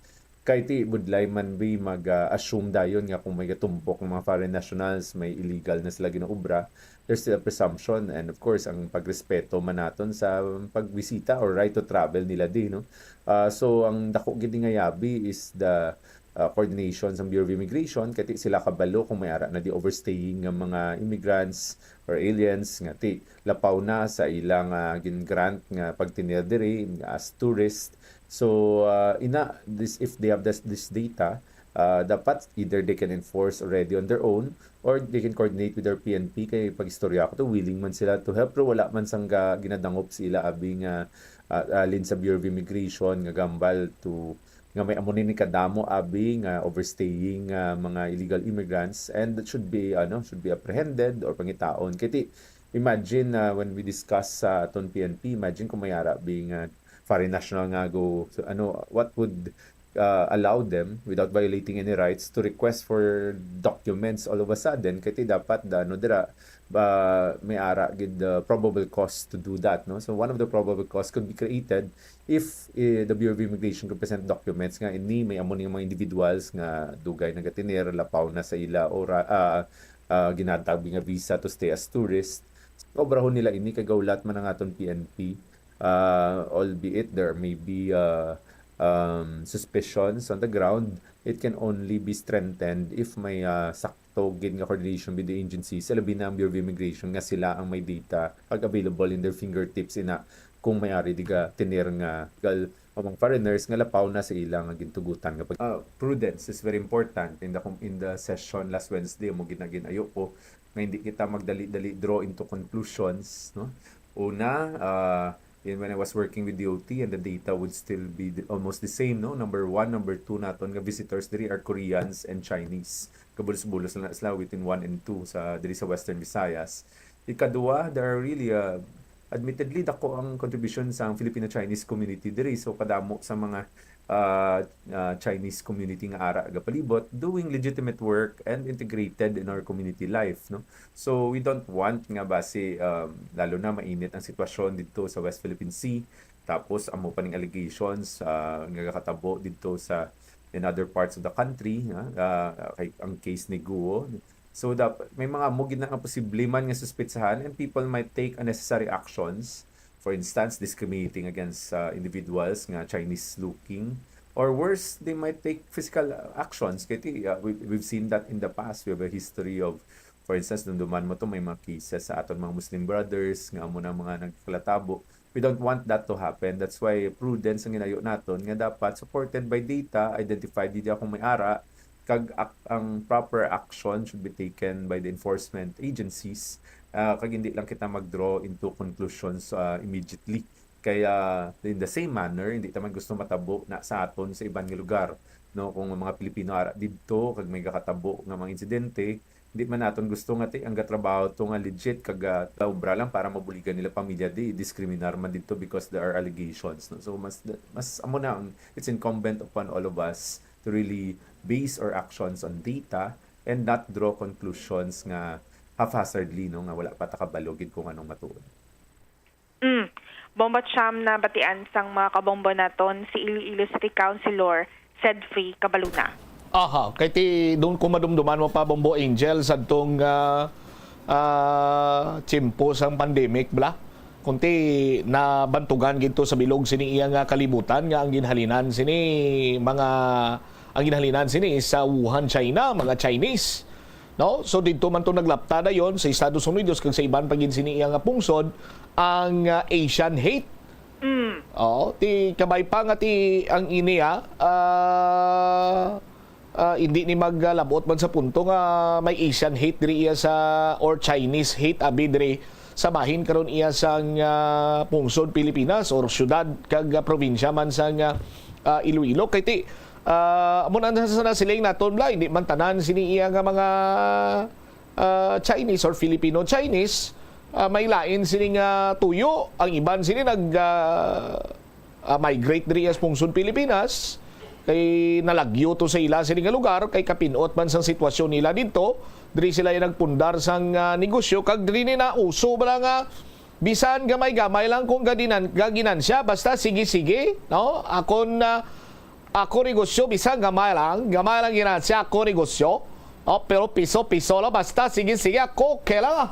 Kay ti budlay man bi mag-assume dayon nga kung may gatumpok nga mga foreign nationals, may illegal na sila ginaobra, there's still a presumption, and of course ang pagrespeto man naton sa pagbisita or right to travel nila di, no? Ah, so ang dako gid nga yabi is the ah, coordination sa Bureau of Immigration, kay ti sila kabalo kung may ara na di overstaying nga mga immigrants or aliens nga ti lapaw na sa ilang ah, gin-grant nga pagtinir diri as tourist. So uh, ina, this, if they have this, this data, uh, dapat either they can enforce already on their own or they can coordinate with their P N P. Kay pag-istorya ko to, willing man sila to help, pero wala man sangga ginadangop sa ila abi nga uh, alin sa Bureau of Immigration nga gambal to nga may amo ni kadamo abi nga overstaying nga mga illegal immigrants, and that should be ano, should be apprehended or pangitaon. Kay ti imagine uh, when we discuss sa aton P N P, imagine kung may ara bi nga foreign national nga go, so, ano, what would uh, allow them without violating any rights to request for documents all of a sudden? Kay ti dapat da, ano, dira ba may ara gid the probable cause to do that, no? So one of the probable cause could be created if eh, the Bureau of Immigration could present documents nga ini may amo ning mga individuals nga dugay nagatinir, lapaw na sa ila ora ah, ah, ginatag nga visa to stay as tourist. Obrahon nila ini kay gaulat man ang aton P N P, uh, albeit there may be uh, um, suspicions on the ground, it can only be strengthened if may uh, sakto gid nga coordination with the agencies, labi na ang Bureau of Immigration nga sila ang may data kag available in their fingertips ina kung may ari di ka tener nga illegal among foreigners nga lapaw na sa ila nga gintugutan nga pag- Ah, prudence is very important. In the com- in the session last Wednesday, mo gina ginayo ko nga hindi kita magdali-dali draw into conclusions, no? Una, uh, in when I was working with D O T, and the data would still be the, almost the same, no? Number one, number two naton nga visitors diri are Koreans and Chinese. Kabulos-bulos na sila within one and two sa diri sa Western Visayas. Ikaduha, there are really uh, admittedly dako ang contribution sa Filipino-Chinese community diri. So kadamo sa mga uh, uh, Chinese community nga ara gapalibot doing legitimate work and integrated in our community life, no? So we don't want nga basi um, lalo na mainit ang sitwasyon dito sa West Philippine Sea, tapos amo pa ning allegations uh, nga gakatabo dito sa in other parts of the country, uh, uh, kay ang case ni Guo. So dapat may mga amo gid na nga posible man nga suspetsahan, and people might take unnecessary actions. For instance, discriminating against uh, individuals nga Chinese looking, or worse, they might take physical actions. Kay uh, we, we've seen that in the past. We have a history of, for instance, dumduman mo to, may mga cases sa aton mga Muslim brothers nga amo na mga nagkalatabo. We don't want that to happen. That's why prudence ang ginayo naton nga dapat supported by data, identified data kung may ara, kag ang proper action should be taken by the enforcement agencies, uh, kag hindi lang kita mag-draw into conclusions uh, immediately. Kaya, in the same manner, hindi ta man gusto matabo na sa aton sa iban nga lugar, no? Kung ang mga Pilipino ara didto, kag may kakatabo nga mga insidente, hindi man naton gusto nga ti-, ang gatrabaho to nga legit, kag, ah, obra lang para mabuligan nila pamilya, di diskriminar man didto because there are allegations, no? So, mas, mas, amo na, ang, it's incumbent upon all of us to really base our actions on data and not draw conclusions nga haphazardly, no, nga wala pa ta kabalo gid kung anong matuod. Mm. Bombo Cham, nabatian sang mga kabombo naton si Iloilo City Councilor Sedfrey Cabaluna. Aha, kay ti doon ko madumduman mo pa, Bombo Angel, sa tong, ah, ah, tiyempo sang pandemic, bala. Kunti nabantugan gid to sa bilog sini iya nga kalibutan nga ang ginhalinan sini mga, ang ginhalinan sini sa Wuhan, China, mga Chinese. No? So, didto man to naglapta dayon sa Estados Unidos kag sa iban pa gid sini iya nga pungsod ang, ah, Asian hate. Mm. Oo, ti kabay pa nga ti ang ini, ah, ah, ah, hindi ni maglabot man sa punto nga may Asian hate diri iya sa, or Chinese hate abi diri sa bahin karon iya sang, ah, pungsod Pilipinas or syudad kag, ah, probinsya man sang, ah, ah, Iloilo. Kay ti, ah, amo na sa nasiling naton, bala, hindi man tanan sini iya nga mga, ah, Chinese or Filipino-Chinese, ah, may lain sini nga tuyo. Ang iban sini nag, ah, ah, migrate diri sa pungsod Pilipinas, kay nalagyo to sa ila sini nga lugar, kay kapin-ot man sang sitwasyon nila didto, diri sila yung nagpundar sang, ah, negosyo, kag diri ni nauso bala nga bisan gamay-gamay lang kung gadinan-, gaginansya, basta sige-sige, no? Akon, ah, ako negosyo, bisan gamay lang, gamay lang ginansya, ako negosyo. Oh, pero piso-piso lang, basta sige-sige, ako okay lang, ah.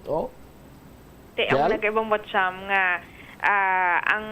Oh. Te, ang Yan? nagaibang Bocham nga, ah, ang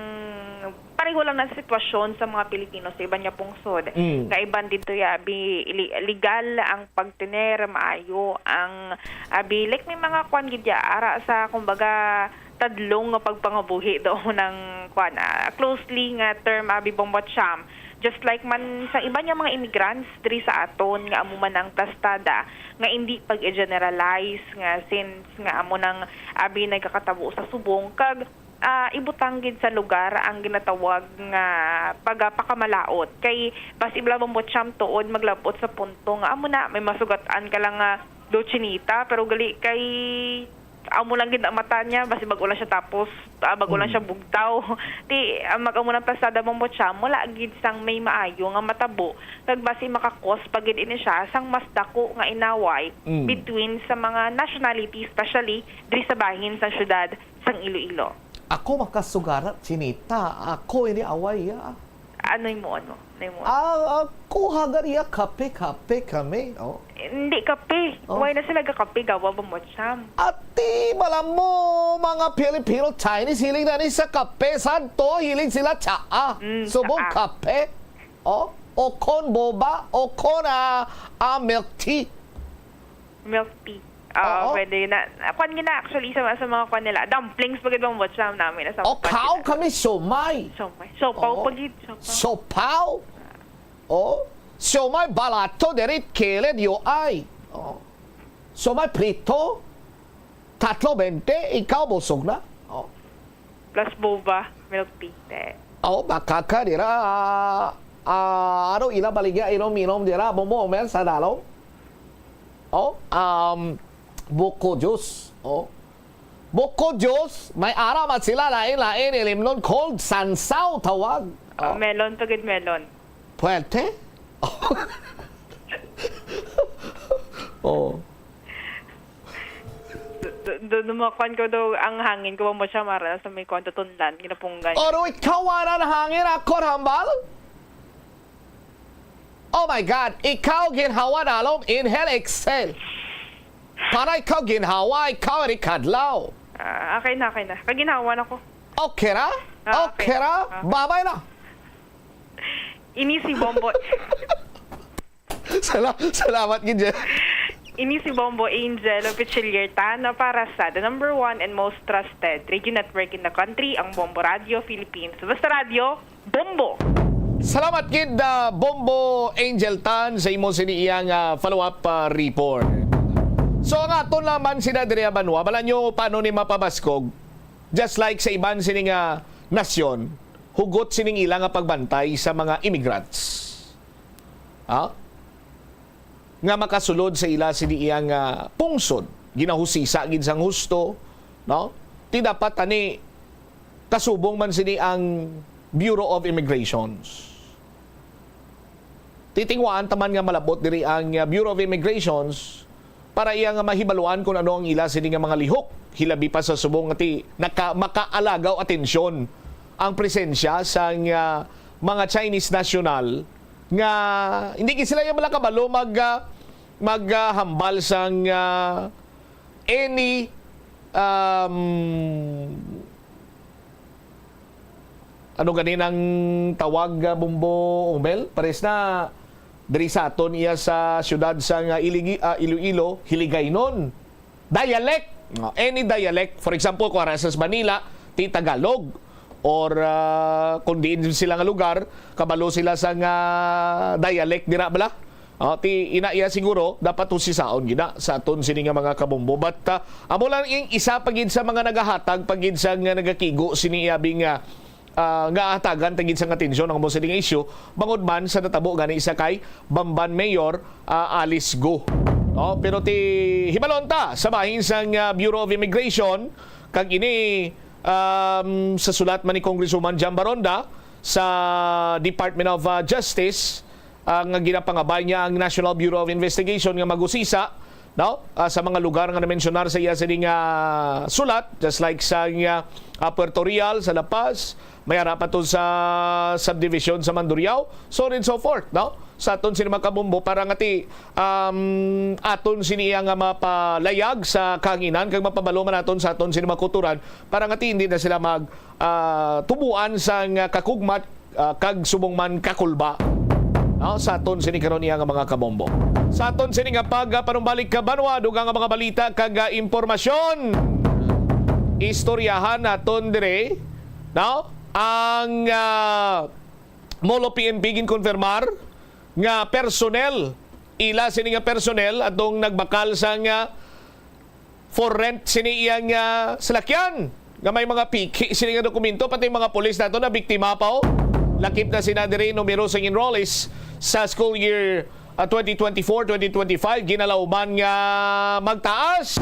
pareho lang na sitwasyon sa mga Pilipino sa iban nga pungsod. Mm. Nga iban dito ya, abi, li-, legal ang pagtener, maayo ang, abi, like, may mga kwan gid ya, ara sa, kumbaga, tadlong nga pagpangabuhi doon ng, kwan, ah, closely nga term, abi, Bombo Cham. Just like man sa iba niya mga immigrants diri sa aton nga amo man ang plastada nga hindi pag-generalize nga since nga amo nang abi nagkakatabo sa subong kag, ah, ibutang gid sa lugar ang ginatawag nga pagapakamalaot. Kay basi bala Bombo Cham tuod maglabot sa punto nga amo na may masugat-an ka lang nga do chinita, pero gali kay amo lang gid ang mata niya, basi bag-o lang siya tapos, ah, bag-o lang Mm. siya bugtaw. Ti, ah, mag-amo ng plastada, Bombo Cham, wala gid sang may maayo nga matabo. Kag basi makakos pa gid ini siya sang mas dako nga inaway Mm. between sa mga nationality, especially diri sa bahin sa syudad sang Iloilo. Ako makasugarat, chinita. Ako ini away, ah. Ano mo, ano? Ano mo? Ah, ah, kuha gani ya kape, kape kami, oh. Hindi kape. Oh. Why na sila ga kape, gawa ba mo, Cham? Ati, bala mo, mga Filipino Chinese, hiling na ni sa kape. Santo, hiling sila tsaa. Mm, Subong tsaa. kape. Oh, okon boba, okon, ah, ah, milk tea. Milk tea. Oo, Oo. pwede na. Ah, kwan gina actually sa, sa mga kwan nila. Dumplings, pagod bang what's namin na sa O, kaw kami siomay. Siomay. Siopaw Oo. pagid. Siopaw. Siopaw? Oh, siomay balato, diri kilid, U I. Oh. Siomay prito, tatlo bente, ikaw busog na. Oh. Plus boba, milk tea. Te. Oh, makaka dira, ah, ano ila baligya inom-inom dira, Bombo Omer sa dalom? Oh, um, buko juice. Oh. Buko juice, may ara man sila lain-lain, ilimnon, cold, sansaw tawag. Ah, Oh. melon, tugid melon. Puwerte? Oh. Do, do, do, dumakwan ko daw ang hangin ko, mo siya mara sa may kwan, tunlan, ginapunggan. Oro, ikaw, wala na hangin, ako, hambal? Oh my God, ikaw, ginhawa, dalom, inhale, exhale. Para ikaw, ginhawa, ikaw, eri kadlaw. Ah, okay na, okay na. Kaginhawa na ko. Okay na? Ah, okay. Okay na? Ah. Babay na. Ini si Bombo. Sala-, salamat gid, Jen. Ini si Bombo Angel Pichillier Tan para sa the number one and most trusted radio network in the country, ang Bombo Radio Philippines. Basta Radio, Bombo! Salamat gid, ah, Bombo Angel Tan, sa imo sini iyang, ah, follow-up, ah, report. So, ang aton naman sina Drea Banwa, bala nyo paano ni mapabaskog? Just like sa iban sini nga nasyon hugot sining ila nga pagbantay sa mga immigrants, ha, nga makasulod sa ila sini iya nga pungsod, ginahusisa gid sang husto, no? Ti dapat ani kasubong man sini ang Bureau of Immigrations. Titingwaan ta man nga malabot diri ang, uh, Bureau of Immigrations para iya nga mahibaluan kung ano ang ila sini nga mga lihok, hilabi pa sa subong nga ti naka-, makaalagaw atensyon ang presensya sang, uh, mga Chinese national nga hindi gid sila iya bala kabalo mag, uh, mag, uh, hambal sang, uh, any, um, ano gani nang tawag, ah, Bombo Umel? Pares na diri sa aton iya sa siyudad sa nga Iligi-, ah, Iloilo, Hiligaynon. Dialect. Ah, any dialect. For example, kung ara sa Manila, ti Tagalog. Or, ah, kung diin sila nga lugar, kabalo sila sa nga dialect dira bala. Ah, ti ina iya siguro dapat husisaon gina sa aton sini nga mga kabombo. But, ah, amo lang ing isa pa gid sa mga nagahatag pa gid sa nga nagakigo sini iya bing, ah, ah, nga hatagan ta gid sang atensyon ang amo sini nga isyu, bangod man sa natabo gani sa kay Bamban Mayor, ah, Alice Go. No? Pero ti hibalon ta sa bahin sang, ah, Bureau of Immigration, kag ini, um, sa sulat man ni Congresswoman Jam Baronda sa Department of, ah, Justice, ang ginapangabay niya ang National Bureau of Investigation nga magusisa, no? Ah, sa mga lugar nga na-mensionar sa iya sini nga sulat, just like sa, ah, Puerto Real, sa La Paz, may ara pa to sa subdivision sa Mandurriao, so on and so forth, no? Sa aton sini mga kabombo, para nga ti, um, aton sini iya nga mapalayag sa kahanginan, kag mapabalo man aton sa aton sini mga kulturan, para nga ti hindi na sila mag, ah, tubuan sang kakugmat, ah, kag subong man kakulba, no, sa aton sini karon iya nga mga kabombo. Sa aton sini nga pag, ah, panumbalik ka banwa, dugang nga mga balita kag, ah, impormasyon. Istoryahan naton dire, no? Ang, ah, Molo P N P ginkonfirmar nga personnel, ila sini nga personnel atong nagbakal sang, ah, for rent sini iyang, ah, salakyan nga may mga piki sini nga dokumento, pati mga pulis nato na biktima pa, oh. Lakip na sina diri numero sang enrollees sa school year, ah, twenty twenty-four, twenty twenty-five, ginalauman nga magtaas.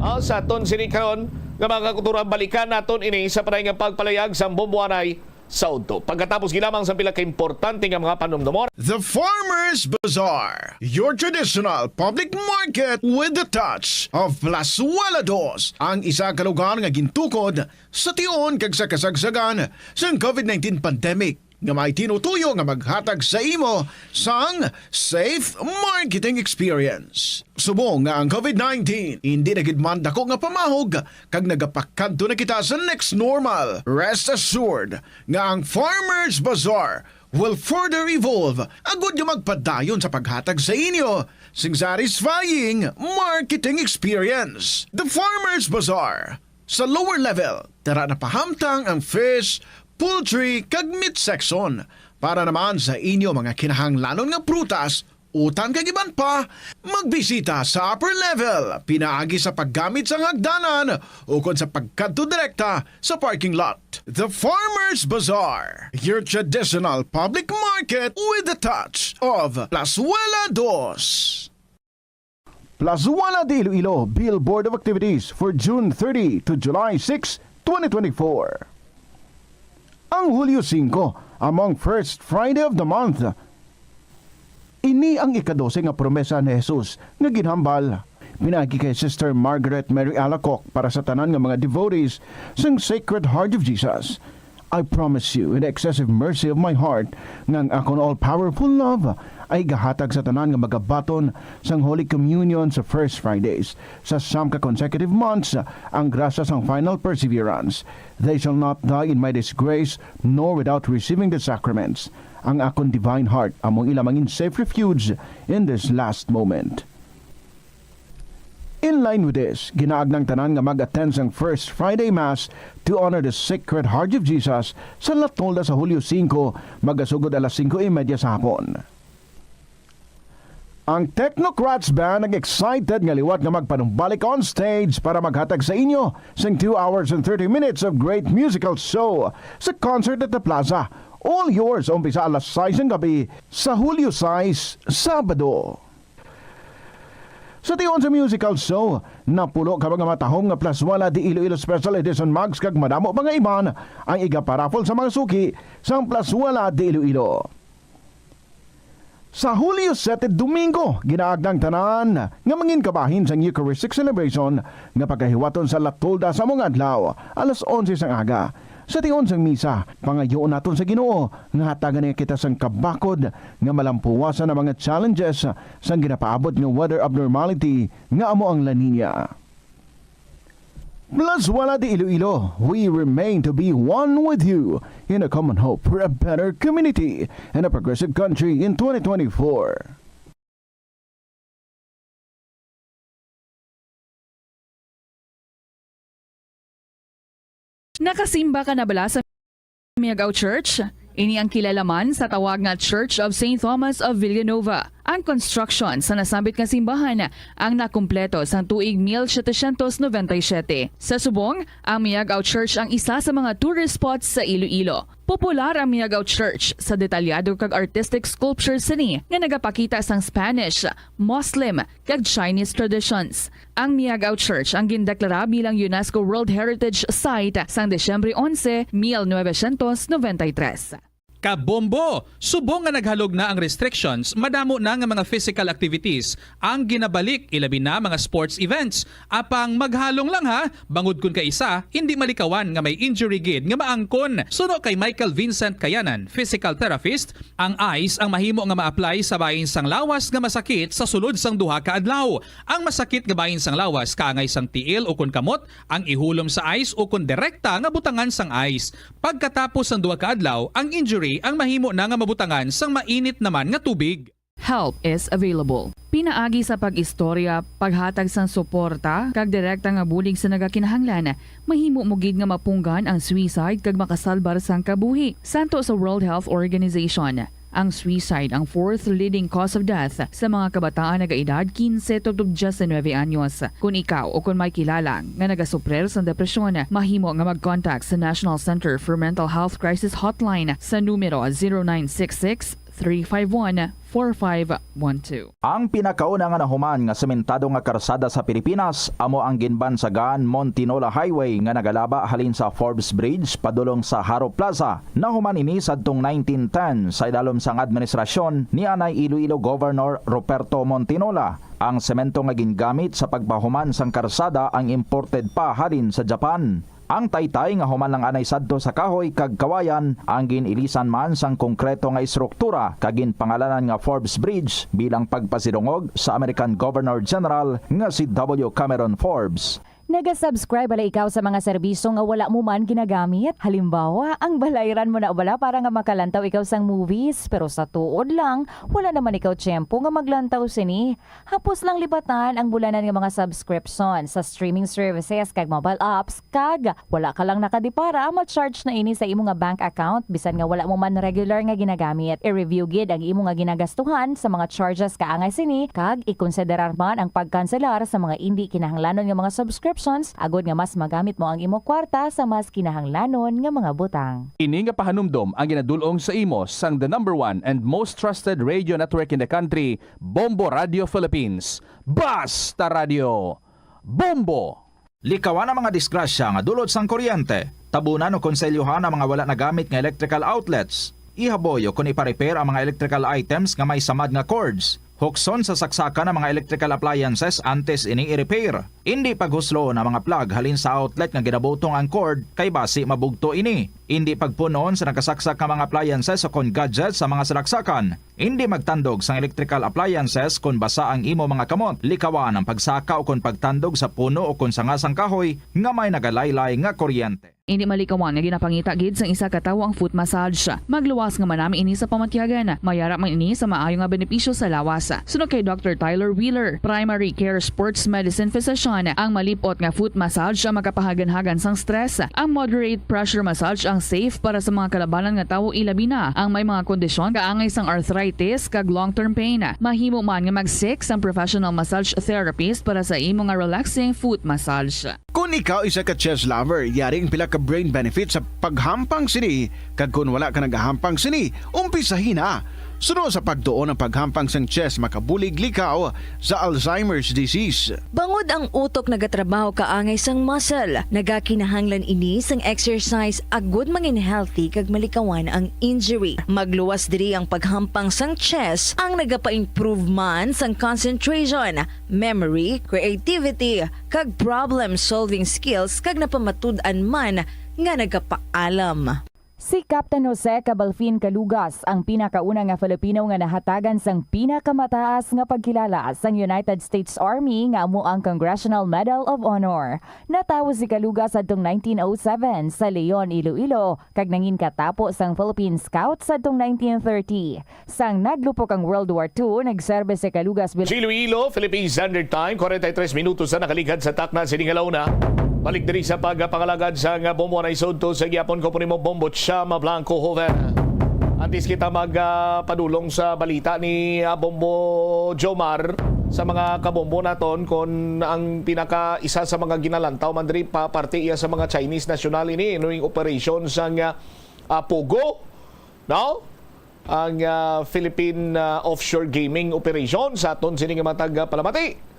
Ah, sa aton sini karon nga mga kakultura, balikan naton ini sa panay nga pagpalayag sang bomboanay sa udto. Pagkatapos gilamang sa pila ka importante nga mga panumdumon. The Farmers Bazaar, your traditional public market with the touch of Plazuela Dos, ang isa ka lugar nga gintukod sa tion kag sa kasagsagan sang covid nineteen pandemic, nga may tinutuyo nga maghatag sa imo sang safe marketing experience. Subong nga ang covid nineteen indi na gid man dako nga pamahog kag nagapakadto na kita sa next normal, rest assured nga ang Farmers Bazaar will further evolve agud nga magpadayon sa paghatag sa inyo sing satisfying marketing experience. The Farmers Bazaar, sa lower level, tara na pahamtang ang fish, poultry, kag meat section. Para naman sa inyo mga kinahanglanon nga prutas, utan kag iban pa, magbisita sa upper level, pinaagi sa paggamit sang hagdanan ukon sa pagkadto direkta sa parking lot. The Farmers Bazaar, your traditional public market with the touch of Plazuela Dos. Plazuela de Iloilo Billboard of Activities for June thirty to July six, twenty twenty-four. Ang Hulyo singko, among first Friday of the month, ini ang ikadose nga promesa ni Jesus nga ginhambal. Pinaagi kay Sister Margaret Mary Alacoc para sa tanan nga mga devotees sang Sacred Heart of Jesus. I promise you, in the excessive mercy of my heart, nga ang akon all-powerful love ay gahatag sa tanan nga magabaton sang Holy Communion sa First Fridays. Sa siyam ka consecutive months, ang grasya sang final perseverance. They shall not die in my disgrace, nor without receiving the sacraments. Ang akon divine heart amo ila mangin safe refuge in this last moment. In line with this, ginaagna ang tanan nga mag-attend sang First Friday Mass to honor the Sacred Heart of Jesus sa Latolda sa Hulyo singko, magasugod alas singko y media sa hapon. Ang Technocrats Band nag-excited nga liwat nga magpanumbalik on stage para maghatag sa inyo sing two hours and thirty minutes of great musical show sa concert at the Plaza. All yours, umpisa alas sais sang gabi sa Hulyo sais, Sabado. Sa tion sa musical show, napulo ka mga matahom nga Plazuela de Iloilo Special Edition mugs kag madamo pa nga iban ang igaparaffle sa mga suki sang Plazuela de Iloilo. Sa Hulyo sete, Domingo, ginaagda ang tanan nga mangin kabahin sang Eucharistic Celebration nga pagahiwaton sa La Tolda sa mga adlaw, alas onse sang aga. Sa tion sang misa, pangayoon naton sa Ginoo nga hatagan niya kita sang kabakod nga malampuwasan ang mga challenges sang ginapaabot nga weather abnormality nga amo ang La Niña. Plazuela de Iloilo, we remain to be one with you in a common hope for a better community and a progressive country in twenty twenty-four. Nakasimba ka na bala sa Miagao Church? Ini ang kilala man sa tawag nga Church of Saint Thomas of Villanova. Ang construction sa nasambit nga simbahan ang nakumpleto sang tuig mil setecientos noventa y siete. Sa subong, ang Miagao Church ang isa sa mga tourist spots sa Iloilo. Popular ang Miagao Church sa detalyado kag artistic sculptures sini nga nagapakita sang Spanish, Muslim, kag Chinese traditions. Ang Miagao Church ang gindeklara bilang UNESCO World Heritage Site sang Disyembre onse, mil novecientos noventa y tres. Kabombo! Subong nga naghalog na ang restrictions, madamo na nga mga physical activities ang ginabalik, ilabi na mga sports events. Apang maghalong lang ha, bangod kon kaisa, indi malikawan nga may injury gid nga maangkon. Suno kay Michael Vincent Kayanan, physical therapist, ang ice ang mahimo nga ma-apply sa bahin sang lawas nga masakit sa sulod sang duha ka adlaw. Ang masakit nga bahin sang lawas kaangay sang tiil ukon kamot ang ihulom sa ice ukon direkta nga butangan sang ice. Pagkatapos sang duha ka adlaw, ang injury ang mahimo na nga mabutangan sang mainit naman nga tubig. Help is available. Pinaagi sa pag-istorya, paghatag sang suporta, kag direkta nga bulig sa nagakinahanglan, mahimo mo gid nga mapunggan ang suicide kag makasalbar sang kabuhi. Santo sa World Health Organization, ang suicide ang fourth leading cause of death sa mga kabataan nagaedad kinse tubtob diyes nuebe anyos. Kon ikaw o kon may kilala nga nagasuprir sang depresyon, mahimo nga mag-contact sa National Center for Mental Health Crisis Hotline sa numero zero nine six six, three five one, four five one two. Ang pinakauna nga nahuman nga sementado nga karsada sa Pilipinas amo ang ginbansagan Montinola Highway nga nagalaba halin sa Forbes Bridge padulong sa Jaro Plaza. Nahuman ini sadtong nineteen ten sa idalom sang administrasyon ni anay Iloilo Governor Ruperto Montinola. Ang semento nga gingamit sa pagpahuman sang karsada ang imported pa halin sa Japan. Ang taytay nga human lang anay sadto sa kahoy kag kawayan ang gin-ilisan man sang konkreto nga estruktura kag ginpangalanan nga Forbes Bridge bilang pagpasidungog sa American Governor General nga si W. Cameron Forbes. Naga-subscribe bala ikaw sa mga serbisyo nga wala mo man ginagamit? Halimbawa, ang balayran mo na bala para nga makalantaw ikaw sang movies, pero sa tuod lang, wala naman ikaw tiyempo nga maglantaw sini. Hapos lang libatan ang bulanan nga mga subscription sa streaming services kag mobile apps, kag wala ka lang nakadipara, ma-charge na ini sa imo nga bank account bisan nga wala mo man regular nga ginagamit. I-review gid ang imo nga ginagastuhan sa mga charges kaangay sini, kag ikonsiderar man ang pagkanselar sa mga indi kinahanglanon nga mga subscriptions agod nga mas magamit mo ang imo kwarta sa mas kinahanglanon nga mga butang. Ini nga pahanumdom ang ginadul-ong sa imo sang the number one and most trusted radio network in the country, Bombo Radio Philippines. Basta Radio Bombo! Likawan ang mga disgrasya nga dulot sang kuryente. Tabunan o konselyohan ang mga wala nagamit nga electrical outlets. Ihaboy o kon ipa-repair ang mga electrical items nga may samad nga cords. Hukson sa saksakan ang mga electrical appliances antes ini i-repair. Indi paghusloon ang mga plug halin sa outlet nga ginabutong ang cord, kay basi mabugto ini. Indi pagpun-on sa nakasaksak nga mga appliances o kon gadgets sa mga salaksakan. Indi magtandog sang electrical appliances kon basa ang imo mga kamot. Likawan ang pagsaka o kon pagtandog sa puno o kon sanga sang kahoy nga may nagalaylay nga kuryente. Indi malikawan nga ginapangita gid sang isa ka tawo ang foot massage. Magluwas nga manami ini sa pamatyagan. Mayara man ini sa maayo nga benepisyo sa lawas. Suno kay Doctor Tyler Wheeler, primary care sports medicine physician, ang malip-ot nga foot massage ang makapahaganhagan sang stress. Ang moderate pressure massage ang safe para sa mga kalabanan nga tawo, ilabi na ang may mga kondisyon kaangay sang arthritis kag long-term pain. Mahimo man nga mag-seek sang professional massage therapist para sa imo nga relaxing foot massage. Kon ikaw isa ka chess lover, yari ang pila ka brain benefits sa paghampang sini, kag kon wala ka nagahampang sini, umpisahi na. Suno sa pagtuon ang paghampang sang chess makabulig likaw sa Alzheimer's disease. Bangod ang utok nagatrabaho kaangay sang muscle, nagakinahanglan ini sang exercise agud mangin healthy kag malikawan ang injury. Magluwas diri ang paghampang sang chess ang nagapa-improve man sang concentration, memory, creativity, kag problem-solving skills kag napamatud-an man nga nagapaalam. Si Captain Jose Cabalfin Calugas ang pinakauna nga Filipino nga nahatagan sang pinakamataas nga pagkilala sang United States Army nga amo ang Congressional Medal of Honor. Natawo si Calugas adtong nineteen oh seven sa Leon, Iloilo, kag nangin katapo sang Philippine Scouts adtong nineteen thirty. Sang naglupok ang World War Two, nagserbe si Calugas bilang Iloilo, Philippine Standard Time, forty-three minutos na nakaligad sa takna sining alauna. Balik diri sa pagpangalagad sang bombo, anay sudto sa gihapon ko po nimo, Bombo Chama Blanco Joven. Antes kita mag, ah, padulong sa balita ni, ah, Bombo Jomar, sa mga kabombo naton, kon ang pinaka isa sa mga ginalantaw man diri pa parte iya sa mga Chinese national ini, ining operation sang, ah, ah, Pogo, no? Ang, ah, Philippine, ah, offshore gaming operation sa aton sini nga matag, ah, palamati.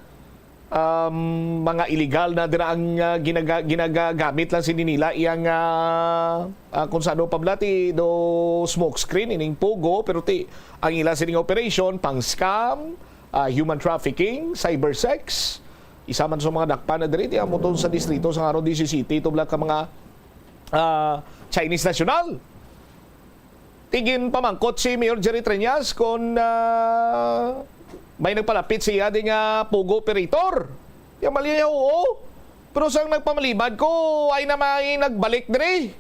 Um, mga illegal na dira ang, ah, ginaga-, ginagagamit lang sini nila iyang, ah, ah, kung sa ano pa bala ti do smoke screen ining Pogo, pero ti ang ila sining operation pang scam, ah, human trafficking, cyber sex. Isa man sa mga dakpan na diri ti amo to sa distrito sa Aro disisyete, ito bala ka mga, ah, Chinese national. Ti ginpamangkot si Mayor Jerry Treñas kon, ah, may nagpalapit sa iya di nga Pogo operator. Iya maliyaw, oo. Pero sang nagpamalibad ko, ay na may nagbalik diri.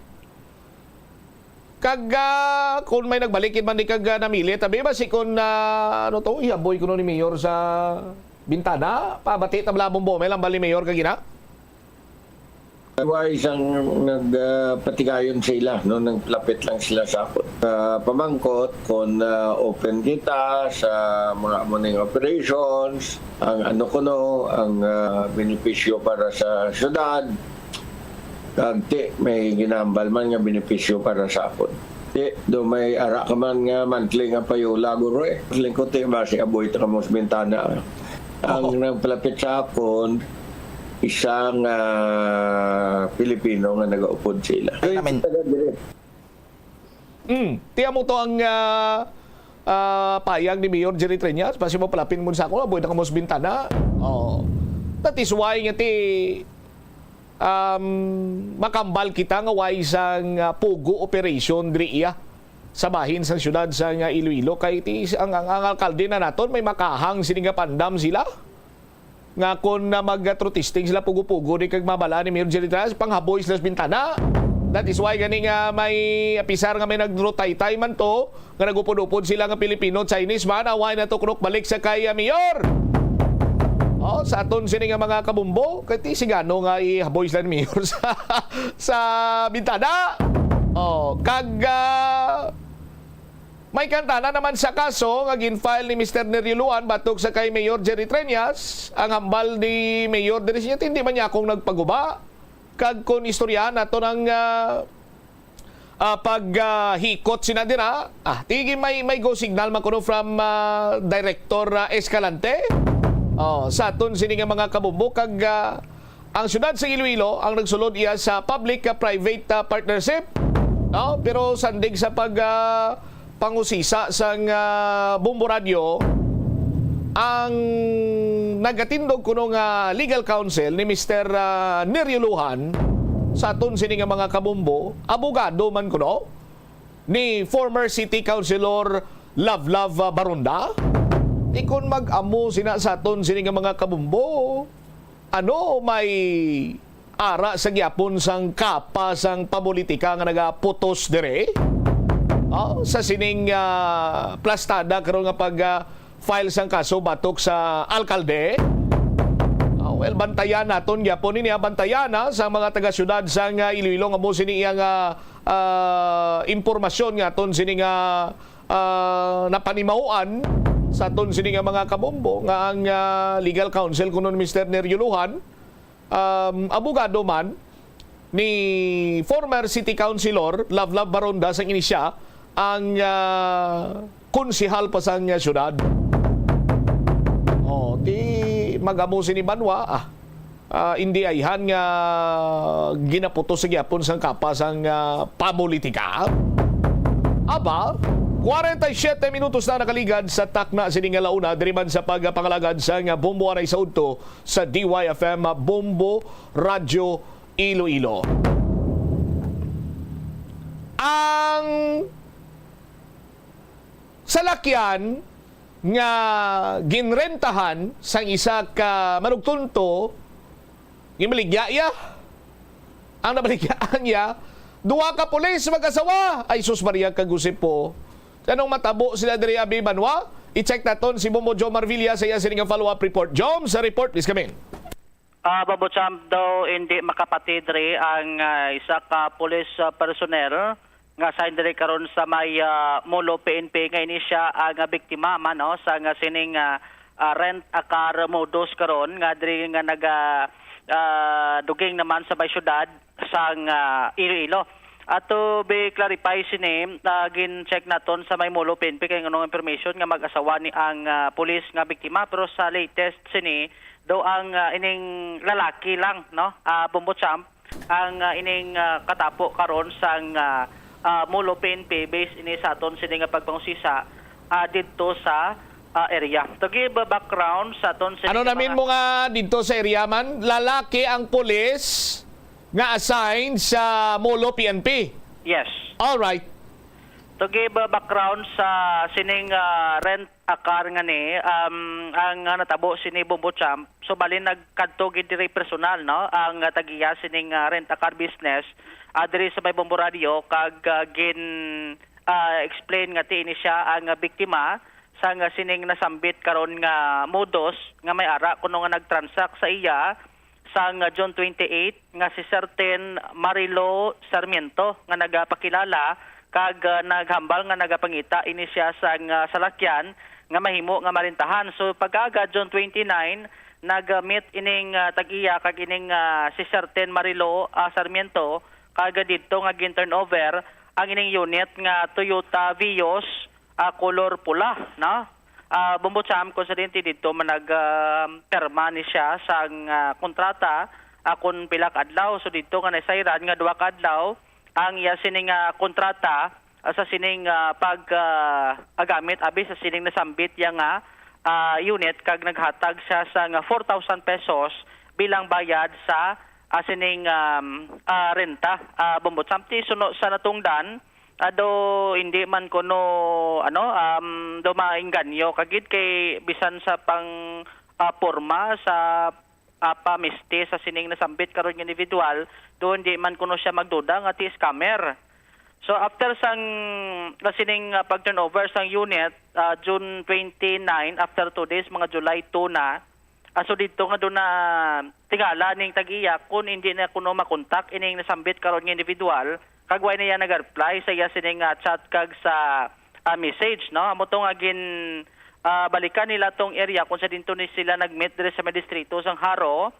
Kag, ah, kon may nagbalik man di kag, ah, namili, tabi ba si kon, ah, ano to, ihaboy kuno ni Mayor sa bintana, pabati ta bala bombo, may lambal ni Mayor kagina? Wala sang nag, ah, patigayon sa ila, no? Naglapit lang sila sa akon. Ah, pamangkot kung, ah, open kita sa mga morning operations, ang ano kuno, ang, ah, benepisyo para sa syudad. Kag ti, may ginahambal man nga benepisyo para sa akon. Ti, do may ara ka man nga monthly nga payola, guro, eh. Lingkod, ti, basi aboy ta kamo sa bintana. Ang Oo. nagpalapit sa akon, isang, ah, Pilipino nga nagaupod sa ila. Ay, namin. Taga dire. Mm. Ti amo to ang, ah, ah, payag ni Mayor Jerry Treñas. Basi mo palapit mo sa akon, aboy na kamo sa bintana. Oh. That is why nga ti, um, makambal kita nga way sang, ah, Pogo operation diri iya sa bahin sang syudad sang, ah, Iloilo. Kay ti, ang, ang, ang alkalde na naton may makahang sini nga pandam sila. Nga kon na mag-, ah, through testing sila, pugo-pugo di kag mabala ni Mayor Jerry Trias, panghaboy sila sa bintana. That is why gani nga may apisar nga may nagdurotaytay man to, nga nagupod-upod sila nga Pilipino, Chinese man, away na tukrok balik sa kay, ah, Mayor. Oh, sa aton sini nga mga kabumbo, kay ti sigano nga ihaboy sila ni Mayor sa, sa bintana. Oh, kag, ah, may kantana naman sa kaso nga gin-file ni Mister Nerio Luan batok sa kay Mayor Jerry Treñas. Ang hambal ni Mayor diri siya, hindi man niya akong nagpaguba. Kag kung istoryahan nato ng, ah, ah, pag, ah, hikot sina dira, ah, tigi may, may go signal man kuno from, ah, Director, ah, Escalante. Oh, sa aton sini nga mga kabumbo kag, ah, ang siyudad sa Iloilo ang nagsulod iya sa public, ah, private, ah, partnership. No? Pero sandig sa pag, ah, pangusisa sang, ah, Bombo Radyo, ang nagatindog kuno nga legal counsel ni Mister, ah, Nerio Luhan, sa aton sini nga mga kabumbo, abogado man kuno ni former City Councilor Love Love, ah, Baronda. Di kon mag-amo sina sa aton sini nga mga kabumbo, ano, may ara sa gyapon sang kapa sang pamulitika nga nagaputos diri? Oh, sa sining, ah, plastada karon nga pag, ah, file sang kaso batok sa alkalde. Ah, well, bantayan naton gyapon ini, ah, bantayan, ah, sa mga taga-siyudad sang, ah, Iloilo nga mo sini iyang, ah, ah, impormasyon nga aton sini nga, ah, napanimaoan sa aton sini nga mga kabombo nga ang, ah, legal counsel kuno ni Mister Nerio Lujan, um, abogado man ni former city councilor Lovelav Baronda sang Inisya, ang, ah, konsehal pa sang, ah, syudad. Oh, ti mag-amo sini banwa, ah, ah, indi ayhan nga ginaputos sa gyapon sang kapas ang, ah, pamulitika. Aba, kwarenta y siyete minutos na nakaligad sa takna sini nga launa diri man sa pagpangalagad sang, ah, Bombo Anay sa Udto sa D Y F M Bombo Radyo Iloilo. Ang salakyan nga ginrentahan sang isa ka manugtunto, ginbaligya iya. Ang nabaligyaan niya, duha ka pulis mag-asawa. Ay, sus Maria kag Jose po. Anong matabo sila diri, abi banwa? I-check naton si Bombo Jomar Villa sa iya sini nga follow-up report. Jom, sa report, please come in. Ah, Bobo Champ, daw hindi makapati diri ang, ah, isa ka police, ah, personnel nga assigned diri karon sa may, ah, Molo P N P nga ini siya ang, ah, biktima man, no, sa nga sining, ah, ah, rent a car modus karon nga diri nga naga, ah, duging naman sa may syudad sang, ah, Iloilo. At to be clarify sini, ah, gin-check naton sa may Molo P N P kay nganong information nga mag-asawa ni ang, ah, pulis nga biktima, pero sa latest sini, daw ang, ah, ining lalaki lang, no? Ah, Bombo Champ, ang, ah, ining, ah, katapo karon sang, ah, ah, Molo P N P base ini sa aton sini nga pagpangusisa, ah, didto sa, ah, area. To give a background sa aton sini Ano nga namin mga mo nga didto sa area man? Lalaki ang pulis nga assigned sa Molo P N P. Yes. All right. To give a background sa sining, ah, rent a car nga ni, um, ang, ah, natabo sini Bombo Champ. So, bali nagkadto gid diri personal, no, ang, ah, tag-iya sining, ah, rent a car business, ah, diri sa may Bombo Radio kag, ah, gin, ah, explain nga ti ini siya ang, ah, biktima sang, ah, sining nasambit karon nga modus nga may ara kuno nga nag-transact sa iya sang, ah, June twenty-eight nga si Certain Marilo Sarmiento nga nagapakilala kag, ah, naghambal nga nagapangita ini siya sang, ah, salakyan nga mahimo nga marentahan. So, pag-aga June twenty-nine, nag-meet ining, ah, tag-iya kag ining, ah, si Certain Marilo, ah, Sarmiento, kag didto nga gin-turnover ang ining unit nga Toyota Vios, ah, color pula, no? Ah, Bombo Champ, kung sa dinti didto man nag, ah, pirma ni siya sang, ah, kontrata, ah, kung pila ka adlaw. So, didto nga nasayran nga duha ka adlaw ang iya sini nga kontrata, ah, sa sining, ah, pag, ah, ah, gamit abi sa sining nasambit iya nga, ah, unit kag naghatag siya sang four thousand pesos bilang bayad sa, ah, sining, um, ah, renta, ah, Bombo Champ. Ti suno sa natungdan, ah, do hindi man kuno, ano, um, do maengganyo ka gid kay bisan sa pang, ah, porma sa, ah, pamiste sa sining nasambit karon nga individual, do hindi man kuno siya magduda nga ti scammer. So, after sang, nga sining, ah, pag-turnover sang unit, ah, June twenty-nine, after two days, mga July two na, ah, so didto nga do na tingala ning tag-iya kun hindi na kuno makontak ining nasambit karon nga individual, kag wala na iya nag-reply sa iya sining, ah, chat kag sa, ah, message, no? Amo to nga gin, ah, balikan nila tong area kung sa dinto ni sila nag-meet diri sa may distrito sang Jaro,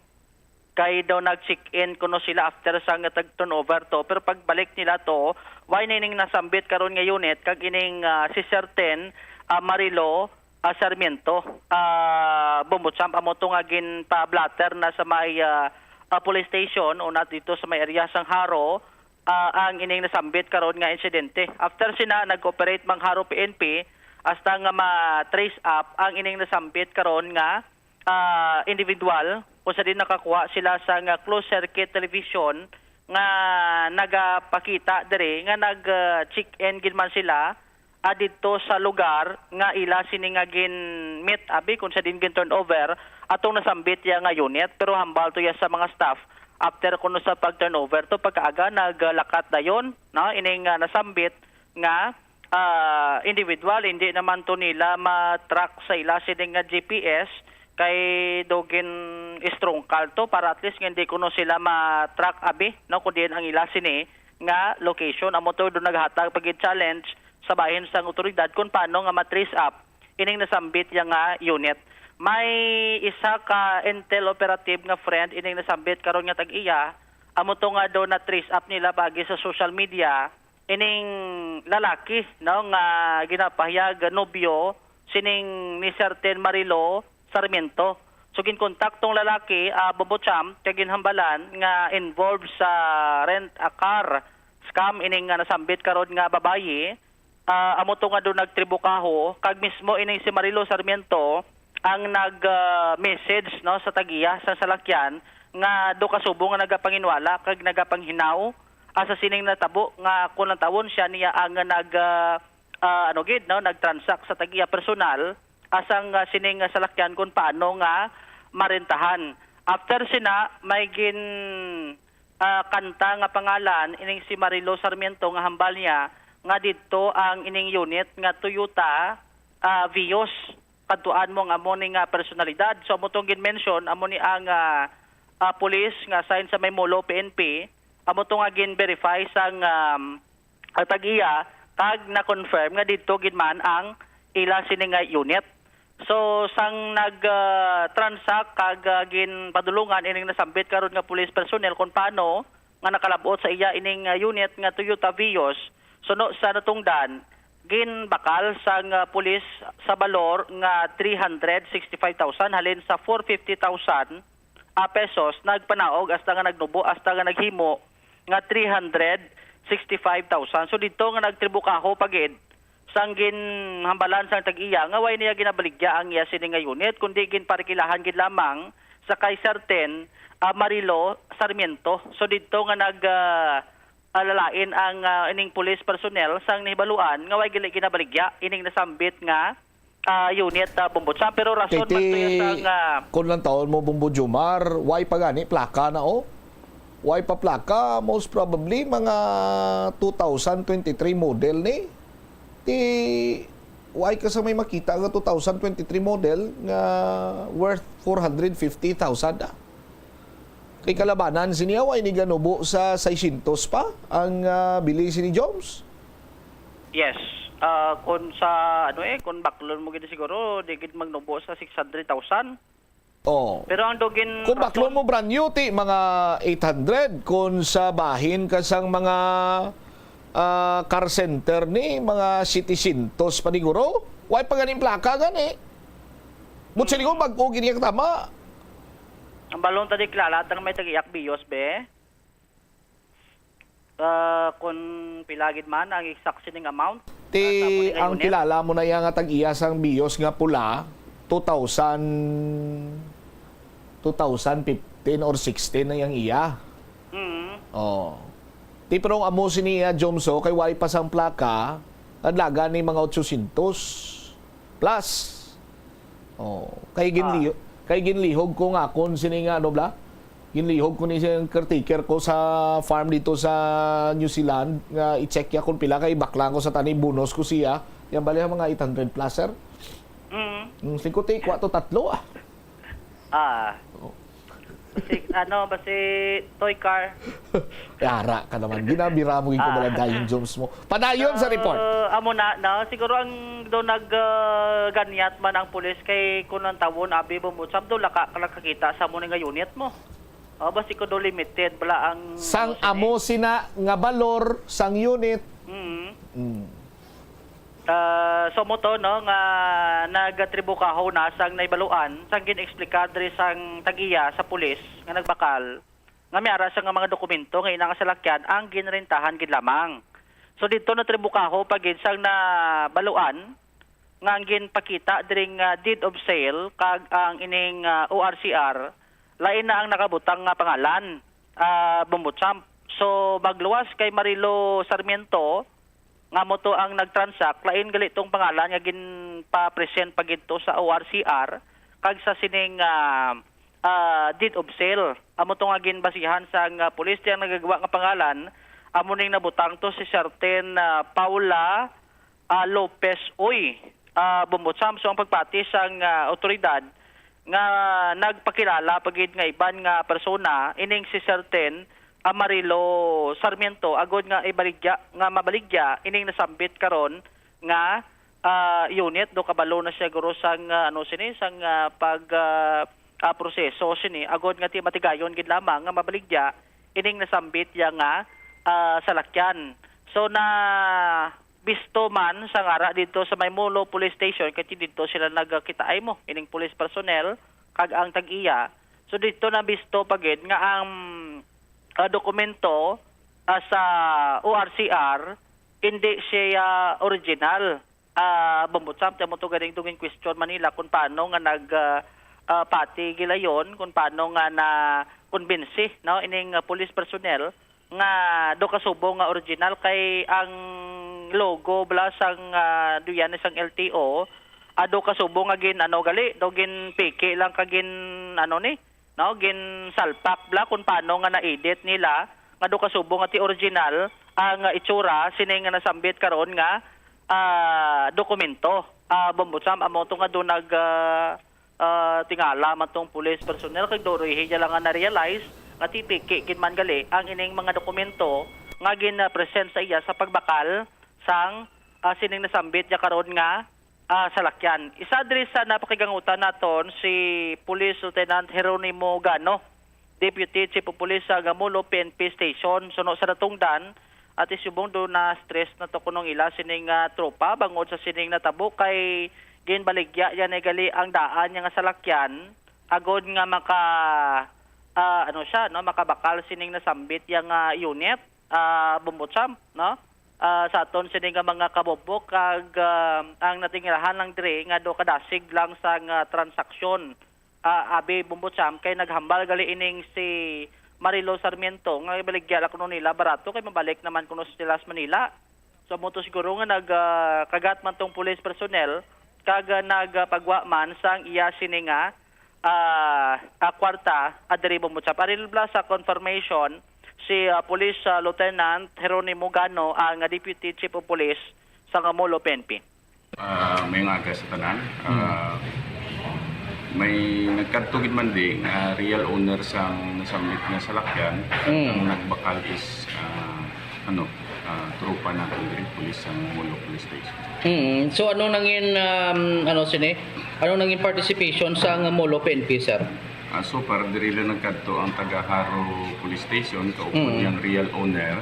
kay daw nag-check-in kuno sila after sang tag-turnover to. Pero pagbalik nila to, wala na ining nasambit karon nga unit, kag ining, ah, si Certain, ah, Marilo, ah, Sarmiento, ah, Bombo Champ, amo to nga ginpa-blotter na sa may, ah, ah, police station, una dito sa may area sang Jaro, ah, ang ining nasambit karon nga insidente. After sina, nag-operate mang Jaro P N P hasta nga ma-trace up ang ining nasambit karon nga, ah, individual, kung sa din nakakuha sila sa nga closed circuit television nga nagapakita diri nga nag, ah, check-in gid man sila, ah, didto sa lugar nga ila sini nga gin-meet, abi, kung sa din gin-turnover atong nasambit iya nga unit, pero hambal to iya sa mga staff after kuno sa pag-turnover to, pagkaaga naglakat dayon, no, ining, ah, nasambit nga, ah, individual, hindi naman to nila ma-track sa ila sining nga G P S, kay daw gin-strongkal to para at least nga hindi kuno sila ma-track abi, no, kung diin ang ila sini nga location. Amo to do naghatag pa gid challenge sa bahin sang otoridad kung paano nga ma-trace up ining nasambit ya nga unit. May isa ka intel operative nga friend ining nasambit karon nga tag-iya, amo to nga do na-trace up nila pagi sa social media ining lalaki, no, nga ginapahayag nobyo sining ni Serten Marilo Sarmiento. So, ginkontak tong lalaki, ah, Bombo Champ, kay ginhambalan nga involved sa rent a car scam ining nga nasambit karon nga babayi. Ah, amo to nga do nagtribukaho, kag mismo ining si Marilo Sarmiento ang nag, ah, message, no, sa tag-iya sa salakyan nga do kasubong nga nagapanginwala kag nagapanghinaw, ah, sa sining natabo nga kon lantawon siya niya ang nag, ah, ah, ano gid, no, nag-transact sa tag-iya personal asang, ah, sining, ah, salakyan kung paano nga marentahan. After sina, may gin, ah, kanta nga pangalan ining si Marilo Sarmiento nga hambal niya nga didto ang ining unit nga Toyota, ah, Vios. Kadtuan mo nga amo ni nga personalidad. So, amo tong gin-mention, amo ni ang, ah, ah, pulis nga assigned sa Maymolo P N P, amo to nga gin-verify sang, um, ang tag-iya, kag na-confirm nga didto gid man ang ila sini nga unit. So, sang nag, ah, transact kag, ah, ginpadulungan ining nasambit karon nga police personnel kung paano nga nakalab-ot sa iya ining, ah, unit nga Toyota Vios, suno sa natungdan, ginbakal sang, ah, pulis sa balor nga three hundred sixty-five thousand halin sa four fifty thousand, ah, pesos, nagpanaog hasta nga nagnubo, hasta nga naghimo nga three hundred sixty-five thousand. So, didto nga nagtribukaho pa gid sang ginhambalan sang tag-iya nga way niya ginabaligya ang iya sini nga unit, kundi ginparikilahan gid lamang sa kay Serten, ah, Marilo Sarmiento. So, didto nga nag, ah, ah, lalain ang, ah, ining police personnel sang nahibaluan nga way gali ginabaligya ining nasambit nga, ah, unit, ah, Bombo Champ. Pero rason Kay man to iya ti-, sang, ah, kung lang taon mo, Bombo Jomar, way pa gani plaka na, oh. Way pa plaka, most probably mga two thousand twenty-three model ni. Ti, way ka sa may makita nga two thousand twenty-three model nga worth four hundred fifty thousand, ah. Kay kalabanan sini, way ni ganubo sa seiscientos pa ang, ah, bili sini, Joms? Yes. Ah, kung sa, ano eh, kung baklon mo gid siguro, di gid magnubo sa six hundred thousand. Oh. Pero ang dugin Kung baklon rason mo brand new, ti, mga eight hundred. Kung sa bahin ka sang mga, ah, car center ni, mga setecientos pa siguro. Way pa ganing plaka gani. But sa likod, bag-o gid iya katama. Ang balon tadi kilala, tang may tag-iyak Vios, be. Ah, kung pila gid man ang exact sining amount, Ti, ah, sa amo ni nga ang unit? Kilala mo na iya nga tag-iya sang Vios nga pula, two thousand, two thousand fifteen or sixteen na yang iya. Mm. Oh. Ti, pero ang amo sini iya, Jomso, kay way pa sang plaka, kadlagan ni mga otsosyentos plus. Oh, kay Ah. ginliho-, kay ginlihog ko nga akon sini nga, ano bala? Ginlihog ko ni siyang caretaker ko sa farm dito sa New Zealand nga i-check ya kung pila kay bakla ko sa tani, bonus ko siya. Yan bali ang mga eight hundred plus, sir. Mm. Mm, singko ti, kwa to tatlo, ah. Ah. Oh. Basi, ano, basi toy car. Yara ka naman. Ginabira mo yung Ah. kumalandayon, Joms mo. Padayon sa report. Ah, amo na, no? Siguro ang do nag, ah, ganyat man ang pulis kay kung ang tawon, abi mo mo, sab do laka ka nakakita sa mo nga unit mo. Oh, basi ko do limited, bala ang, Sang ano, sini. Amo sina nga balor, sang unit. Mm. Mm. Ah, so mo to, no, nga nagatribukaho na sang naibaluan, sang gin-explicar diri sang tag-iya sa pulis nga nagbakal, nga may ara sa nga mga dokumento nga inang salakyan ang ginrentahan gid lamang. So didto natribukaho pa gid sang nabaluan nga ang ginpakita diri nga deed of sale kag ang ining, ah, O R C R lain na ang nakabutang nga pangalan, ah, Bombo Champ. So magluwas kay Marilo Sarmiento, nga amo to ang nag-transact, lain gali tong pangalan nga ginpa-present pa gid to sa O R C R kag sa sining, ah, ah, deed of sale. Amo to nga ginbasihan sang, ah, pulis, ti ang nagagawa nga pangalan amo ning nabutang to si Serten, ah, Paula, ah, Lopez Uy, ah, Bombo Sam. So, ang pagpati sang, ah, awtoridad nga nagpakilala pa gid nga iban nga persona, ining si Certain Amarillo Sarmiento, agod nga ibaligya, nga mabaligya ining nasambit karon nga, ah, unit. Do kabalo na siya guro sang, ah, ano sini, sang, ah, pag, ah, ah, proseso sini, agod nga ti matigayon gid lamang nga mabaligya ining nasambit ya nga, ah, salakyan. So, na bisto man sa ngara didto sa may Molo Police Station, kay didto sila nagkitaay mo, ining police personnel kag ang tag-iya. So, didto na bisto pa gid nga ang, ah, dokumento, ah, sa O R C R, hindi siya original. Ah, Bombo Sam, ti amo to ganing dungin question man nila kung paano nga nag, ah, ah, pati gilayon, kung paano nga na kumbinsi, no, ining, ah, police personnel nga do kasubo nga original, kay ang logo bala sang, ah, duyan sang L T O, ah, do kasubo nga gin, ano, gali, do gin piki lang ka gin, ano ni, no, gin salpak bala kung paano nga na-edit nila nga do kasubo nga ti original ang itsura sini nga nasambit karon nga, ah, dokumento. Ah, Bombo Sam, amo to nga do nag, ah, ah, tingala man tong police personnel, kay durihi niya lang nga na-realize nga ti piki gid man gali ang ining mga dokumento nga gin-present sa iya sa pagbakal sang, ah, sining nasambit niya karon nga, ah, salakyan. Isa diri sa napakigangutan naton si Police Lieutenant Jeronimo Gano, Deputy Chief of Police sa Gamulo P N P Station. Suno sa natungdan, Ate Subong, do na-stress na to kuno ang ila sining, ah, tropa bangod sa sining natabo, kay ginbaligya niya na gali ang daan niya nga salakyan agod nga maka, ah, ano siya, no, makabakal sining nasambit ya nga unit, ah, Bombo Sam, no? Ah, sa aton sini nga mga kabubok kag, ah, ang natingalahan lang diri nga do kadasig lang sang, ah, transaksyon, ah, abi, Bombo Sam, kay naghambal gali ining si Marilo Sarmiento nga baligya la kuno nila barato kay mabalik naman kuno sila sa Manila. So, amo to siguro nga nag, ah, kagat man tong police personnel kag, ah, nagpagwa man sang iya sini nga, ah, ah, kwarta, ah, diri, Bombo Sam. Ari bala sa confirmation si, ah, Police, ah, Lieutenant Jeronimo Gano, ang, ah, Deputy Chief of Police sa Gamulo P N P. Ah, may nga aga sa tanan. Ah, may nagkadto gid man di nga real owner sang nasambit nga salakyan, Mm. ang nagbakal is, ah, ano, ah, tropa naton diri, pulis sang Molo Police Station. Mm. So, ano nangin, um, ano sini? Ano nangin participation sang Molo P N P, sir? Ah, so far, diri lang nagkadto ang taga Jaro Police Station, kaupod Mm. niyang real owner.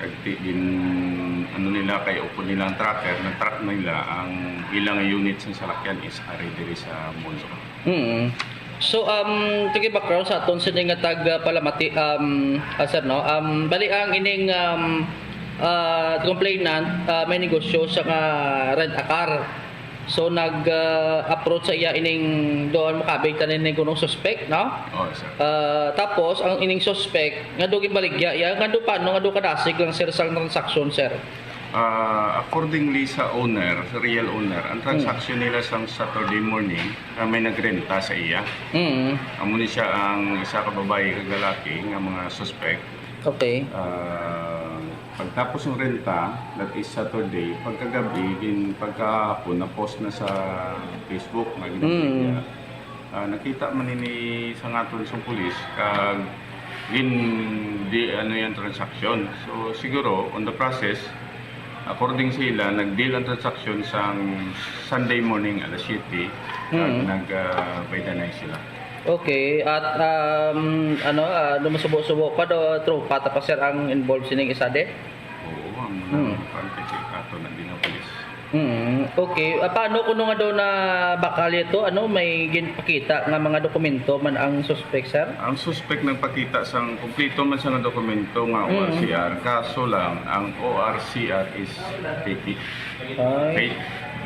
Kag ti-, gin-, ano nila, kay upod nila ang tracker, na-track nila ang ilang unit sa salakyan is ari diri sa Molo. Mm. So, um, to give background sa aton sini nga tag, uh, Palamati, um, ah, sir, no? Um, bali ang ining, um, uh, complainant, uh, may negosyo sa nga rent a car. So, nag, uh, approach sa iya ining doon makabig tanin ni gunong suspect, no? Oh, sir. Uh, tapos, ang ining suspect, nga do ginbaligya iya, nga do paano, nga do kadasig lang, sir, sang transaksyon, sir? Ah, accordingly sa owner, sa real owner, ang transaksyon nila sang Saturday morning, ah, may nagrenta sa iya. Mm. Amo ni siya ang isa ka babayi kag lalaki nga mga suspect. Okay. Ah, pagtapos ng renta, that is Saturday, pagkagabi, gin-, pagkahapon, na-post na sa Facebook nga Mm. ginamit niya. Ah, nakita man ini sa ngaton sang pulis, kag gin-, di, ano, yang transaksyon. So, siguro, on the process, according sa ila, nag-deal ang transaksyon sang Sunday morning, alas siyete, kag Mm. nag, ah, baydanay sila. Okay, at, um, ano, ah, lumasubo-subo pa do, tropa ta pa, sir, ang involved sining isa de? Oo, ang Hmm. mga ato na ginapulis. Hmm, okay. Ah, paano kuno nga daw na bakal ito? Ano, may ginpakita nga mga dokumento man ang suspect, sir? Ang suspect nagpakita sang kompleto man siya nga dokumento nga Mm. O R C R. Kaso lang, ang O R C R is fake. Ay. Fake.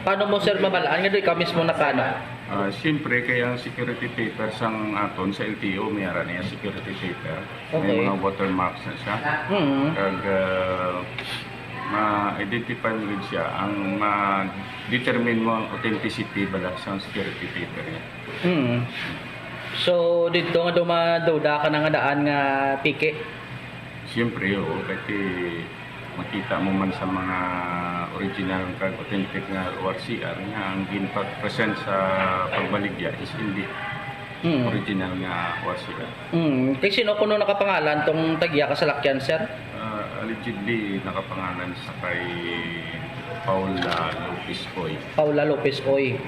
Paano mo, sir, mamalaan nga doon ikaw mismo nakano? Ah, siyempre, kay ang security paper sang aton sa L T O, may ara niya security paper. May Okay. mga watermarks na siya. Mm. Kag, ah, ma-identify mo gid siya. Ang ma-determine mo ang authenticity bala sa security paper niya. Mm. So, dito nga dumaduda ka na nga daan nga piki? Siyempre, oo. Kasi Makita mo man sa mga original kag authentic nga O R C R nga ang ginpa-present sa pagbaligya is hindi Mm. original nga O R C R. Mm. Kay sino kuno nakapangalan tong tag-iya ka salakyan, sir? Ah, allegedly, nakapangalan sa kay Paula Lopez Oy. Paula Lopez Oy.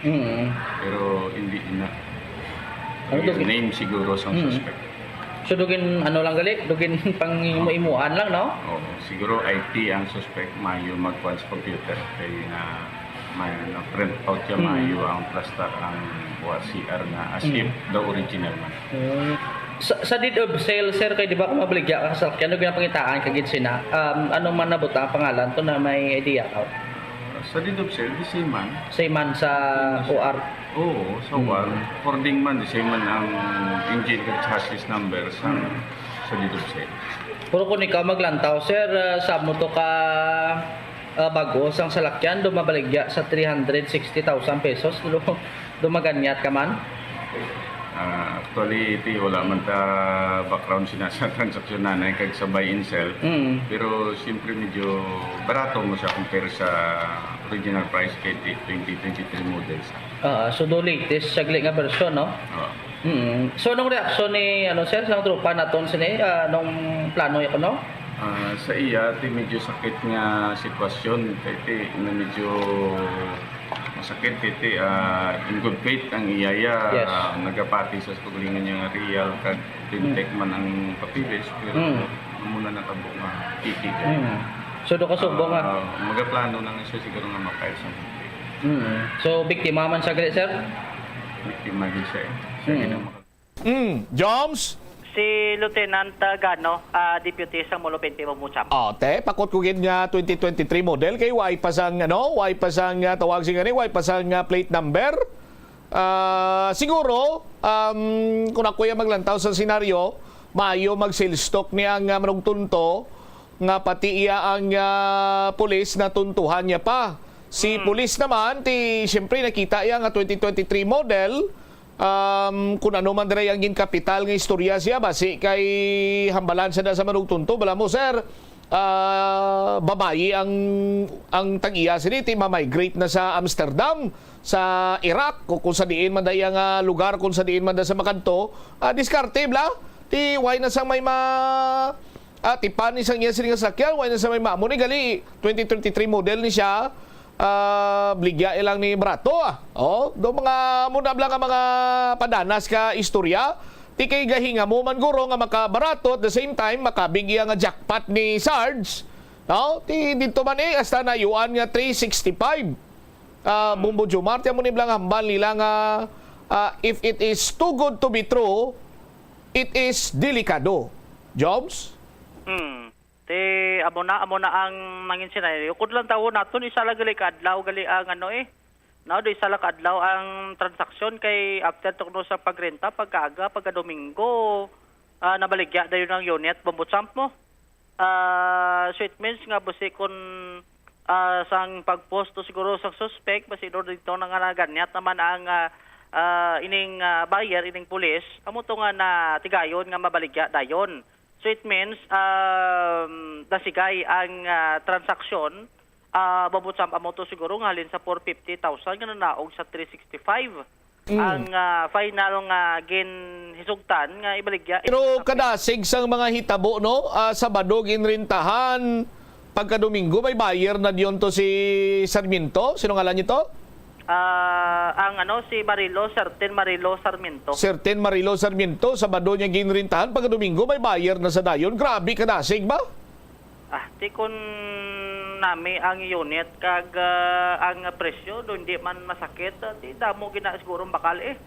Mm. Pero hindi na. Ano to? Name siguro sa Mm. suspect. So, dugin, ano lang gali, dugin pang imo-imuan lang, no? Oo, siguro I T ang suspect, maayo magkuan sa computer, kay na may na-print out siya, Mm. maayo ang plastar, ang O R C R nga as Mm. if the original man. Mm. Sa, sa deed of sale, sir, kay di ba kung mabaligya ka sa salakyan, ano ginapangitaan ka gid sina? Um, ano man nabutang ang pangalan to na may idea ka? Sa deed of sale, di same man. Same man sa Same man siya. O R? Oo, sa Mm. O R. According man, di same man ang engine kag chassis number sa, Mm. sa deed of sale. Pero kung ikaw maglantaw, sir, ah, sa mo to ka, ah, bago sang salakyan, do mabaligya sa three hundred sixty thousand pesos, do, do maganyat ka man? Ah, actually, iti, wala man ta background sina sa transaksyon nanay kag sa buy and sell. Mm. Pero siyempre medyo barato mo siya compare sa original price kay ti-, twenty twenty-three models. Ah, so do latest siya gali nga version, no? Oo. Mm. So, anong reaksyon ni, ano, sir, sang tropa naton sini? Ah, anong plano ya kuno? Ah, sa iya, ti medyo sakit nga sitwasyon. Kay ti, na medyo masakit, kay ti, ah, in good faith ang iya, ya, Yes. ah, nagapati sa kaugalingon niya nga real kag authentic Mm. man ang papeles, pero Mm. amo na natabo nga fake. Mm. So, do ka subong, ah. Ah, magaplano na nga siya siguro nga ma-file sa Mm. So, biktima man siya gali, sir? Biktima din siya, eh. Siya Mm. din ang maka- Mm, Joms? Si Lieutenant, ah, Gano, ah, Deputy sa Molo twenty Mamucham. Oh, te, pakot ko gid nga twenty twenty-three model kay why pa sang, ano, why pa sang, ah, tawag sing ani, why pa sang, ah, plate number? Ah, siguro, um, kung ako yung maglantaw sa senaryo, maayo mag-sales talk ni ang, ah, manugtunto nga pati iya ang, ah, pulis natuntuhan niya pa. Si Hmm. pulis naman, ti, siyempre, nakita iya nga twenty twenty-three model, um, kung ano man diray ang ginkapital nga istorya siya, basi kay hambalan siya na sa manugtunto, bala mo, sir, ah, babayi ang, ang tag-iya sini, ti ma-migrate na sa Amsterdam, sa Iraq, o kung sa diin man da iya nga lugar, kung sa diin man da sa makadto, ah, diskarte, bla? Ti, why na sang may ma-, ah, tipan ni sang iya sini nga sakyan, why na sang may mamo ni gali, twenty twenty-three model ni siya, ah, bligya ilang ni barato, ah. Oh, do mga muna bla nga mga padanas ka istorya. Ti kay gahingamo man guro nga makabarato, at the same time, makabig iya nga jackpot ni Sarge. No? Ti dito man eh, hasta na yuan nga three sixty-five. Ah, Hmm. Bumbo Jomar, ti amo ni bla nga hambal nila nga, ah, if it is too good to be true, it is delikado. Jobs? Hmm. Ti, amo na, amo na ang nangin senaryo. Kung lang tawo naton, isa lang gali ka adlaw gali ang ano eh. No, do isa lang ka adlaw ang transaksyon kay after to kuno sa pagrenta, pagkaaga, pagka Domingo, ah, nabaligya dayon ang unit, Bumbo Champ mo. Ah, so it means nga basi kun, ah, sang pagpost to siguro sang suspect, basi do dito na nga naganyat naman ang, ah, ah, ining, ah, buyer, ining pulis, amo to nga natigayon nga mabaligya dayon. So it means, um, nasigay ang, ah, transaksyon, ah, Bumbo Champ, amo to siguro nga halin sa four fifty thousand nga nanaog sa three sixty-five Mm. ang, ah, final nga ginhisugtan nga ibaligya. Pero kadasig sang mga hitabo, no? Ah, Sabado ginrentahan, pagka Domingo may buyer na diyon to si Sarmiento. Sino ngalan nito? Ah, ang ano, si Marilo, Certain Marilo Sarmiento. Certain Marilo Sarmiento, Sabado niya ginrentahan, pagka Domingo may buyer na sa dayon. Grabe kadasig ba? Ah, ti kun nami ang unit kag, ah, ang presyo do hindi man masakit, ah, ti damo gina siguro ang bakal eh.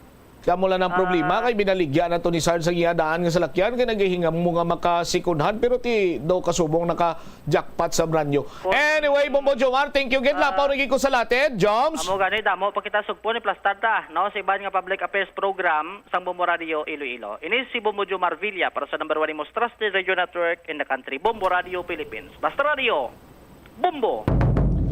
Kamo lang ang problema Ah. kay binaligya na to ni Sarge sa iya daan nga salakyan kay nagahingam mo nga maka second hand pero ti do kasubong naka jackpot sa brand new. Kun- Anyway, Bombo Jomar, thank you gid. Ah. Lapaw na gid ko sa latid, Joms. Amo gani, damo pa kita sugpo ni plastar ta, no, sa iban nga public affairs program sang Bombo Radio Iloilo. Ini si Bombo Jomar Villa para sa number one imo trusted radio network in the country, Bombo Radio Philippines. Basta Radio, Bombo!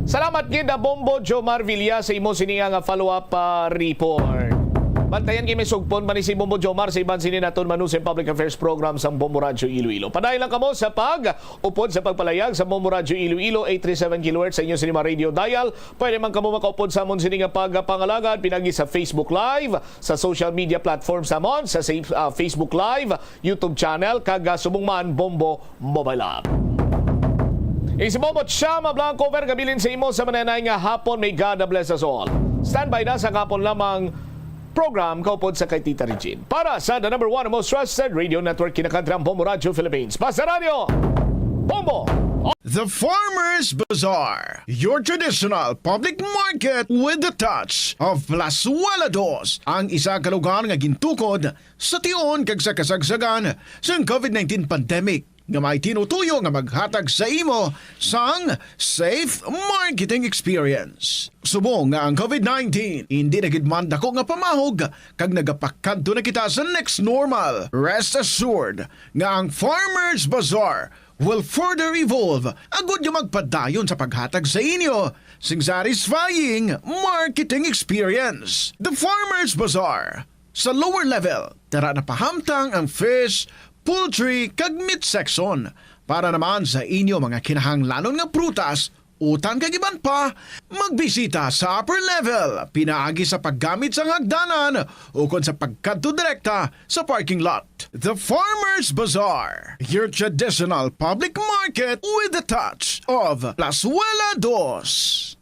Salamat gid na Bombo Jomar Villa sa imo sini nga follow-up, ah, report. Bantayan kay may sugpon pa ni si Bombo Jomar sa iban sini naton Manusim Public Affairs Program sang Bombo Radyo Iloilo. Padayon lang kamo sa pag-upod sa pagpalayag sa Bombo Radyo Iloilo, eight three seven kilohertz sa inyo sini mga radio dial. Pwede man kamo makaupod sa amon sini nga pagpangalagad pinagi sa Facebook Live, sa social media platform sa amon, sa sa, ah, Facebook Live, YouTube channel, kag, ah, subong man Bombo mobile app. Isi mo mo siya, mablang cover, kabilin sa imo sa mananay nga hapon. May God bless us all. Standby na sa hapon lamang program kaupod sa kay Tita Regine. Para sa the number one most trusted radio network, Kinakantrang Bombo Radio Philippines. Basta Radio Bombo! The Farmers Bazaar, your traditional public market with the touch of Plazuela Dos, ang isa ka lugar nga gintukod sa tion kag sa kasagsagan sang COVID nineteen pandemic, nga may tinutuyo nga maghatag sa imo sang safe marketing experience. Subong nga ang COVID nineteen indi na gid man dako nga pamahog kag nagapakadto na kita sa next normal, rest assured nga ang Farmers Bazaar will further evolve agud nga magpadayon sa paghatag sa inyo sing satisfying marketing experience. The Farmers Bazaar, sa lower level, tara na pahamtang ang fish, poultry, kag meat section. Para naman sa inyo mga kinahanglanon nga prutas, utan kag iban pa, magbisita sa upper level pinaagi sa paggamit sang hagdanan ukon sa pagkadto direkta sa parking lot. The Farmers Bazaar, your traditional public market with the touch of Plazuela Dos.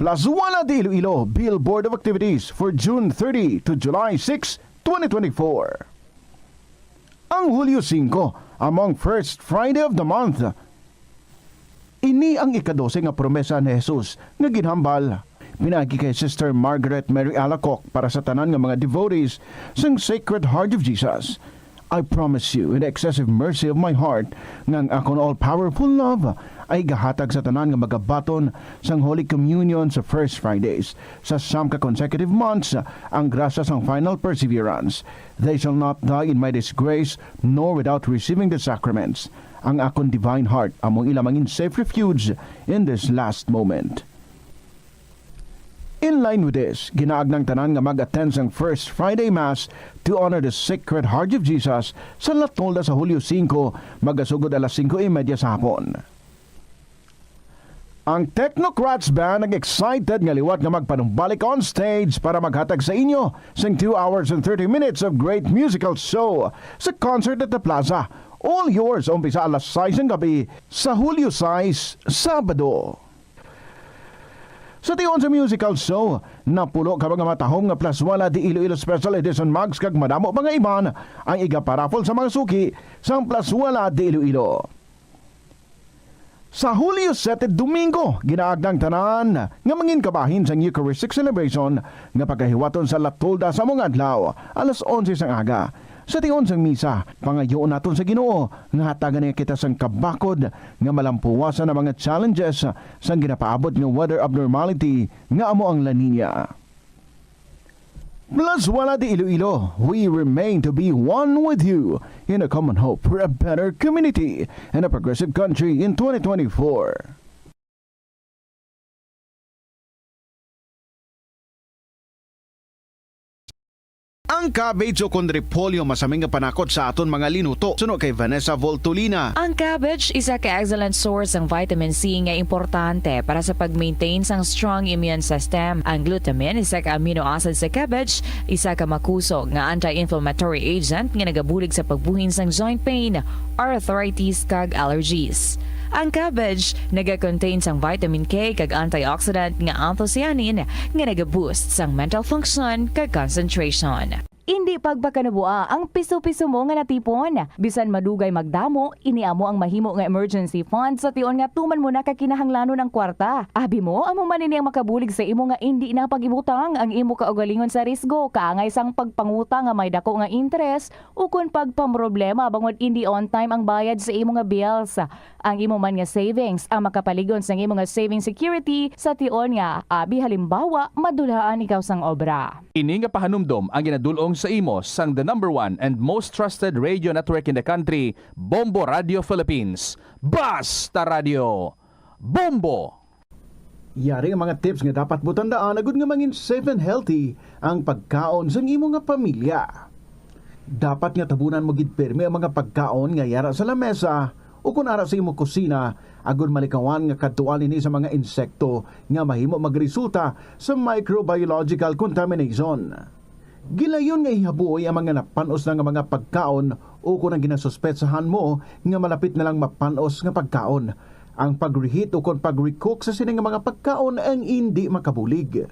Plazuela de Iloilo Billboard of Activities for June thirty to July six, twenty twenty-four. Ang Hulyo singko, among first Friday of the month, ini ang ikadose nga promesa ni Jesus nga ginhambal pinaagi kay Sister Margaret Mary Alacoque para sa tanan nga mga devotees sang Sacred Heart of Jesus. I promise you in the excessive mercy of my heart nga ang akon all-powerful love ay gahatag sa tanan nga magabaton sang Holy Communion sa First Fridays sa siyam ka consecutive months, ang grasya sang final perseverance. They shall not die in my disgrace, nor without receiving the sacraments. Ang akon divine heart amo ila mangin safe refuge in this last moment. In line with this, ginaagna ang tanan nga mag-attend sang First Friday Mass to honor the Sacred Heart of Jesus sa La Tolda sa Hulyo singko, magasugod alas singko y media sa hapon. Ang Technocrats Band nag-excited nga liwat nga magpanumbalik on stage para maghatag sa inyo sing two hours and thirty minutes of great musical show sa concert at the Plaza. All yours, umpisa alas sais sang gabi sa Hulyo sais, Sabado. Sa tion sa musical show, napulo ka mga matahom nga Plazuela de Iloilo Special Edition mugs kag madamo pa nga iban ang igaparaffle sa mga suki sang Plazuela de Iloilo. Sa Hulyo sete, Domingo, ginaagda ang tanan nga mangin kabahin sang Eucharistic celebration nga pagahiwaton sa La Tolda sa mga adlaw, alas onse sang aga. Sa tion sang misa, pangayoon naton sa Ginoo nga hatagan niya kita sang kabakod nga malampuwasan ang mga challenges sang ginapaabot nga weather abnormality nga amo ang La Niña. Plazuela de Iloilo, we remain to be one with you in a common hope for a better community and a progressive country in twenty twenty-four. Ang cabbage o kon repolyo masami nga panakot sa aton mga linuto. Suno kay Vanessa Voltolina. Ang cabbage isa ka excellent source sang vitamin C nga importante para sa pag-maintain sang strong immune system. Ang glutamine, isa ka amino acid sa cabbage, isa ka makusog nga anti-inflammatory agent nga nagabulig sa pagbuhin sang joint pain, arthritis, kag allergies. Ang cabbage naga-contain sang vitamin K kag antioxidant nga anthocyanin nga naga-boost sang mental function kag concentration. Indi pagpakanabuaa ang piso-piso mo nga natipon. Bisan madugay magdamo, ini amo ang mahimo nga emergency fund sa tion nga tuman mo na ka kinahanglanon ang kwarta. Abi mo, amo man ini ang makabulig sa imo nga indi na pag-ibutang ang imo kaugalingon sa risgo, kaangay sang pagpangutang nga may dako nga interes, ukon pagpamroblema bangod indi on time ang bayad sa imo nga bills. Ang imo man nga savings ang makapalig-on sang imo nga saving security sa tion nga, abi halimbawa, madulaan ikaw sang obra. Ini nga pahanumdom ang ginadul-ong sa imo sang the number one and most trusted radio network in the country, Bombo Radio Philippines. Basta Radio Bombo! Yari ang mga tips nga dapat mo tandaan agud nga mangin safe and healthy ang pagkaon sang imo nga pamilya. Dapat nga tabunan mo gid pirmi ang mga pagkaon nga yara sa lamesa o kon ara sa imo kusina, agud malikawan nga kadtuan ini sa mga insekto nga mahimo magresulta sa microbiological contamination. Gilayon nga ihabuoy ang mga napan-os na nga mga pagkaon o kon ang ginasuspetsahan mo nga malapit na lang mapan-os nga pagkaon. Ang pag-reheat o kon pag-recook sa sini nga mga pagkaon ang indi makabulig.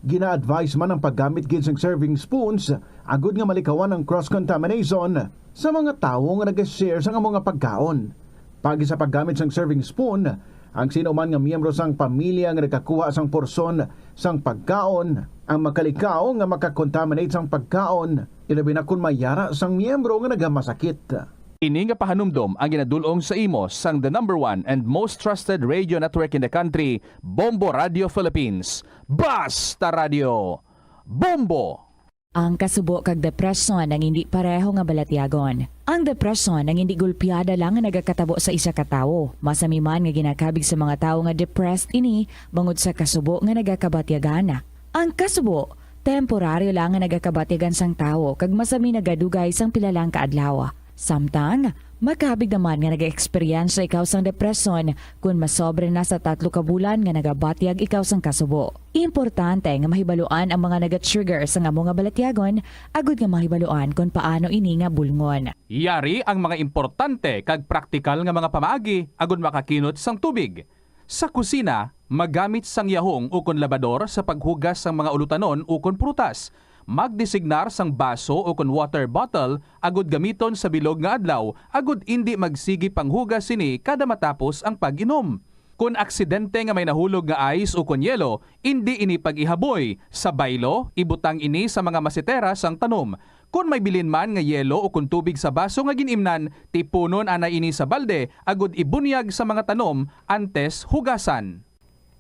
Gina-advise man ang paggamit gid sang serving spoons agud nga malikawan ang cross-contamination sa mga tawo nga nag-share sang amo nga pagkaon. Paagi sa paggamit sang serving spoon, ang sino man nga miyembro sang pamilya nga nagakuha sang porsyon sang pagkaon ang makalikaw nga makakontaminate sang pagkaon, ilabi na kon may yara sang miyembro nga nagamasakit. Ini nga pahanumdom ang ginadul-ong sa imo sang the number one and most trusted radio network in the country, Bombo Radio Philippines. Basta Radio! Bombo! Ang kasubo kag depresyon ang indi pareho nga balatyagon. Ang depresyon ang indi gulpiada lang nga nagakatabo sa isa ka tawo. Masami man nga ginakabig sa mga tawo nga depressed ini bangod sa kasubo nga nagakabatyagan. Ang kasubo, temporaryo lang nga nagakabatyagan sang tawo kag masami nagadugay sang pila lang ka adlaw. Samtang, makabig naman nga nag-eksperyensya ikaw sang depresyon kon masobra na sa tatlo ka bulan nga nagabatyag ikaw sang kasubo. Importante nga mahibaluan ang mga naga-trigger sang amo nga balatyagon agud nga mahibaluan kon paano ini nga bulngon. Yari ang mga importante kag praktikal nga mga pamaagi agud makakinot sang tubig. Sa kusina, magamit sang yahong ukon labador sa paghugas sang mga ulutanon ukon prutas. Magdesignar sang baso ukon water bottle agud gamiton sa bilog nga adlaw agud indi magsigi panghugas sini kada matapos ang pag-inom. Kon aksidente nga may nahulog nga ice ukon yelo, indi ini pag-ihaboy. Sa baylo, ibutang ini sa mga masetera sang tanom. Kon may bilin man nga yelo ukon tubig sa baso nga gin-imnan, tipunon anay ini sa balde agud ibunyag sa mga tanom antes hugasan.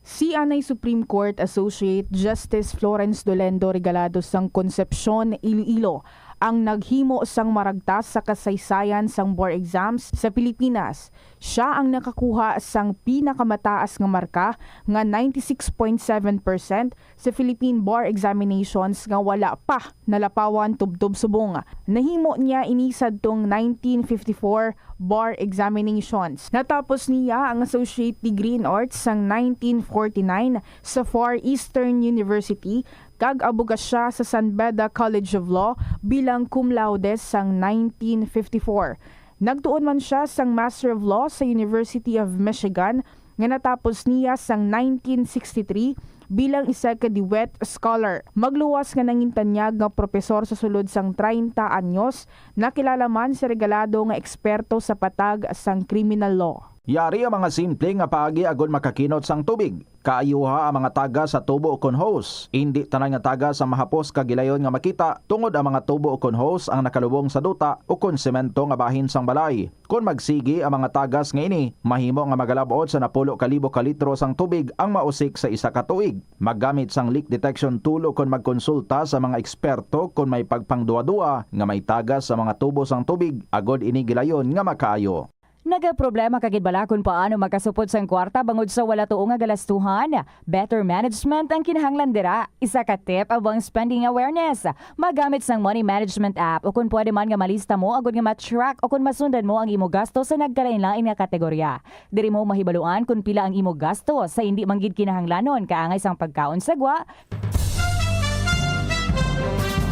Si anay Supreme Court Associate Justice Florence Dolendo Regalado sang Concepcion, Iloilo, ang naghimo sang maragtas sa kasaysayan sang bar exams sa Pilipinas. Sia ang nakakuha sang pinakamataas nga marka nga ninety-six point seven percent sa Philippine Bar Examinations nga wala pa nalapawan tubtob subong. Nahimo niya ini sadtong nineteen fifty-four Bar Examinations. Natapos niya ang Associate Degree in Arts sang nineteen forty-nine sa Far Eastern University, kag abogasya sa San Beda College of Law bilang cum laude sang nineteen fifty-four. Nagtuon man sia sang Master of Law sa University of Michigan, nga natapos niya sang nineteen sixty-three bilang isa ka Dewitt Scholar. Magluwas nga nangintanyag nga propesor sa sulod sang treinta anyos, nakilala man si Regalado nga eksperto sa patag sang criminal law. Yari ang mga simple nga paagi agud makakinot sang tubig. Kaayuha ang mga tagas sa tubo ukon hose. Indi tanan nga tagas ang mahapos kag gilayon nga makita, tungod ang mga tubo ukon hose ang nakalubong sa duta ukon semento nga bahin sang balay. Kon magsigi ang mga tagas nga ini, mahimo nga magalab-ot sa napulo ka libo ka litro sang tubig ang mausik sa isa ka tuig. Maggamit sang leak detection tool ukon magkonsulta sa mga eksperto kon may pagpangduadua nga may tagas sa mga tubo sang tubig, agod ini gilayon nga makaayo. Nagaproblema ka gid bala kon paano makasupot sang kwarta bangod sa wala tuo nga galastuhan? Better management ang kinahanglan dira. Isa ka tip amo ang spending awareness. Magamit sang money management app, o kon pwede man nga malista mo agud nga ma-track o kon masundan mo ang imo gasto sa nagkalain-lain nga kategorya. Diri mo mahibaluan kon pila ang imo gasto sa indi man gid kinahanglanon, kaangay sang pagkaon sa gwa,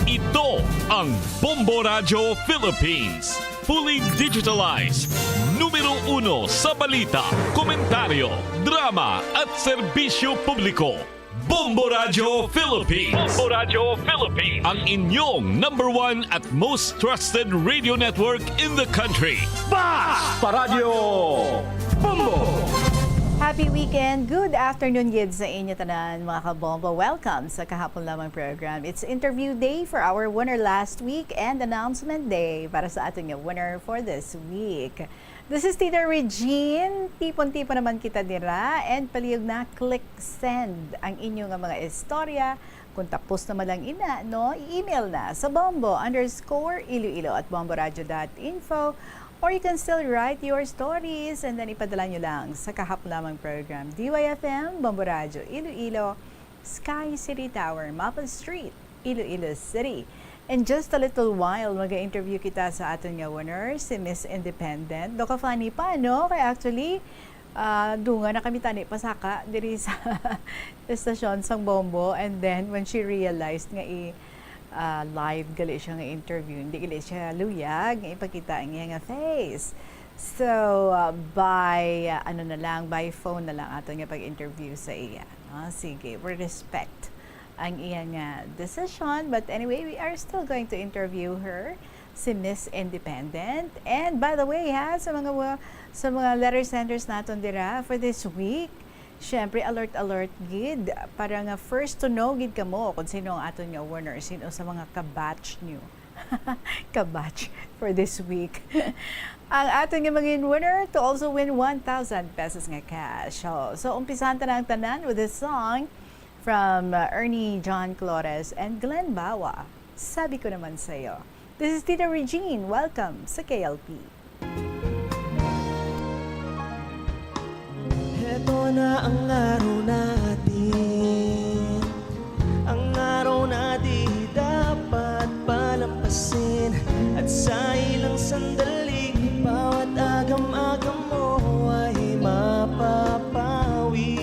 Ito ang Bombo Radyo Philippines. Fully digitalized. Numero uno sa balita, komentaryo, drama at serbisyo publiko. Bombo Radyo Philippines. Bombo Radyo Philippines. Ang inyong number one at most trusted radio network in the country. Basta Radyo Bombo! Happy weekend! Good afternoon gid sa inyo tanan, mga kabombo. Welcome sa kahapon lamang program. It's interview day for our winner last week and announcement day para sa aton nga winner for this week. This is Tita Regine. Tipon-tipon naman kita dira and palihog na click send ang inyo nga mga istorya. Kung tapos naman lang ina, no, i-email na sa bombo underscore iloilo at bomboradio dot info. Or you can still write your stories and then ipadala nyo lang sa Kahap Lamang Program, D Y F M, Bombo Radyo, Iloilo, Sky City Tower, Maple Street, Iloilo City. In just a little while, mag-interview kita sa aton nga winner, si Miss Independent. Do ka funny pa, no? Kaya actually, ah, dunga na kami tani pasaka diri sa estasyon sang Bombo. And then, when she realized nga i-, ah, live gali siya nga interview, hindi gali siya luyag nga ipakita ang iya nga face. So, ah, by, ah, ano na lang, by phone na lang ato nga pag-interview sa iya. No? Sige, we respect ang iya nga decision. But anyway, we are still going to interview her, si Miss Independent. And by the way, ha, sa mga wa-, sa mga letter senders naton dira for this week, syempre, alert, alert gid para nga first to know gid kamo kung sino ang aton nga winner, sino sa mga kabatch nyo. Kabatch for this week. Ang aton nga mga winner to also win one thousand pesos nga cash. So, so umpisahan ta na ang tanan with this song from, uh, Ernie John Clores and Glenn Bawa. Sabi ko naman sa'yo. This is Tita Regine. Welcome sa K L P. Heto na ang araw natin, ang araw na di dapat palampasin. At sa ilang sandali, bawat agam-agam mo ay mapapawi.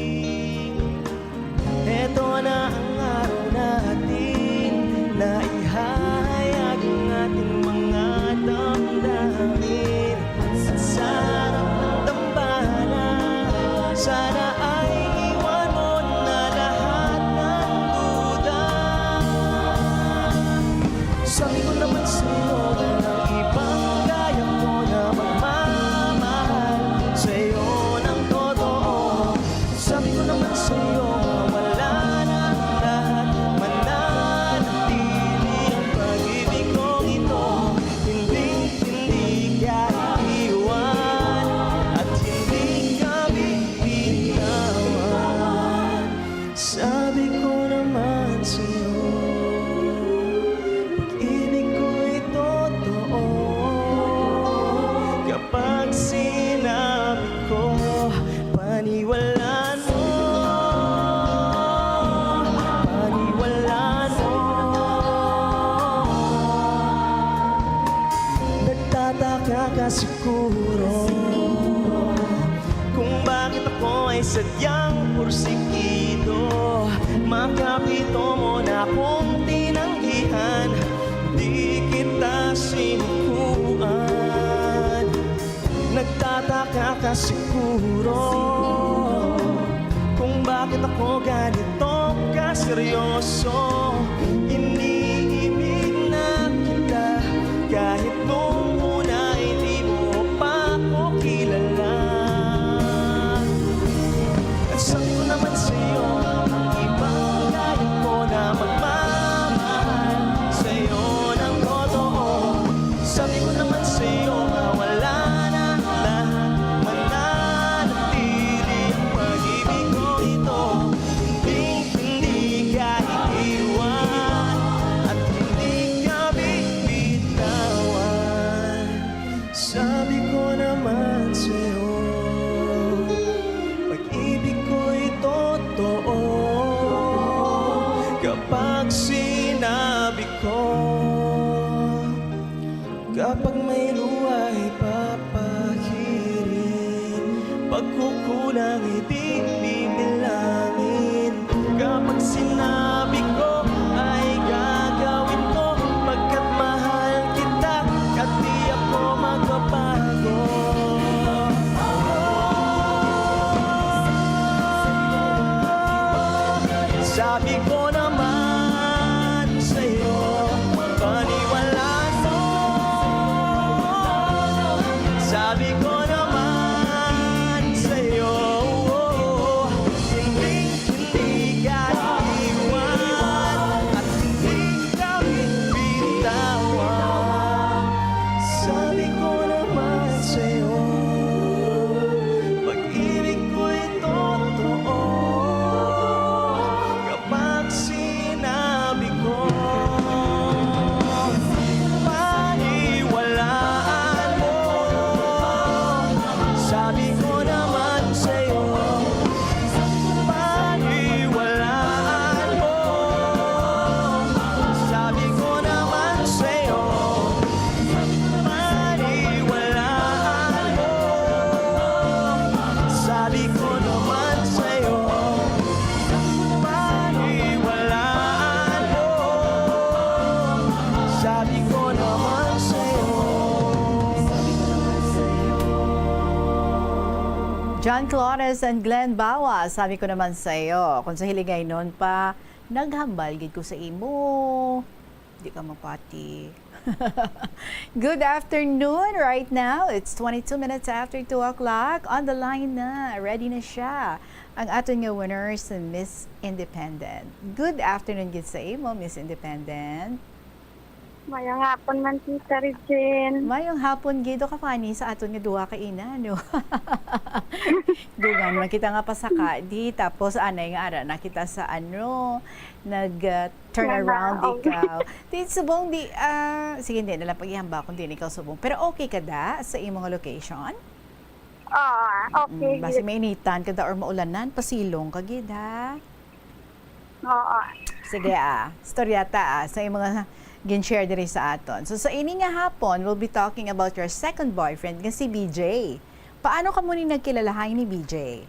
Heto na ang araw natin na ihahayag ang ating mga damdamin. At sa harap ng dambana, sana ay iwan mo na lahat ng duda. Sabi ko naman sa'yo, walang ibang kaya ko na magmamahal sa'yo ng totoo. Sabi ko naman sa'yo, mawala na ang lahat, mananatili ang pag-ibig kong ito. Hindi, hindi ka iwan at hindi ka bibitawan. Sabi ko naman sa'yo, pag-ibig ko'y totoo. Kapag sinabi ko, paniwalaan mo, paniwalaan mo. Nagtataka ka siguro kung bakit ako ay sadyang porsigido. Makapito mo na akong tinanggihan, di kita sinukuan. Nagtataka ka siguro kung bakit ako ganito kaseryoso. Iniibig na kita kahit nung una hindi mo pa ako kilala. At sabi ko naman sa'yo, ang ibang kaya ko na magmamahal sa'yo ng totoo. Sabi ko naman sa'yo, mawala na lahat, mananatili ang pag-ibig ko ito. Hindi, hindi ka iiwan at hindi ka bibitawan. Sabi ko naman sa'yo, pag-ibig ko'y totoo. Kapag sinabi ko, kapag may luhay papahirin, pagkukulang ay di bibilangin. Kapag sinabi ko ay gagawin ko, pagkat mahal kita at di ako magbabago. Sabi ko naman sa'yo, paniwalaan mo. Sabi ko naman sa'yo, hindi, hindi ka iwan John Clones and Glenn Bawa, sabi ko naman sa iyo, kung sa hiligaynon pa, naghambal gid ko sa imo. Di ka mapati. Good afternoon. Right now, it's twenty-two minutes after two o'clock. On the line na, ready na siya, ang aton nga winner, si Miss Independent. Good afternoon gid sa imo, Miss Independent. Mayong hapon man, Tita Regine. Mayong hapon gid, ka funny sa aton nga duha ka ina, no? Dugang man kita nga pasaka di, tapos anay nga ara na kita sa ano, nag, ah, turn Nga around naog. Ikaw. Di, subong di, ah, sige, hindi na lang paghihamba kung di na ikaw subong. Pero okay ka da sa imong location? Oo, okay, Mm, basi gid. Mainitan ka da or maulanan, pasilong ka gid, ha? Oo. Sige, ah, storyata, ah, sa imong mga gin-share diri sa aton. So, sa ini nga hapon, we'll be talking about your second boyfriend nga si B J. Paano kamo ni nagkilalahay ni B J?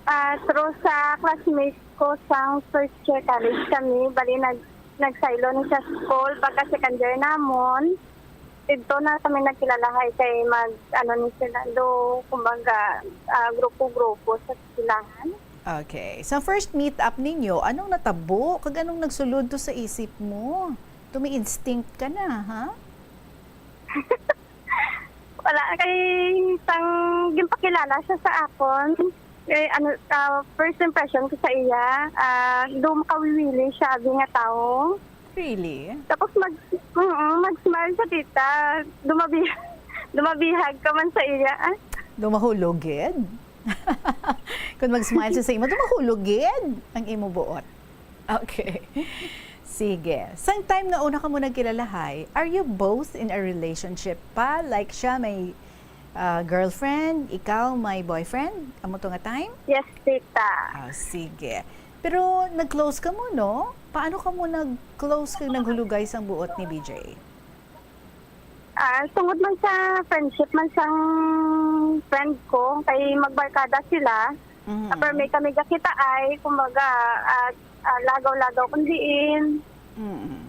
Ah, through sa classmate ko sang first year college kami, bali nag-, nagsaylo ni sa school pagka second year namon. Didto na kami nagkilalahay kay mag, ano ni sila, do, kumbaga, ah, grupo-grupo sa eskwelahan. Okay. Sa first meet up ninyo, anong natabo? Kag anong nagsulod to sa isip mo? To may instinct ka na, ha? Wala, kay sang ginpakilala siya sa akon, kay ano, ah, first impression ko sa iya, ah, do makawiwili siya abi nga tawo. Really? Tapos mag-, mm, mag-smile siya, tita. Dumabi-, dumabihag ka man sa iya, ah. Dumahulog gid? Kung mag-smile siya sa imo, dumahulog gid ang imo buot. Okay. Sige. Sang time nga una kamo nagkilalahay, are you both in a relationship pa? Like, siya may, ah, girlfriend, ikaw may boyfriend? Amo to nga time? Yes, tita. Ah, sige. Pero nag-close kamo, no? Paano kamo nag-close kag naghulugay sang buot ni B J? Ah, tungod man sa friendship man sang friend ko, kay magbarkada sila. Mhm. Sa permi kami gakita ay, kumbaga, ah, ah, lagaw-lagaw kung diin. Mhm.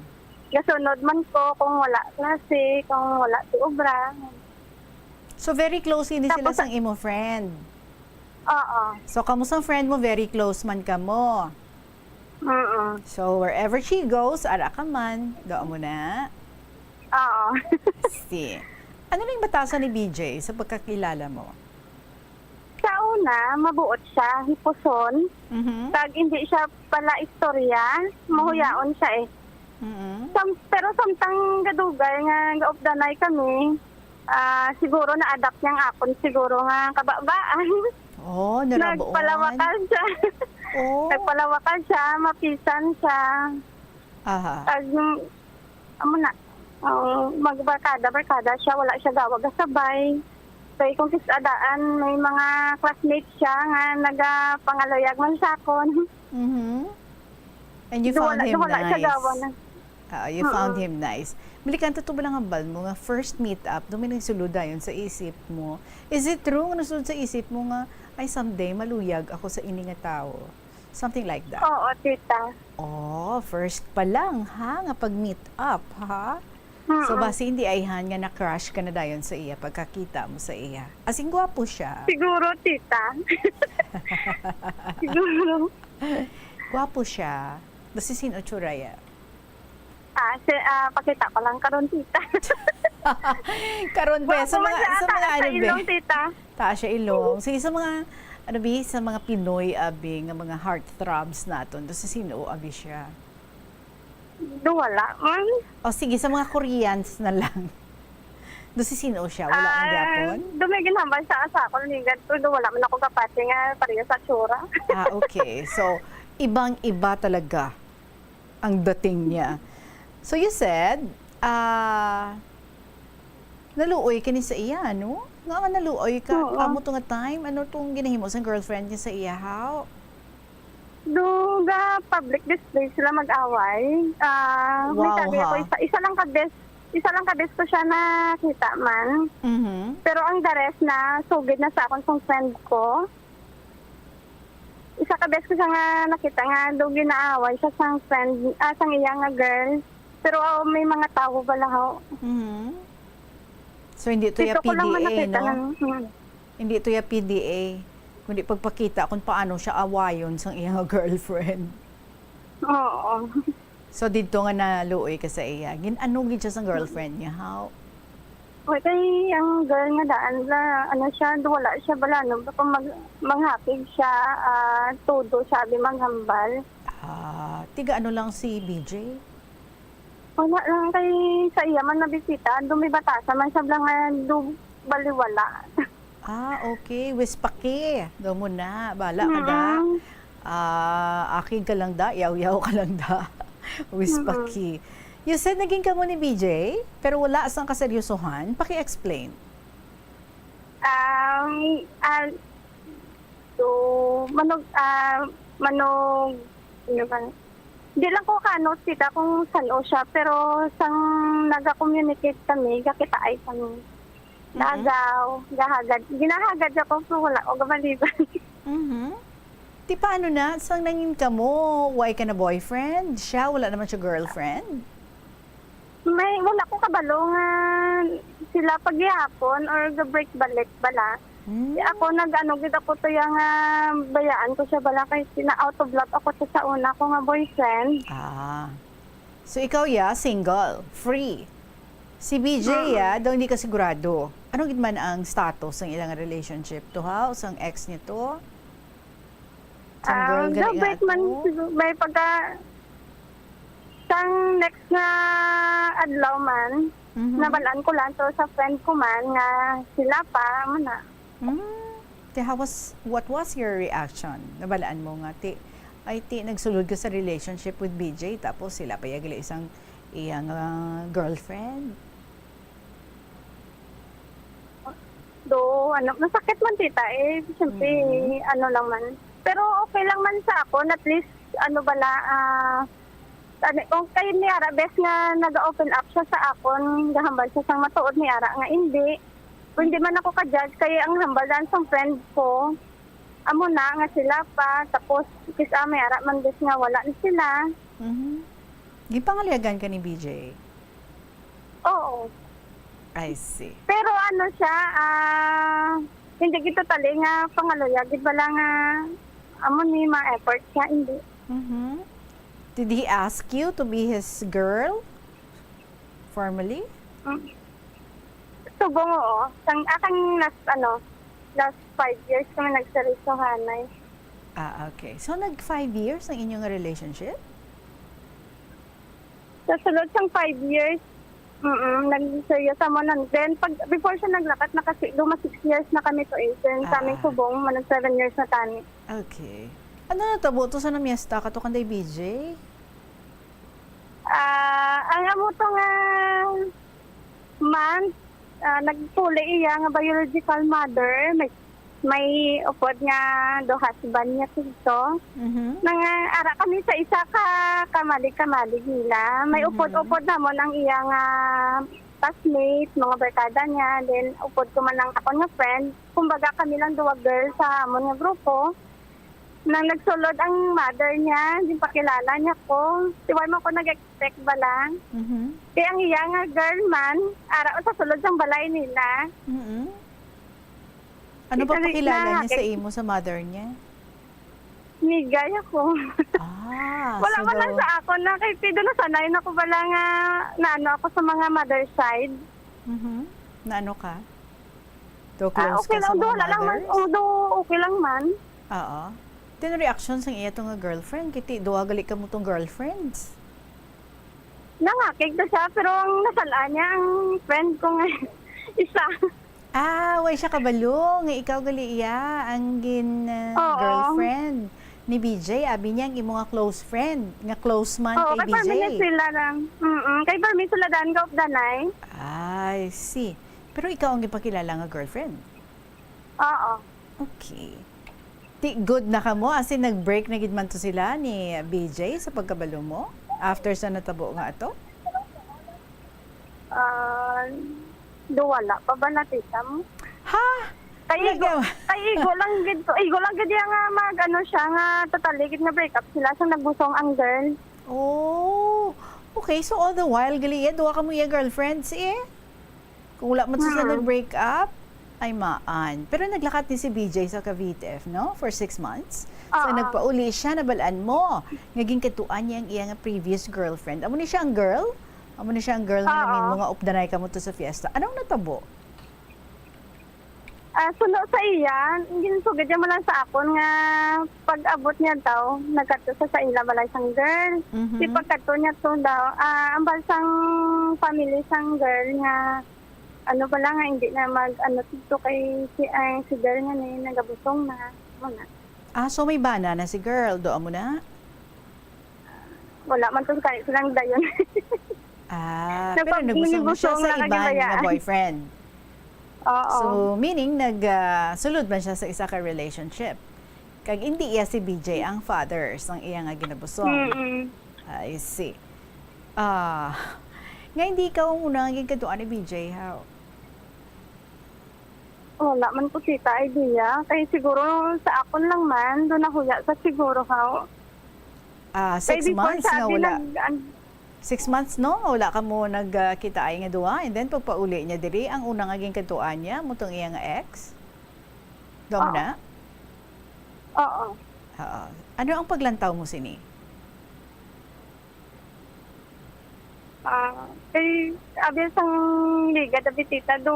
Gasunod man ko kung wala klase, kung wala ti obra. So, very close ini sila Tapos, sang imo friend? Oo. So, kamo sang friend mo, very close man kamo? Mm-mm. So, wherever she goes, ara ka man. Doon mo na. Oo. Si, ano na yung batasan ni B J sa pagkakilala mo? Sa una, mabuot siya, hipuson. Mhm. Kag hindi siya pala istorya, mahuyaon siya eh. Mhm. Sam-, pero samtang gadugay nga gaupdanay kami, ah, siguro na-adapt niya ang akon siguro nga kababaan. Oh, narabuon. Nagpalawakal siya. Oh. Nagpalawakal siya, mapisan siya. Aha. Kag, mm, amo na, ang magbarkada-barkada siya, wala siya gawag kasabay. Kay kung kis-adaan, may mga classmates siya nga nagapangaluyag man sa akon. Mhm. And you Do found wala, him do wala siya nice. Gawa na. Ah, you found Mm-mm. him nice. Balikan, totoo ba lang hambal mo nga first meet up, doon may nagsulod dayon sa isip mo? Is it true nga nasulod sa isip mo nga, "Ay, someday, maluyag ako sa ini nga tao"? Something like that. Oo, tita. Oh, first pa lang, ha, nga pag-meet up, ha? So, Mm-mm. basi hindi ayhan nga na-crush ka na dayon sa iya pagkakita mo sa iya. As in, gwapo siya. Siguro, tita. Siguro. Gwapo siya. Basi sin-o tsura ya? Ah, si, ah, pakita ko lang karon, tita. Karon, be, Gwapo sa man mga, siya, sa mga taas sa ano, be? Ilong, tita. Taas siya ilong. Sige, sa mga, ano, be, sa mga Pinoy, abi, nga mga heartthrobs naton, do sa sin-o, abi, siya? Do wala man. O, sige, sa mga Koreans na lang. Do si sin-o siya? Wala ang Ah, gyapon? Do may ginhambal sa, sa akon, ligat ko, do wala man ako kapati nga pareho sa tsura. Ah, okay. So, ibang-iba talaga ang dating niya. So, you said, ah, naluoy ka ni sa iya, no? Nga nga naluoy ka, Oo. Amo to nga time, ano tong ginahimo sa girlfriend niya sa iya, how? Do ga public display sila mag-away. Ah, may Wow, sabi ko, ha? isa, isa lang ka best, isa lang ka best ko siya nakita man. Mhm. Pero ang the rest na sugid na sa akon sang friend ko. Isa ka best ko siya nga nakita nga do ginaaway siya sang friend, ah, sang iya nga girl. Pero, ah, may mga tawo bala ho. Mhm. So, hindi to Dito ya ko lang man P D A, nakita no? ng, hmm. Hindi to ya P D A, kundi pagpakita kung paano siya awayon sang iya nga girlfriend. Oo. So, didto nga naluoy ka sa iya, gin-ano gid siya sang girlfriend niya, how? Uy, kay ang girl nga daan la, ano siya, wala siya bala, no? Baka mag-, manghakig siya, ah, todo siya, abi maghambal. Ah, tiga ano lang si B J? Wala lang kay sa iya man nabisita, do may batasan man siya bala nga do baliwala. Ah, okay. Wispaki. Daw mo na. Bala ka da. Mm-mm. Ah, akig ka lang da. Yaw-yaw ka lang da. Wispaki. Mm-mm. You said naging kamo ni B J, pero wala sang kaseryosohan. Paki-explain. Um, ah, so, manog-, ah, manog-, ano ba? Di lang ko kaano kita kung san-o siya, pero sang naga-communicate kami, gakitaay kami. Mm-mm. Dagaw, gahagad. Ginahagad ako, pero wala ko gabalibad. Mhm. Ti paano na? Sang nangin kamo, way ka na boyfriend? Siya, wala naman siya girlfriend? May, wala ko kabalo nga sila paghihapon or ga-break balik bala. Hmm. Di ako nag-ano gid ako to ya nga bayaan ko siya bala kay sina out of love ako to sa una ko nga boyfriend. Ah. So, ikaw, ya, single, free. Si B J, Mm-mm. ya, daw hindi ka sigurado. Ano gid man ang status ng ilang relationship to, ha? O sang ex niya to? Sang Ah, girl gali nga break man ato? Siguro, may pagka, sang next nga adlaw man, Mhm. nabalaan ko lang to sa friend ko man nga sila pa, mo na. Mm. Ti, how was, what was your reaction? Nabalaan mo nga, ti, ay, ti, nagsulod ka sa relationship with B J, tapos sila pa ya gali sang iyang, ah, girlfriend? Do, ano, masakit man, tita, eh. Siyempre, Mm. ano lang man. Pero okay lang man sa akon, at least, ano bala, ah, ano, kung kay ni ara, bes nga nag-open up siya sa akon, gahambal siya sang matuod ni ara nga hindi. Kung di man ako ka-judge, kay ang hambal daan sang friend ko, amo na nga sila pa, tapos kis-a may ara man bes nga wala na sila. Mhm. Gipangaliagan ka ni B J? Oo. I see. Pero ano siya, ah, hindi gid totally nga pangaluya gid bala nga amo ni ma-effort siya, hindi. Mhm. Did he ask you to be his girl formally? Mm. Subong, oo. Sang, ah, kang last, ano, last five years kami nagseryosohanay. Ah, okay. So, nag five years ang inyong relationship? Sa sulod sang five years, mm, nagseryoso mo nun. Then, pag, before siya naglakat na kasi, luma six years na kami to eh. Then, sa aming Ah. subong, manag seven years na tani. Okay. Ano natabo to sa namiesta ka to kanday B J? Ah, ang amo to nga month, ah, nagpuli iya nga biological mother. May, may upod nga do husband niya sigto. Mhm. Nang, ah, ara kami sa isa ka kamalig-kamalig nila. May Mhm. upod-upod namon ang iya nga classmate, mga barkada niya, then upod ko man ang akon nga friend. Kumbaga, kami lang duwa girl sa amon nga grupo. Nang nagsulod ang mother niya, ginpakilala niya ko. Di man ko nag-expect bala. Mhm. Kay ang iya nga girl man, ara sa sulod sang balay nila. Mhm. Ano Di pa kami pakilala niya sa nakakit- imo sa mother niya? Migay ako. Ah, Wala so man lang daw sa ako na kay pido na sanay na ko bala nga naano ako sa mga mother side. Mhm. Na ano ka? Do Ah, close okay ka sa lang, mga wala lang man. mothers? Although, okay lang man. Oo. Then reaction sang iya to nga girlfriend, kiti duha gali kamo tong girlfriends. Nangakig na siya, pero ang nasal-an niya, ang friend ko nga isa. Ah, way siya kabalo nga ikaw gali iya ang gin, ah, Oo. girlfriend ni B J. Abi niya ang imo nga close friend, nga close man Oo, kay kay B J. Permi sila lang. Mm-mm. Kay Permi sila daan ka of the night. I see. Pero ikaw ang ginpakilala nga girlfriend? Oo. Okay. Ti, good na kamo? As in, nag-break na gid man to sila ni B J sa pagkabalo mo? After sa natabo nga ato? Ah, do wala pa ba nakita mo? Ha? Kay Wala igo, ka- kay igo lang gid ko. Igo lang gid iya nga mag, ano siya, nga totally gid nga break up sila sa nagbusong ang girl. Oh. Okay, so all the while, gali iya, duha kamo iya girlfriends, eh? Kung wala man sila Mm. nag-break up, Ay, maan. Pero naglakat ni si B J sa Cavite, no? For six months. So, Oo. Nagpauli siya, nabalaan mo nga ginkadtuan niya ang iya nga previous girlfriend. Amo ni siya ang girl? Amo ni siya ang girl nga Oo. nangin mo nga updanay kamo to sa fiesta. Anong natabo? Ah, suno sa iya, ginsugid niya mo lang sa akon nga pag-abot niya daw, nagkadto sa, sa ila balay sang girl. Mhm. Di pagkadto niya to daw, ah, ang bal sang family sang girl nga, ano pala nga, hindi na mag, ano, dito kay si, ay, si girl nga ni, nagabusong na. Mo na. Ah, so may bana na si girl. Doon mo na? Wala man to kay silang dayon. Ah, Nagpag-, pero nagusong na siya nagusong sa na iban kagibayaan. nga boyfriend. Oo. So, meaning, nag, ah, sulod man siya sa isa ka relationship. Kag hindi iya si B J ang father sang iya nga ginabusong. Mm-mm. I see. Ah, nga hindi ikaw ang una nga ginkadtuan ni B J, how? Wala man ko kita idea. Kay siguro sa akon lang man, doon nahuya sa siguro, how? Ah, Kay six before months siya, nga di wala. nag-, an-, Six months, no? Nga wala ka mo nagkita ay nga duha. And then, pagpauli niya diri, ang una nga ginkadtuan niya, mo tong iya nga ex? Doon mo Oo. na? Oo. Oo. Ano ang paglantaw mo sini? Ah, kay abi sang liga, abi tita, do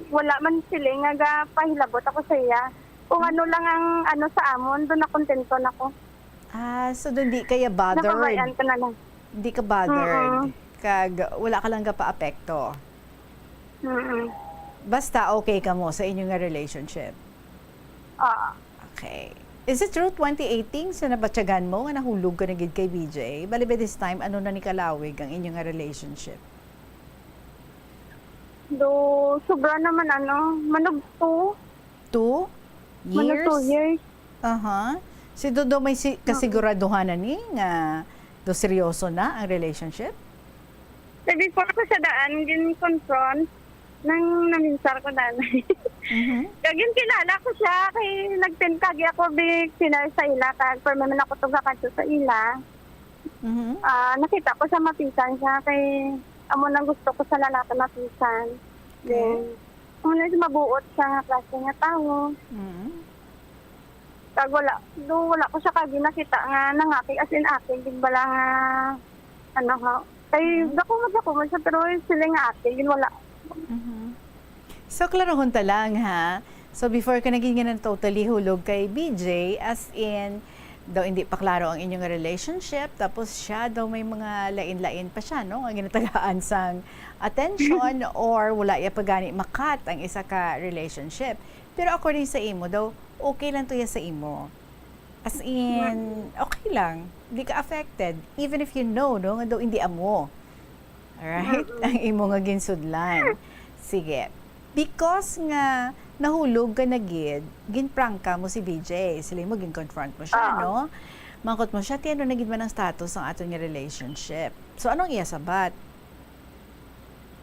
wala man sila nga gapahilabot ako sa iya. Kung ano lang ang ano sa amon, doon nakontento na ko. Ah, so doon di kaya bothered? Napabayaan ko na lang. Di ka bothered? Mm-mm. Kag wala ka lang gapa-apekto? Mm-mm. Basta okay ka mo sa inyo nga relationship? Ah, Okay. Is it true, twenty eighteen, sa nabatyagan mo nga nahulog ka na gid kay B J? Bali by this time, ano na ni kalawig ang inyo nga relationship? do sobra naman ano, manugto. Two Manugto years? years. Aha. Si Dodo may si kasiguraduhan na ni nga do seryoso na ang relationship? Kay before ko siya daan, gin-confront nang naminsar ko daan. Mhm. Kag yun, kilala ko siya, kay nagpin-, kagi ako big pinar sa ila, kag permi man ako tuga kadto sa ila. Mhm. Ah, nakita ko sa mapisan siya, kay amo nang gusto ko sa lalaki mapisan. Okay. Then, amo na siya, mabuot siya nga klase nga tawo. Mhm. Kag wala, do wala ko siya kagi nakita nga nangakig, as in akig, gid bala nga, ano ha. Kay Mhm. dako mo, dako mo siya, pero sila nga akig, gid wala. Mhm. So, klarohon ta lang, ha? So, before ka naging nga totally hulog kay B J, as in, daw hindi pa klaro ang inyong relationship, tapos siya daw may mga lain-lain pa siya, no? Nga ginatagaan sang attention or wala ya pa gani makat ang isa ka relationship. Pero according sa imo daw, okay lang to ya sa imo. As in, okay lang. Di ka affected. Even if you know, no, nga daw hindi amo. Alright? Ang imo nga ginsudlan. Sige. Because nga nahulog ka na gid, ginprangka mo si B J. Sila mo, gin-confront mo siya, Oo. No? Mangkot mo siya, "Ti, ano na gid man ang status ng aton nga relationship?" So, anong iya sabat?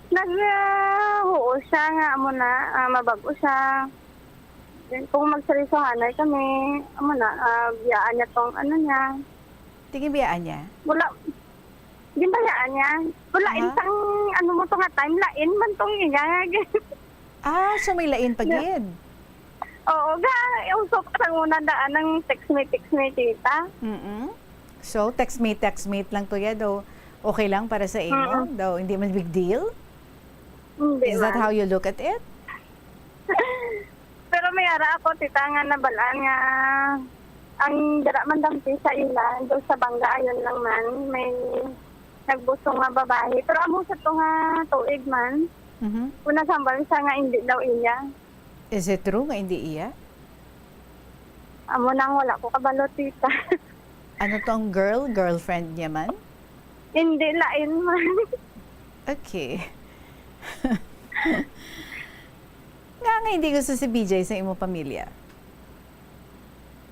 Nag, ah, huo siya nga amo na, ah, mabag-o siya. Then, kung magseryosohanay kami, amo na, ah, biyaan niya tong ano niya. Tingin biyaan niya? Wala. Ginbayaan niya. Wala, Aha. Insang ano mo to nga time, lain man tong iya. Ah, so may lain pa gid. Oo, ga, uso pa sa una daan ng text me, text me, tita. Mm-mm. So, text me, text me lang to ya, daw. Okay lang para sa imo? Mm-mm. Daw, hindi man big deal? Hindi Is that man. How you look at it? Pero may ara ako, tita, nga nabalaan nga ang dira man dampi sa ila, do sa Banga, ayon lang man, may nagbusong nga babae. Pero amo sa to nga tuig man, Mhm. kung nasambal siya nga hindi daw iya. Is it true nga hindi iya? Amo nang wala ko kabalo, tita. Ano tong girl? Girlfriend niya man? Hindi, lain man. Okay. Nga nga hindi gusto si B J sa imong pamilya?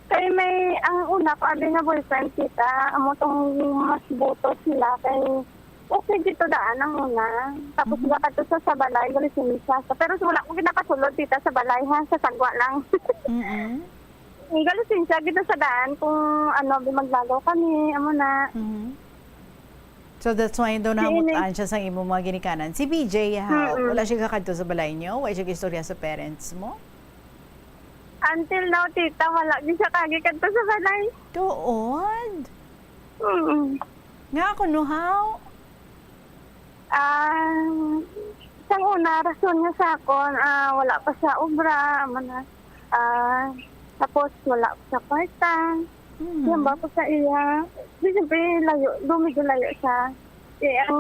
Kay may, ang una ko, abi nga boyfriend, tita, amo tong mas buto sila, kay okay dito daan ang una. Tapos Mhm. Wala kadto sa, sa balay, galisensya. Pero wala ko ginakasulod, tita, sa balay, ha, sa sagwa lang. Mm-mm. Ang galisensya gito sa daan kung ano, abi maglagaw kami, amo na. Mhm. So that's why daw Di ini- nahamutan siya sa imong mga ginikanan. Si B J, ha, Mm-mm. wala siya kakadto sa balay niyo? Wala siya istorya sa parents mo? Until now, tita, wala gyud siya kagi kadto sa balay. Tuod? Mm. Nga ako, no, how? Ah, sang una, rason nga sa akon, ah, wala pa sa obra, amo na. Ah, tapos wala pa sa kwarta. Mhm. Yan ba ko sa iya? Di siyempre, layo, dumigo-layo siya. Eh, ang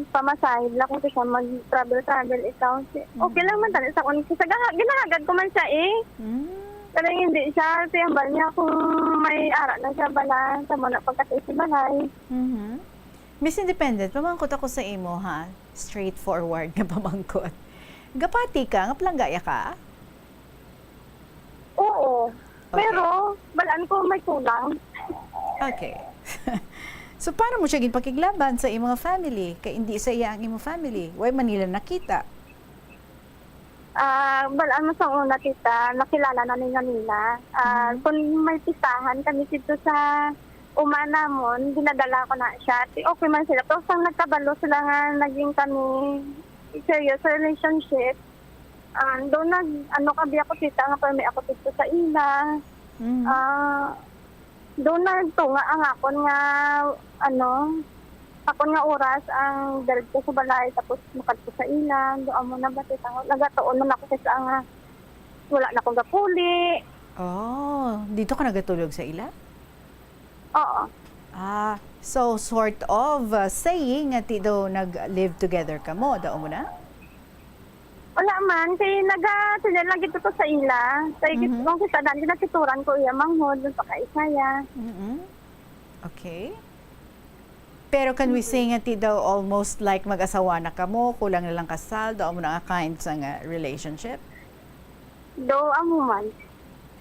pamasahe lang ko sa mag-travel-travel ikaw. Si- Okay lang man tani sa akon. Kasi gaha- ginahagad ko man siya eh. Mm. Pero hindi siya, tiyambal niya kung may ara na siya bala, sa muna pagkatay sa balay. Mhm. Miss Independent, pamangkot ako sa imo, ha? Straightforward nga pamangkot. Gapati ka, nga palanggaya ka? Oo. Okay. Pero, balaan ko may kulang. Okay. So, paano mo siya ginpakiglaban sa imong family? Kay hindi sa iya ang imong family. Why man nila nakita? Ah, balaan mo sa una, tita, nakilala na ni nila. Ah, Mhm. Kung may pistahan kami dito sa uma namon, ginadala ko na siya. Ti- Okay man sila. Pero sang nagkabalo sila nga naging kami serious relationship, ah, doon nag, ano, kabi ako, tita, nga permi ako dito sa ila. Mhm. Ah, doon nagtunga ang akon nga, ano, akon nga oras ang dalad ko sa balay, tapos makadto sa ila. Do amo na ba, tita? Nagatuon man ako sa nga wala na akong gapuli. Oh, dito ka nagatulog sa ila? Oo. Ah, so sort of uh, saying nga ti daw nag-live together ka mo, daw mo na? Wala man, kay naga-, sila lang gito ko sa ila. Kay Mhm. kung kita daan, ginakituran ko iya manghod, nung pakaisaya. Mm-mm. Okay. Pero can we say nga ti daw almost like mag-asawa na kamo, kulang na lang kasal, daw mo na nga kind sa nga relationship? Do, amo man.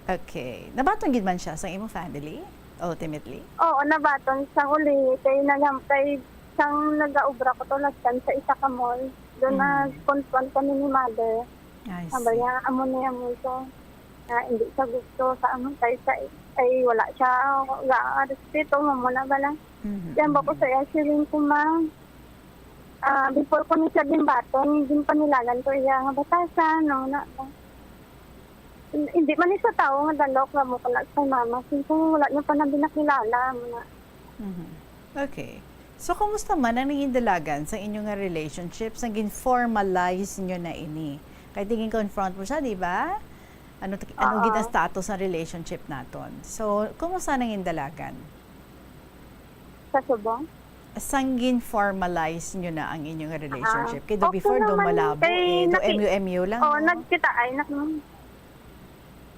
Okay. Nabaton gid man siya sa imong family, ultimately? Oo, nabaton sa uli. Kay nagam-, kay sang nagaobra ko to last time sa isa ka mall. Doon Mm. na confront kami ni mother. I Sabi see. Niya, amo niya mo ito. Na hindi siya gusto sa amon kay sa ay wala siya ga-respeto mo muna ba lang. Mhm, Yan ba ko mhm. sa iya, siling ko, ma'am. Ah, before ko ni siya ginbaton, ginpanilagan ko iya nga batasan, no, na, hindi man ni sa tao nga dalok nga mo pala sa mama. Since wala niya pa na binakilala mo na. Mhm. Okay. So, kumusta man ang nanging dalagan sa inyo nga relationship sa gin-formalize nyo na ini? Kay tingin confront mo siya, di ba? Ano, ano Oo. gid ang status ng relationship naton? So, kumusta nanging dalagan? Sa subong? Sang gin-formalize nyo na ang inyong relationship? Ah, Kay do okay before, do naman. malabo Kay eh. Do naki-, M U M U lang, oh, no? Nagkita ay, nak-,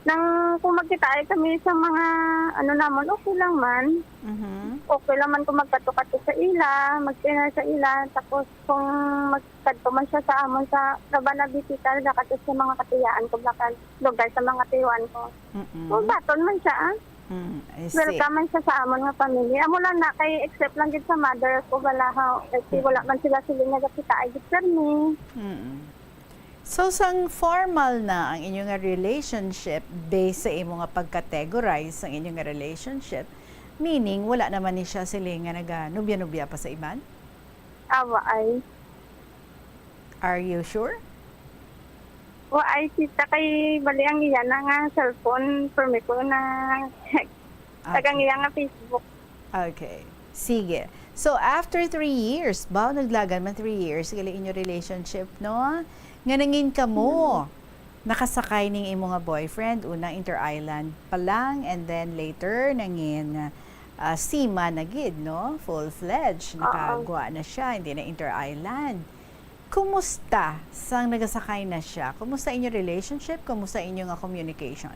nang kung magkita ay kami sa mga, ano namon, okay lang man. Mhm. Okay lang man kung magkatukat sa ila, magkita sa ila, tapos kung magkadto man siya sa amon sa Rabana Bitika, nagkadto sa mga katiyaan ko, bakal lugar sa mga tiyuan ko. Mm-mm. Kung baton man siya, ah. Mm, I see. Welcome man siya sa amon nga pamilya. Amo lang na kay except lang gid sa mother ko balahaw. Kay Mm. wala man sila sila nagakita ay gid permi. Mm. So, sang formal na ang inyo nga relationship based sa imo nga pag-categorize ang inyo nga relationship, meaning wala naman ni siya sila nga naga-nubya-nubya pa sa iban? Awa ay. Are you sure? Wa ay, tita, kay bali ang iya na nga cellphone, permi ko na tagang Okay. iya nga Facebook. Okay. Sige. So, after three years, ba, naglagan man three years, gali inyo relationship, no? Nga nangin kamo, nakasakay ning imo nga boyfriend, una inter-island pa lang, and then later, nangin ah, seaman na gid, no? Full-fledged, Oo. Nakagwa na siya, hindi na inter-island. Kumusta sang nagasakay na siya? Kumusta inyo relationship? Kumusta inyo nga communication?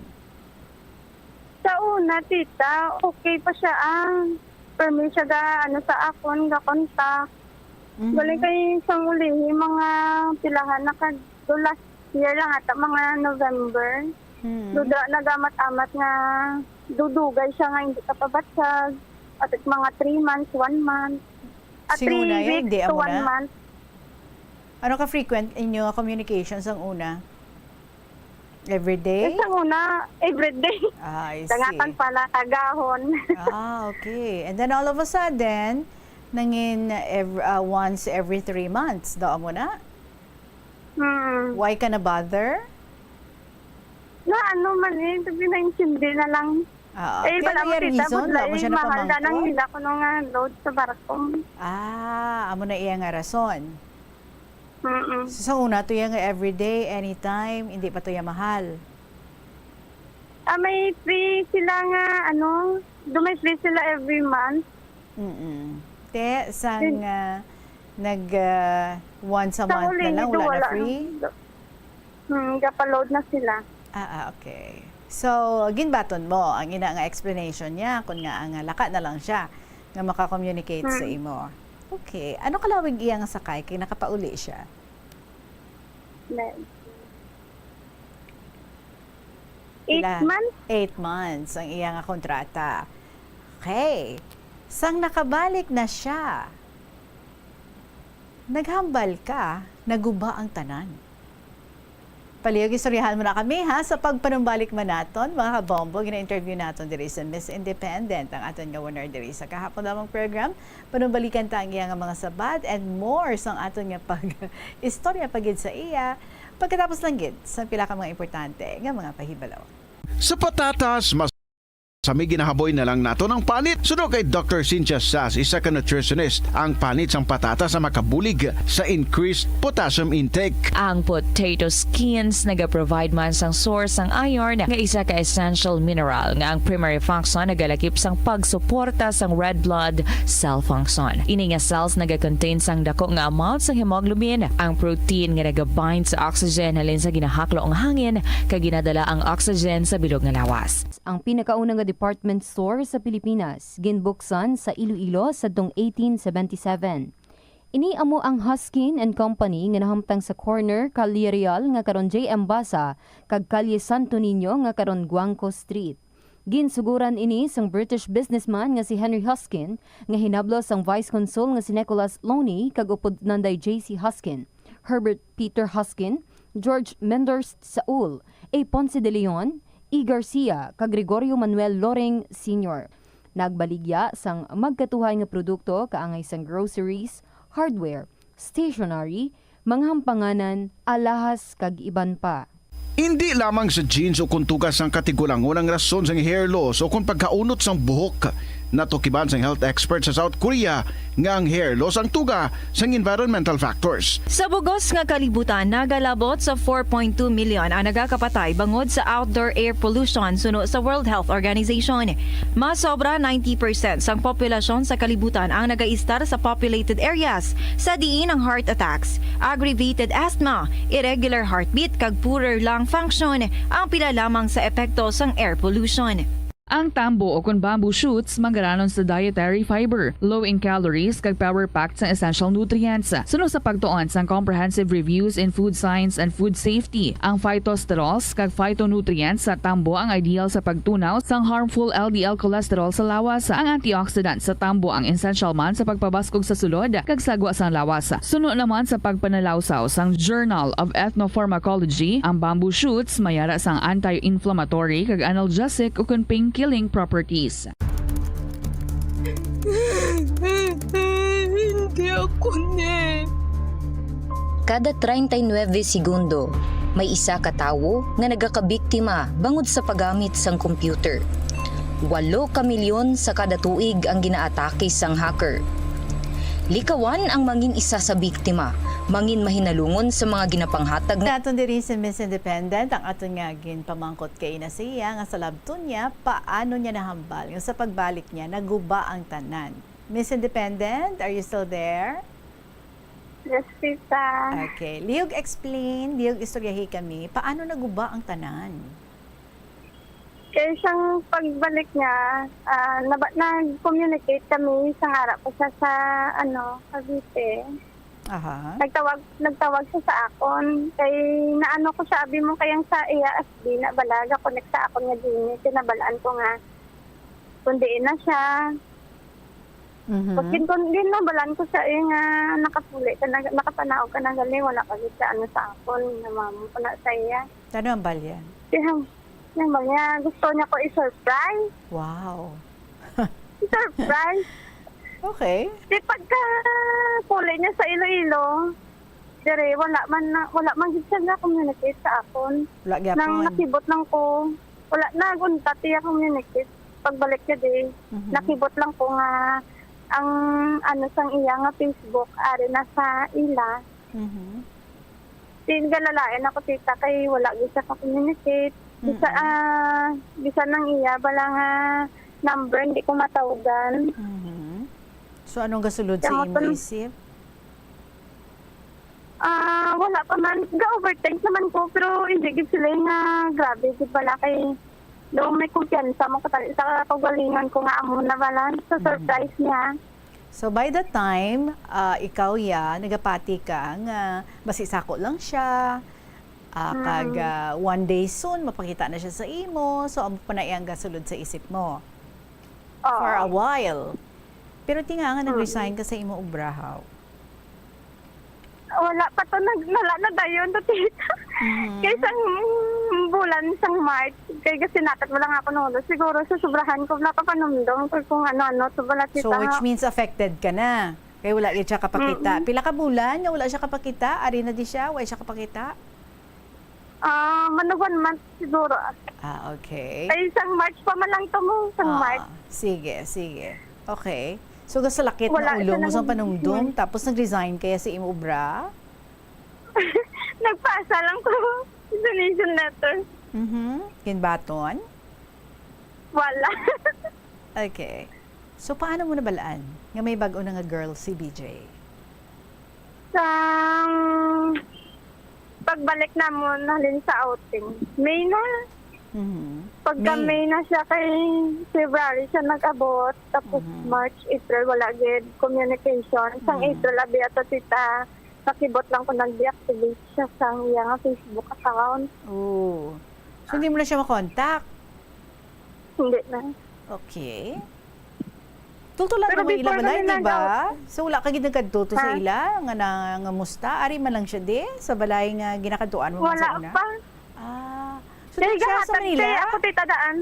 Sa una, tita, okay pa siya, ah. Permi siya ga, ano, sa akon, ga contact. Mhm. Galing kay sang ulihi, mga pilahan na ka, do last year lang ata, mga November. Mhm. Dudra nagamat-amat nga dudugay siya nga hindi ka pabatsag. At mga three months, one month. At Sing three una, eh, weeks hindi, to amo one na. Month. Ano ka frequent inyo nga communication sang una? Every day? Sa una, everyday. Ah, I see. Dangatan pala, kagahon. Ah, okay. And then all of a sudden, Nangin ev-, ah, once every three months, daw mo na? Hmm. Why ka na-bother? Na ano man eh, sabi na intindi na lang. Ah, Eh, kaya bala mo may tita, reason, budlay, wala mo siya mahal na nang napamangkot? Nila ko nung nga load sa barko. Ah, amo na iya nga rason. Mm-mm. So, sa una to iya nga everyday, anytime, hindi pa to iya mahal. Ah, may free sila nga, ano, do may free sila every month. Mm-mm. Te, sang Yun. ah, nag ah, once a Sa month na huli lang, nito, wala na wala free? na. Hmm, gapaload na sila. Ah, ah, okay. So, ginbaton mo ang ina nga explanation niya, kun nga ang laka na lang siya nga maka-communicate sa Hmm. imo. Okay. Ano kalawig iya nga sakay kay nakapauli siya? Med- Eight Pila? months? Eight months ang iya nga kontrata. Okay. Sang nakabalik na siya, naghambal ka, naguba ang tanan. Palihog istoryahan mo na kami, ha, sa pagpanumbalik man naton, mga kabombo, gina-interview naton diri sa Miss Independent, ang aton nga winner diri sa kahapon lamang program. Panumbalikan ta ang iya nga mga sabat and more sang aton nga pag istorya pa gid sa iya. Pagkatapos lang gid sa pila ka mga importante nga mga pahibalo. Sa patatas, mas kami ginahaboy na lang naton ang panit. Suno kay Doctor Cynthia Sas, isa ka nutritionist, ang panit sang patatas ang makabulig sa increased potassium intake. Ang potato skins nagaprovide man sang source sang iron nga isa ka essential mineral nga ang primary function nagalakip sang pagsuporta sang red blood cell function. Ini nga cells nagakontain sang dako nga amount sang hemoglobin, ang protein nga nagabind sa oxygen halin sa ginahaklo nga hangin kag ginadala ang oxygen sa bilog nga lawas. Ang pinakauna nga department store sa Pilipinas ginbuksan sa Iloilo sadtong eighteen seventy-seven. Ini amo ang Huskin and Company nga nahamtang sa corner Calle Real nga karon J M Basa kag Calle Santo Niño nga karon Guangco Street. Ginsuguran ini sang British businessman nga si Henry Huskin nga hinablo sang Vice Consul nga si Nicholas Loney kag upod nanday J C Huskin, Herbert Peter Huskin, George Menders Saul, A. Ponce de Leon, E. Garcia, kag Gregorio Manuel Loring Senior. Nagbaligya sang magkatuhay nga produkto kaangay sang groceries, hardware, stationery, mga hampanganan, alahas kag iban pa. Indi lamang sa jeans o kuntugas sang katigulangon ang rason sang hair loss o kon pagkaunot sang buhok. Natukiban sang health expert sa South Korea nga ang hair loss ang tuga sang environmental factors. Sa bugos nga kalibutan, nagalabot sa four point two million ang nagakapatay bangod sa outdoor air pollution suno sa World Health Organization. Mas sobra ninety percent sang populasyon sa kalibutan ang nagaistar sa populated areas, sa diin ang heart attacks, aggravated asthma, irregular heartbeat kag poorer lung function ang pila lamang sa epekto sang air pollution. Ang tambo o kon bamboo shoots manggaranon sa dietary fiber, low in calories kag power-packed sang essential nutrients. Suno sa pagtuon sang Comprehensive Reviews in Food Science and Food Safety, ang phytosterols kag phytonutrients sa tambo ang ideal sa pagtunaw sang harmful L D L cholesterol sa lawas. Ang antioxidant sa tambo ang essential man sa pagpabaskog sa sulod kag sagwa sang lawas. Suno naman sa pagpanalawsaw sang Journal of Ethnopharmacology, ang bamboo shoots may ara sang anti-inflammatory kag analgesic ukon pain-killing properties. Hindi ako ni. Kada treinta y nueve segundo, may isa ka tawo nga nagakabiktima bangod sa paggamit sang computer. Walo ka milyon sa kada tuig ang ginaatake sang hacker. Likawan ang mangin isa sa biktima, mangin mahinalungon sa mga ginapanghatag nga Naton diri si Miss Independent, ang aton nga ginpamangkot kay na siya nga sa labton niya, paano niya nahambal nga sa pagbalik niya naguba ang tanan. Miss Independent, are you still there? Yes, tita. Okay. Lihog explain, lihog istoryahi kami, paano naguba ang tanan? Kaya siyang pagbalik niya, ah, naba- nag-communicate kami sa ngara ko siya sa, ano, Cavite. Aha. Nagtawag, nagtawag siya sa akon. Kay naano ko siya, abi mo kayang sa iya F B na bala, ga-connect sa akon nga Gmail. Kinabalaan ko nga kung diin na siya. Mhm. Pag gin-, gin-, ginbalaan ko siya eh nga nakapuli ka na, nakapanaog ka na gali, wala ka gid sa ano sa akon, namamo ko na sa iya. Ano ang balya? Kaya, yung niya, gusto niya ko i-surprise. Wow. I-surprise. Okay. Di pagka puli niya sa Iloilo, dire, wala man na, wala man gid siya na-communicate sa akon. Wala Nang gyapon. Nakibot lang ko, wala na gunta tiya communicate. Pagbalik niya di, Mhm. Nakibot lang ko nga ang ano sang iya nga Facebook ari na sa ila. Mhm. Di galalain ako, tita, kay wala gyud siya ka-communicate. Bisa, Mm-mm. ah, bisa nang iya bala nga number, hindi ko matawgan. Mhm. So, anong gasulod sa Kaya imo ako- isip? Ah, wala pa man. Ga-overthink naman ko, pero hindi gid sila nga grabe gid bala kay daw may kumpiyansa mo katali sa kaugalingon ko nga amo na bala. So, surprise niya. So, by the time ah, ikaw ya nagapati ka nga basi sako lang siya, ah, kag Mm. ah, one day soon mapakita na siya sa imo, so amo pa na iyang gasulod sa isip mo Oo. for a while. Pero tinga nga nag-resign ka sa imo obrahaw. Wala pa to, nag, wala na dayon to, tita. Mhm. Kay sang bulan sang March, kay gasinakat mo lang ako nulo. Siguro sa sobrahan ko nakapanumdom ko kung ano-ano to bala, tita. So, which means affected ka na. Kay wala gyud siya kapakita. Mm-mm. Pila ka bulan nga wala siya kapakita? Ari na di siya? Wala siya kapakita? Ah, manag one month siguro. Ah, okay. Ay, sang March pa man lang to mo, sang Ah, March. Sige, sige. Okay. So, gasalakit Wala na ulo siya mo sa nang- panumdum, tapos nag-resign kaya sa imo obra? Nagpasa lang ko resignation letter. Mhm. Kinbaton? Wala. Okay. So, paano mo nabalaan nga may bag-o na nga girl si B J? Sang pagbalik namon halin sa outing, May na. Mhm. Pagka May. May na siya, kay February siya nag-abot. Tapos Mhm. March, April, wala gid communication. Sang Mhm. April, abi ato, tita, nakibot lang ko nag-deactivate siya sang iya nga Facebook account. Oh. So, hindi mo na siya makontak? Hindi na. Okay. Tutulan Pero mo ila before balay, kami di ba? nag-out- So, wala ka gid nagkadto to sa Ha? ila nga nangamusta? Ari man lang siya di? Sa balay nga ginakadtuan mo man Wala sa una? pa. Ah. So, Kaya di siya sa gahatag Manila? kay ako, tita, daan.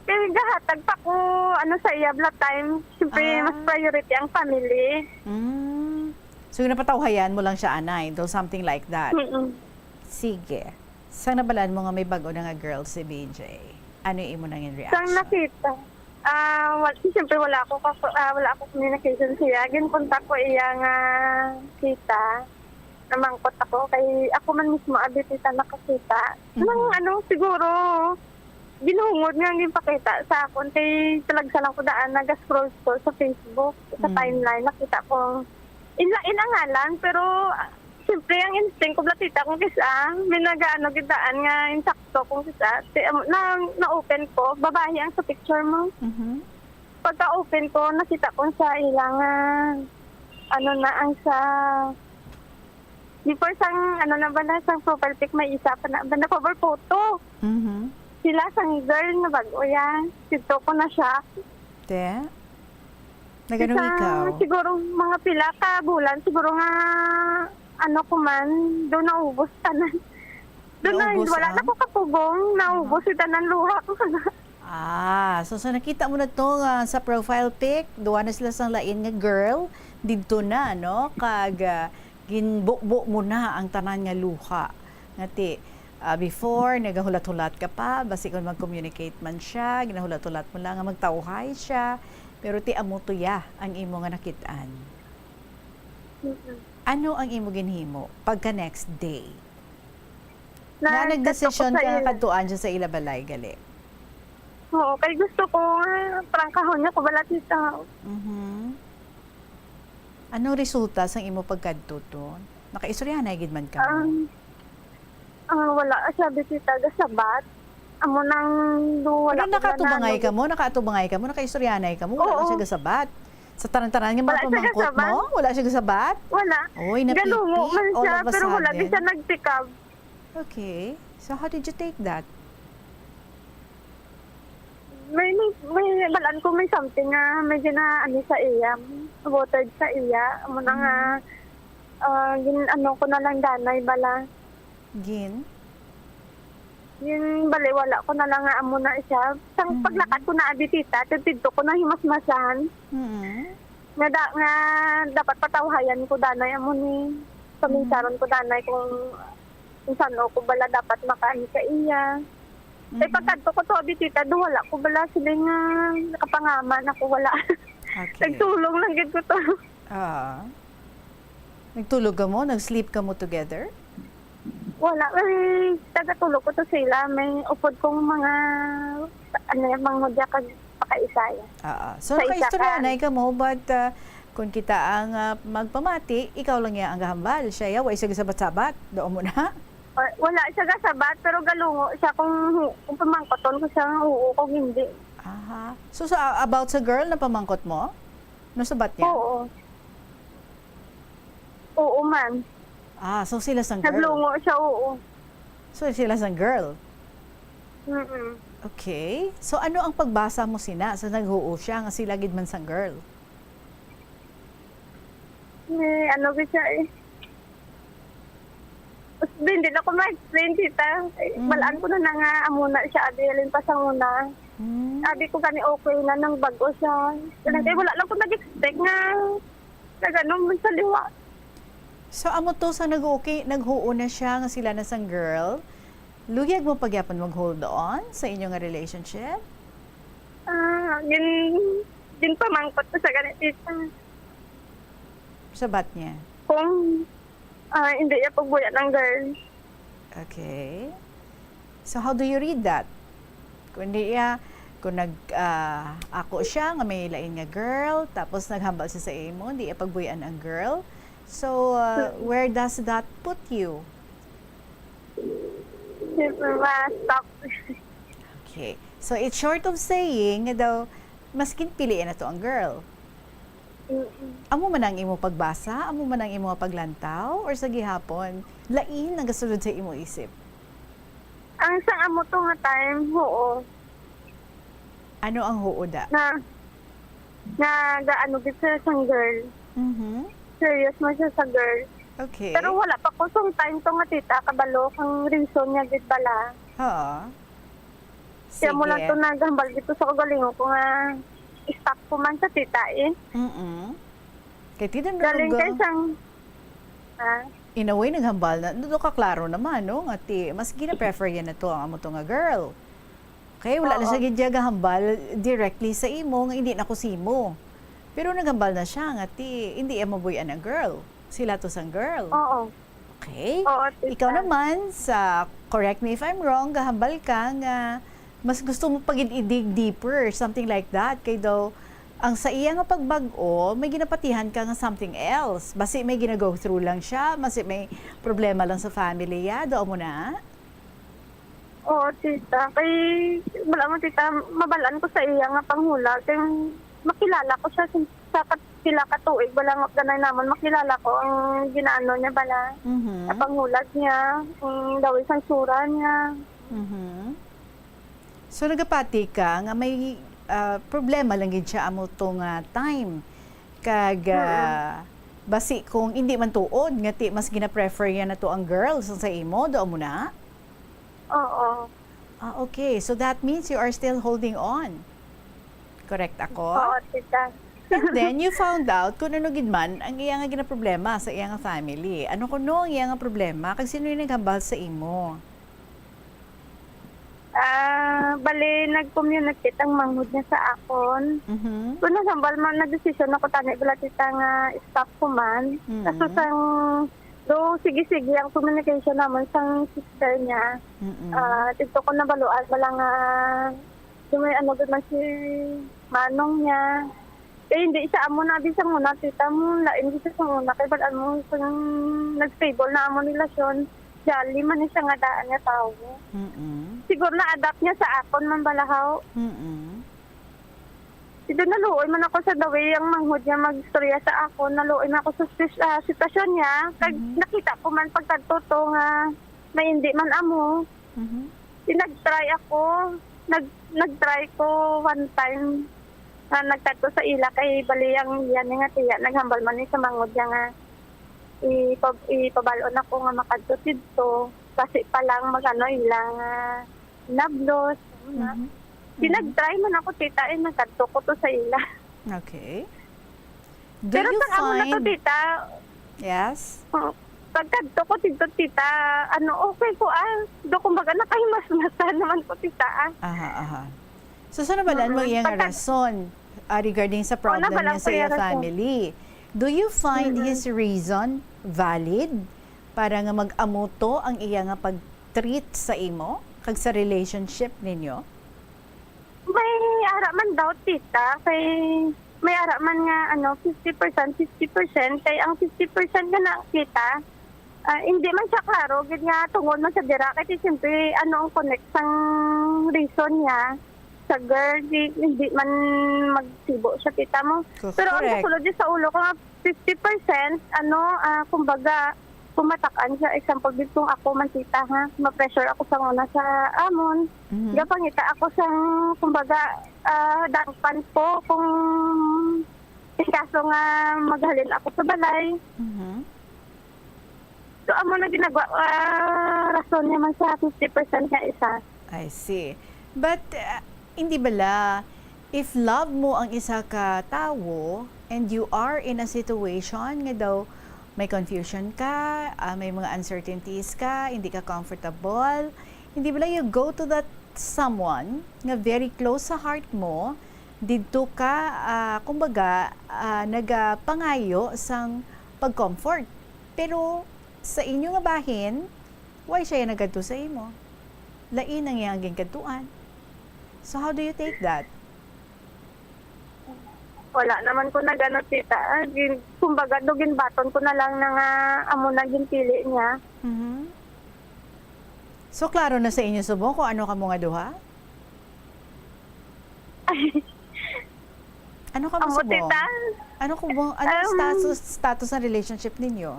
Kaya gahatag pa ko, ano, sa iya, bla time. Siyempre, Ah. mas priority ang family. Mm. So, napatawhayan mo lang siya, anay, do something like that. Mm-mm. Sige. Sang nabalaan mo nga may bag-o na nga girl si B J, ano imo nangin Sang reaction? Nakita, ah, wal-, siyempre, wala ako ka-, ah, wala ako communication siya. Ginkontak ko iya nga kita. Namangkot ako kay ako man mismo, abi, tita, nakakita. Mhm. Nang ano, siguro, ginhungod nga ang ginpakita sa akon kay talagsa lang ko daan naga-scroll-scroll sa Facebook, sa Mm. timeline, nakita ko ila, ila ngalan, pero, ah, siyempre, ang instinct ko, bla tita, kung kisa, may nagaano gid daan nga insakto kung kisa. Ti-, um, na, na-open ko, babae ang sa picture mo. Mhm. Pagka-open ko, nakita ko sa ila nga, ano na, ang sa, before sang, ano na ba na, sang profile pic, may isa pa na, ba na cover photo. Mhm. Sila sang girl na bag-o yan. Dito ko na siya. Te? Nagano Sa, ikaw? Siguro mga pila ka bulan, siguro nga, ano ko man, doon naubos tanan. Doon na, Naubos wala ang? Na ko kapugong, naubos yung tanan luha ko. Ah, so sa nakita mo na to nga sa profile pic, duwa na sila sang lain nga girl, didto na, no? Kag ah, ginbukbo mo na ang tanan nga luha. Nga ti, ah, before, nagahulat-hulat ka pa, basi kung mag-communicate man siya, ginahulat-hulat mo lang nga magtawhay siya, pero ti amo to ya ang imo nga nakit-an. Mm-mm. Ano ang imo ginhimo pagka next day? Na Nga nagdesisyon nagkatapos ka sa nga ila. Kadtuan siya sa ila balay, gali? Oo, kay gusto ko, ah, prangkahon niya ko bala, tita. Mhm. Anong resulta sang imo pagkadto to? Nakaistoryahanay gid man ka mo? Ang, ah, wala, sabi, tita, gasabat. Amo nang do, wala Pero ko nakatubangay na- ka mo? Nakatubangay ka mo? Nakaistoryahanay ka mo? Wala lang Oo. Siya gasabat? Sa tanan-tanan nga mga Wala siya pamangkot gasabat. Mo? Wala siya gasabat? Wala. Oy, napipi Galumo man all siya, of a pero wala sudden. Di siya nag-pick up. Okay. So, how did you take that? May, may, may, balaan ko may something nga may gina, ano, sa iya, watered sa iya. Amo na nga, Mm. ah, gin, ano ko na lang danay bala. Gin? Gin, baliwala ko na lang nga amo na siya. Sang Mhm. paglakat ko na, abi, tita, tidto ko na himasmasan. Mm. Nga da-, nga dapat patawhayan ko danay amo ni, paminsaron ko danay kung, kung san-o ko bala dapat makaani sa iya. Kay pagkadto ko to, abi, tita, do wala ko bala sila nga nakapangaman ako, wala. Okay. Nagtulong lang gid ko to. Ah. Nagtulog kamo? Nag-sleep kamo together? Wala, may tagatulog ko to sila. May upod kong mga, ano, mga mudya kag pakaisaya. Ah, ah. So, sa isa nakaistorya ka na kamo, but, ah, kung kita ang, ah, magpamati, ikaw lang niya ang gahambal. Siya ya, wa siya gasabat-sabat. Doon mo na? Wa-, wala siya gasabat, pero galungo siya kung, kung pamangkoton ko siya nga oo, kung hindi. Aha. So, sa, about sa girl na pamangkot mo? Nasabat niya? Oo. Oo, man. Ah, so sila sang girl? Naglungo siya, oo. So sila sang girl? Mm-mm. Okay. So ano ang pagbasa mo sina sa naghuo siya nga sila gid man sang girl? May ano gid siya eh. Hindi na ko ma-explain, tita. Ay, mm, balaan ko na na nga, amo na siya, abi, halin pa sa una. Mm. Abi ko gani okay na nang bag-o siya. Kaya, mm, wala lang ko nag-expect nga nag-ano man sa liwa. So, amo to sa nag-okay, naghuo na siya nga sila na sang girl. Luyag mo pagyapon mag-hold on sa inyo nga relationship? Ah, gin-, ginpamangkot ko sa gani, tita. Sabat niya? Kung, ah, hindi niya pagbuya ng girl. Okay. So, how do you read that? Kung di iya, kung nag, ah, ako siya nga may lain nga girl, tapos naghambal siya sa imo, di iya pagbuyan ang girl. So, ah, mm, where does that put you? Siyempre, ma-stop. Okay. So, it's short of saying nga daw, mas ginpilian na to ang girl. Mm-mm. Amo man ang imo pagbasa? Amo man ang imo paglantaw? Or sa gihapon, lain ang gasulod sa imo isip? Ang sa amo to nga time, oo. Ano ang huo da? Na, na gaano gid siya sang girl. Mhm. Serious man siya sa girl. Okay. Pero wala pa ko sang time to nga, tita, kabalo kang reason niya gid bala. Oo. Kaya mo lang to naghambal dito sa kaugalingon ko nga stop ko man sa tita eh. Mm-mm. Kay ti din galing kay sang, ah, in a way, naghambal na, do ka klaro naman, no? Nga ti, mas gina-prefer yan na to ang amo to nga girl. Okay, wala na siya gid gahambal directly sa imo nga hindi na ko simo. Pero naghambal na siya nga ti, hindi iya mabuy-an ang girl. Sila to sang girl. Oo. Okay? Oo, tita. Ikaw naman, sa, correct me if I'm wrong, gahambal ka nga mas gusto mo pa gid i-dig deeper, something like that. Kay daw, ang sa iya nga pagbag-o, may ginapatihan ka nga something else. Basi may gina-go through lang siya, basi may problema lang sa family ya, daw mo na? Oo, tita. Kay, wala man, tita, mabalaan ko sa iya nga panghulag. Kay makilala ko siya sin-, sa kat-, pila ka tuig, wala nga ganay namon makilala ko ang ginaano niya bala. Mhm. Sa panghulag niya, ang dawis ang sura niya. Mhm. So, nagapati ka nga may, ah, problema lang gid siya amo to nga time. Kag, mm, ah, basi kung hindi man tuod nga ti mas gina-prefer niya na to ang girls sa imo, do mo na? Oo. Ah, okay. So that means you are still holding on. Correct ako? Oo, tita. And then, you found out kung ano gid man ang iya nga ginaproblema sa iya nga family. Ano kuno ang iya nga problema? Kag sino yung naghambal sa imo? Ah, bali, nag-communicate ang manghod niya sa akon. Mhm. Kung nasambal man, nagdesisyon ako tani, bala, tita, nga stop ko man. Mhm. Kaso sang, though, sige-sige ang communication naman sang sister niya. Mm-mm. Ah, dito ko nabaluan, bala, nga yung may ano gid man si manong niya. Eh, hindi siya amo na di sa muna, tita, mo lain di siya sa muna. Kay bal-an mo, kung nag-stable na amo relasyon, jolly man ni siya nga daan nga tawo. Mm-mm. Siguro na-adapt niya sa akon man balahaw. Mm-mm. Dito naluoy man ako sa the way ang manghod niya magstorya sa akon. Naluoy man ako sa sis-, ah, sitwasyon niya. Kag, mhm, nakita ko man pagkadto to nga may hindi man amo. Mhm. Di nag-try ako. Nag-, nag-try ko one time nga nagkadto sa ila kay bali ang iya ni nga tiya naghambal man ni sa manghod niya nga ipa-, ipabal-on ako nga makadto didto. Kasi pa lang mag-ano ila nga nablos. Ano na. Mhm. Di, mhm, nag-try man ako, tita, eh, nagkadto ko to sa ila. Okay. Do Pero you sa amo na to, find tita, Yes? oh, pagkadto ko dito, tita, ano, okay ko, ah. Do, kumbaga, nakahimasmasan naman ko, tita, ah. Aha, aha. So, sa nabalaan mo Mm-mm. iya nga Pagka- rason, ah, regarding sa Oh, problem nabalaan niya ko sa iya iya rason. family, do you find Mm-mm. his reason valid para nga mag-amo to ang iya nga pag-treat sa imo kag sa relationship ninyo? May ara man daw, tita, kay may ara man nga, ano, fifty percent, fifty percent. Kay ang fifty percent nga nakita, ah, hindi man siya klaro gid nga tungod man sa dira. Kay siyempre, ano ang connect sang reason niya sa girl, di, hindi man magsibo siya, tita mo. Co-, Pero ang correct. Nasulod sa ulo ko nga fifty percent, ano, ah, kumbaga, pumatak-an siya. Example, gid kung ako man, tita, ha, ma-pressure ako sa una sa amon. Mhm. Gapangita ako sang, kumbaga, ah, dangpan ko kung in kaso nga maghalin ako sa balay. Mhm. So, amo na ginagawa, ah, rason niya man sa fifty percent nga isa. I see. But, ah, hindi bala, if love mo ang isa ka tawo and you are in a situation nga daw may confusion ka, ah, may mga uncertainties ka, hindi ka comfortable, hindi bala you go to that someone nga very close sa heart mo, didto ka, ah, kumbaga, ah, nagapangayo sang pag-comfort. Pero sa inyo nga bahin, why siya nagkadto sa imo? Lain ang iyang ginkadtuan. So, how do you take that? Wala naman ko nag-ano, tita. Ah, gin-, kumbaga, do ginbaton ko na lang na nga amo na ginpili niya. Mhm. So, klaro na sa inyo subong kung ano kamo nga duha? Ano kamo Amo, subong? Tita. Ano kamo, anong Um, status, status ng relationship ninyo?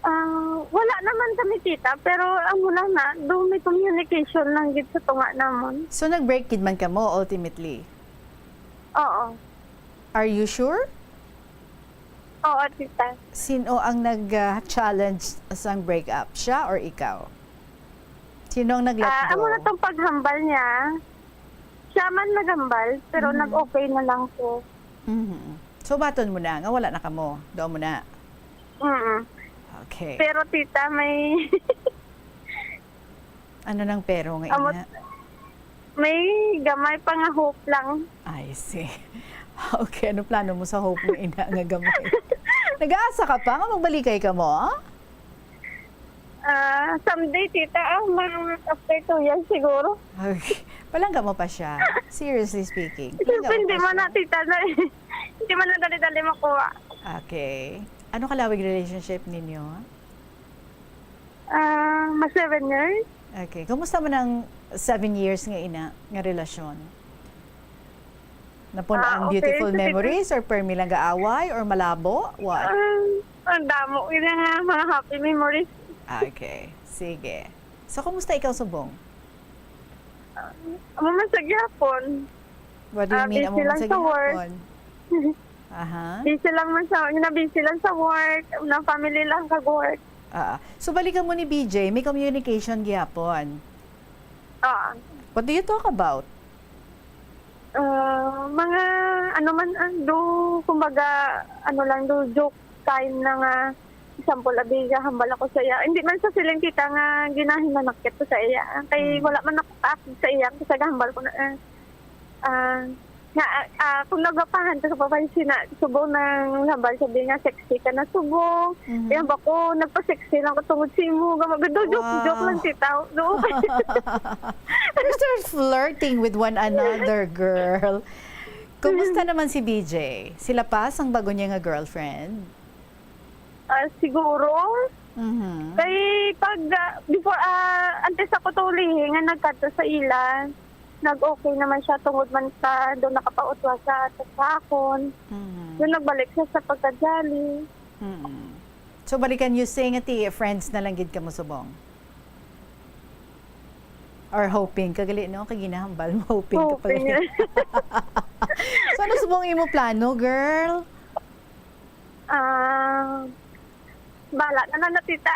Ah, wala naman kami, tita, pero amo lang na, do may communication lang gid sa tunga namon. So, nag-break gid man kamo ultimately? Oo. Are you sure? Oo, tita. Sino ang nag, ah, challenge sang break up? Siya or ikaw? Sino ang nag-let Ah, amo go? Na tong paghambal niya. Siya man naghambal, pero Mm. Nag-okay na lang ko. Mhm. So, baton mo na nga wala na kamo. Doon mo na. Mm. Okay. Pero, tita, may Ano nang pero nga Amo, ina? May gamay pa nga hope lang. I see. Okay, ano plano mo sa hope nga ina nga gamay? Nag-aasa ka pa nga magbalikay kamo? Ah, someday, tita, ah, mga after two years siguro. Okay. Palangga mo pa siya? Seriously speaking, palangga mo Hindi pa man siya? Na, tita, na, hindi man na dali-dali makuha. Okay. Ano kalawig relationship ninyo? Ah, mag seven years. Okay. Kumusta man ang seven years nga ina, nga relasyon? Napun-an Ah, okay. Beautiful Sige. Memories or permi lang gaaway or malabo? What? Ah, ang damo yun nga mga happy memories. Ah, okay. Sige. So, kumusta ikaw subong? Ah, amo man sa gihapon. What do you Ah, mean, busy amo man lang sa sa work. Gihapon? Aha. Busy lang man sa, na busy lang sa work, na family lang kag work. Ah, so balikan mo ni B J, may communication gihapon? Ah. What do you talk about? Ah, mga, ano man, ah, do, kumbaga, ano lang, do, joke time na nga, example, abi, hambal ako sa iya. Hindi man sa siling kita nga ginahinanakit ko sa iya. Kay Mm. Wala man ako kaakig sa iya, kasi gahambal ko na, eh. Ah, nga, ah, kung nagapahan ka sa babae, sina, subong nang hambal, sabi nga, "Sexy ka na, subong." Mhm. Yan ba ko, "Nagpa-sexy lang ko tungod sa imo." Gama-, do-, joke, Wow. Joke lang, tita. Do. You're still flirting with one another, girl. Kumusta naman si B J? Sila pa, sang bago niya nga girlfriend? Ah, siguro. Mhm. Kay pag, ah, before, ah, antes ako tulihi nga nagkadto sa ila, nag-okay naman siya tungod man sa doon nakapautwa sa, sa akon. Mhm. Doon nagbalik siya sa pagkajali. Mhm. So, balikan you say nga ti friends na lang gid kamo subong? Or hoping, kagali, no? Kay ginahambal mo, hoping ka pala. Hoping. So, ano subong imo plano, girl? Ah, bala na lang na, tita.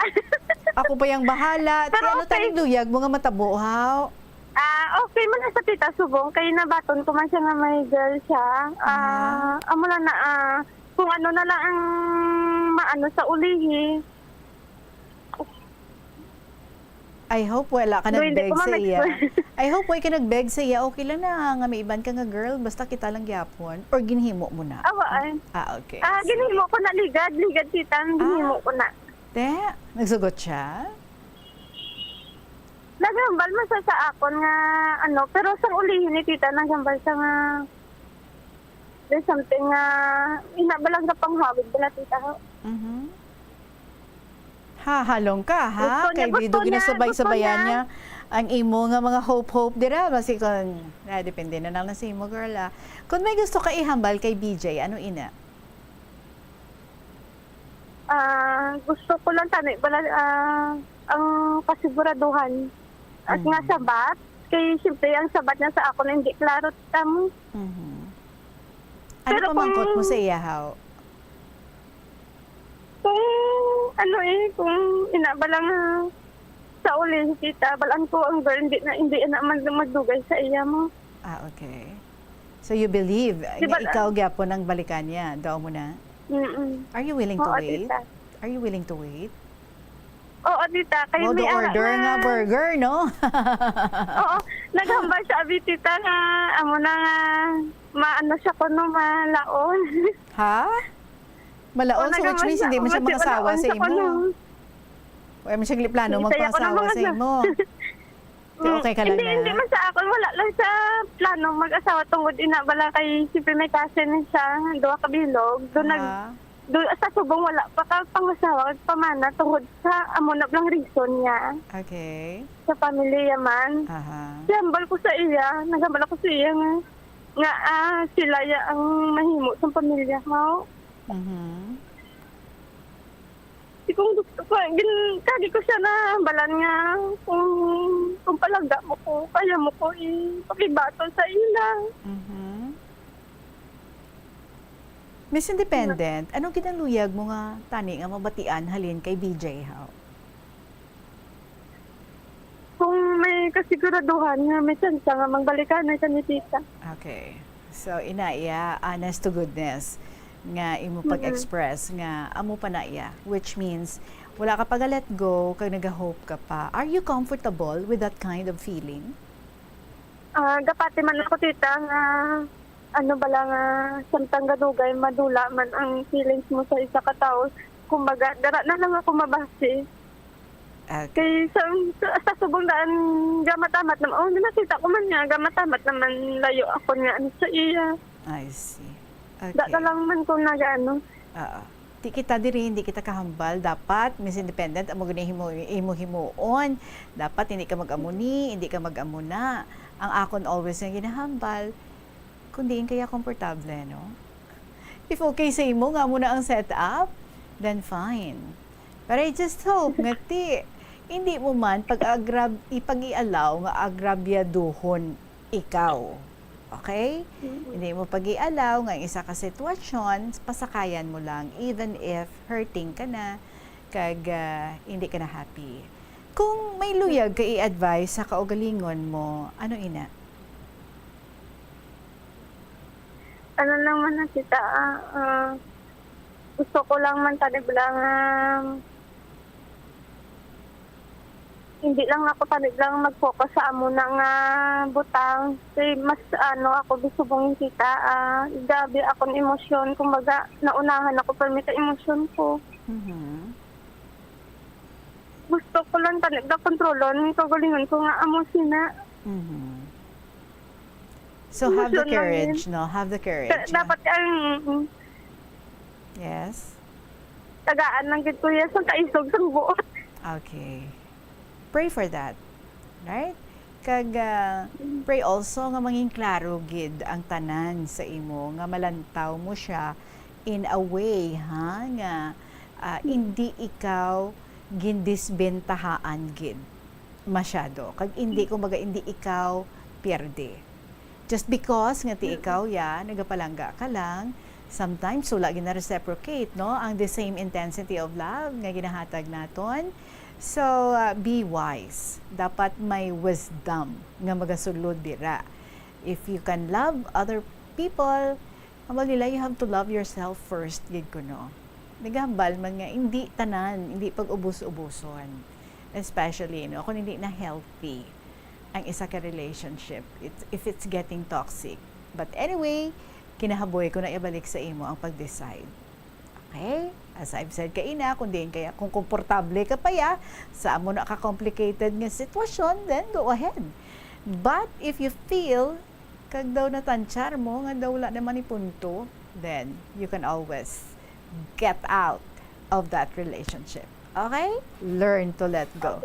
Ako pa yang bahala. Pero ano okay. Taning luyag mo nga matabo, ha? Ah, okay man na sa tita subong, kay nabaton ko man siya nga may girl siya. Ah, amo lang na, ah, kung ano na lang ang maano sa ulihi. I hope wala ka Do, hindi nag-beg ko sa iya. ma-explain. I hope wala ka nag-beg sa iya. Okay lang na nga may iban ka nga girl, basta kita lang gyapon. Or ginhimo mo na? Awa ay. Ah, okay. Ah, Sige. Ginhimo ko na ligad, ligad tita, ang ginhimo ko na. Te, nagsugot siya? Naghambal man sa, sa akon nga, ano, pero sa ulihin ni tita, naghambal siya nga, there's something nga, ina ba lang sa panghawid bala tita ho? Mhm. Ha, halong ka, ha? Gusto niya, Kay gusto bido niya, ginasabay-sabayan gusto niya ang imo nga mga hope-hope dira. Basi kon, ah, depende na lang na sa imo, girl, ah. Kung may gusto ka ihambal kay B J, ano ina? Ah, gusto ko lang tani bala, ah, ang kasiguraduhan. At Mm. nga sabat, kay siyempre ang sabat niya sa akon hindi klaro tamo. Mhm. Ano Pero pamangkot mo kung sa iya, haw? Kung ano eh, kung ina ba lang, ah, sa uli kita, balaan ko ang girl, hindi na, hindi na man magdugay sa iya mo. Ah, okay. So you believe Di nga ba, ikaw gyapon ang balikan niya? Daw mo na? Mm-mm. Are you willing to Oo, wait? tita. Are you willing to wait? Oo, tita. Kay Modo may ara order nga na- burger, no? Oo, naghambal siya, abi, tita, nga amo na nga maano siya kuno, malaon. Ha? Malaon, Oo, so which naghambal means hindi man siya kasi makasawa malaon sa siya imo. kuno. Wala man siya plano Hindi, kaya ko magpasawa naman sa na- imo. So, okay ka lang Hindi, na? hindi man sa akon. Wala lang sa plano mag-asawa tungod ina bala kay siyempre may cousin siya, duha ka bilog. Doon nag Aha. doon sa subong wala pa ka pangasawa kag pamana tungod sa amo na lang reason niya Okay. sa pamilya man. Aha. Siyambal ko sa iya, naghambal ako sa iya nga nga ah, sila ya ang mahimo sa pamilya mo. Mhm. Di kung gusto ko, gin, kagi ko siya na balan nga kung, kung palangga mo ko, kaya mo ko ipakibaton sa ila. Mhm. Miss Independent, anong ginaluyag mo nga tani nga mabatian halin kay B J, haw? Kung may kasiguraduhan nga may tsansa nga magbalikan na siya ni tita. Okay. So, ina iya, honest to goodness nga imo Mhm. pag-express nga amo pa na iya, which means wala ka pa ga-let go kag nagahope ka pa. Are you comfortable with that kind of feeling? Ah, gapati man ako, tita, nga ano bala nga samtang gadugay madula man ang feelings mo sa isa ka tawo. Kumbaga, dara na lang ako mabasi. Okay. Kay sa, sa, sa subong daan, gamatamat naman. Oh, nakita ko man niya, gamatamat naman layo ako nga ano sa iya. I see. Da Okay. na lang man kung nagaano. Oo. Di kita diri, hindi kita kahambal. Dapat, Miss Independent, amo gani himo, imo himuon. Dapat hindi ka mag-amo ni, hindi ka mag-amo na. Ang akon always nga ginahambal, kung diin kaya komportable, no? If okay sa imo nga amo na ang setup, then fine. But I just hope nga ti, hindi mo man pag-agrab-, ipag-ialaw nga agrabyaduhon ikaw. Okay? Mm. Hindi mo pag-ialaw nga ang isa ka sitwasyon, pasakayan mo lang, even if hurting ka na, kag, ah, hindi ka na happy. Kung may luyag ka i-advise sa kaugalingon mo, ano ina? Ano lang man na kita, ah, ah, gusto ko lang man tani lang, ah, hindi lang ako tani lang mag-focus sa amo na nga butang. Kay mas, ano, ako gusto kong kita, ah, grabe akong emosyon. Kumbaga, naunahan ako permi sa emosyon ko. Mhm. Gusto ko lang tani lang kontrolon ang kaugalingon ko nga amo sina. Mhm. So, have the Emosyon lang courage, yun. no? Have the courage. Ka- Dapat ang, mm, Yes? tagaan lang gid, kuya, sa kaisog sa buot. Okay. Pray for that. Right? Kag, ah, pray also nga mangin klaro gid ang tanan sa imo, nga malantaw mo siya in a way, ha, nga, ah, hindi ikaw gindisbentahaan gid masyado. Kag hindi, kumbaga, hindi ikaw pierde. Just because nga ti ikaw ya, nagapalangga ka lang, sometimes wala gina-reciprocate, no? Ang the same intensity of love nga ginahatag naton. So, uh, be wise. Dapat may wisdom nga magasulod dira. If you can love other people, hambal nila, you have to love yourself first, gid kuno. Nagahambal man nga hindi tanan, hindi pag-ubos-ubuson. Especially, no, kung hindi na healthy ang isa ka relationship, it's, if it's getting toxic. But anyway, kinahaboy ko na ibalik sa imo ang pag-decide. Okay? As I've said kaina, kung diin kaya, kung komportable ka pa ya sa amo na ka-complicated nga sitwasyon, then go ahead. But if you feel kag daw natansyar mo nga daw wala naman ni punto, then you can always get out of that relationship. Okay? Learn to let go.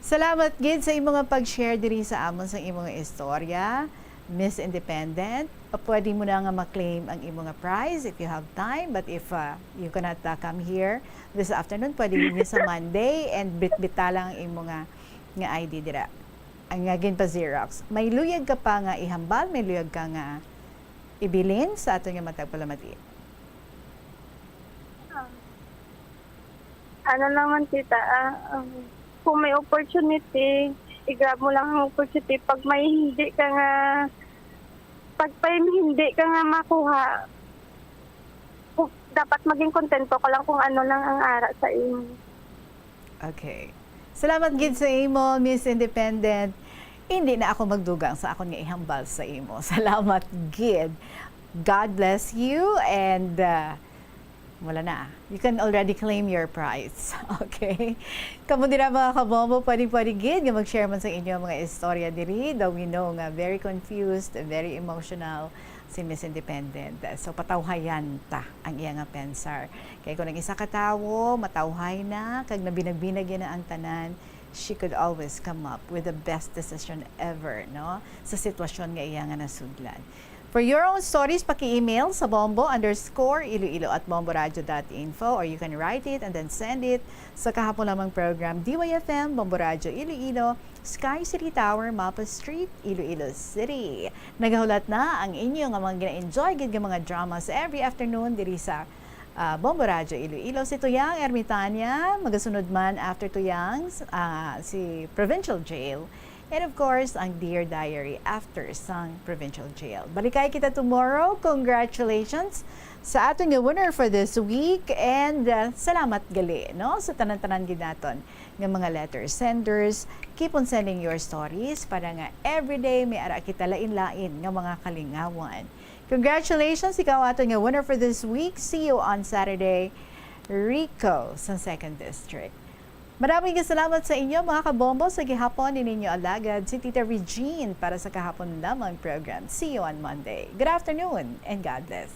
Salamat gid sa imo nga pag-share diri sa amon sa imo nga istorya, Miss Independent. Pwede mo na nga ma-claim ang imo nga prize if you have time, but if, uh, you cannot, uh, come here this afternoon, pwede mo sa Monday and bitbita lang ang imo nga, nga I D dira. Ang nga ginpa-xerox. May luyag ka pa nga ihambal, may luyag ka nga ibilin sa aton nga matag palamati. Ano naman, tita, ah, um, kung may opportunity, i-grab mo lang ang opportunity. Pag may hindi ka nga, pag may hindi ka nga makuha, ku-, dapat maging kontento ka lang kung ano lang ang ara sa imo. Okay. Salamat gid sa imo, Miss Independent. Hindi na ako magdugang sa akon nga ihambal sa imo. Salamat gid. God bless you and, uh, wala na. You can already claim your prize. Okay? Kamo dira, mga kabombo, pwede, pwede gid nga mag-share man sa inyo mga istorya diri. Though we know nga very confused, very emotional si Miss Independent. So, patawhayan ta ang iya nga pensar. Kay kung ang isa ka tawo matawhay na, kag nabinag-binag na ang tanan, she could always come up with the best decision ever, no? Sa sitwasyon nga iya nga nasudlan. For your own stories, paki-email sa bombo underscore iloilo at bomboradio dot info, or you can write it and then send it sa kahapon lamang program, D Y F M, Bombo Radio Iloilo, Sky City Tower, Mapa Street, Iloilo City. Nagahulat na ang inyo nga mga gina-enjoy gid nga mga dramas every afternoon diri sa, ah, Bombo Radio Iloilo. Si Tuyang Ermitania, magasunod man after Tuyang, ah, si Provincial Jail. And of course, ang Dear Diary after sang Provincial Jail. Balikay kita tomorrow. Congratulations sa aton nga winner for this week. And, uh, salamat gali, no, sa tanan-tanan gid naton nga mga letter senders. Keep on sending your stories para nga everyday may ara kita lain-lain nga mga kalingawan. Congratulations, ikaw aton nga winner for this week. See you on Saturday. Rico sa Second District. Maraming salamat sa inyo, mga kabombo, sa gihapon ni ninyo alagad, si Tita Regine, para sa kahapon lamang program. See you on Monday. Good afternoon and God bless.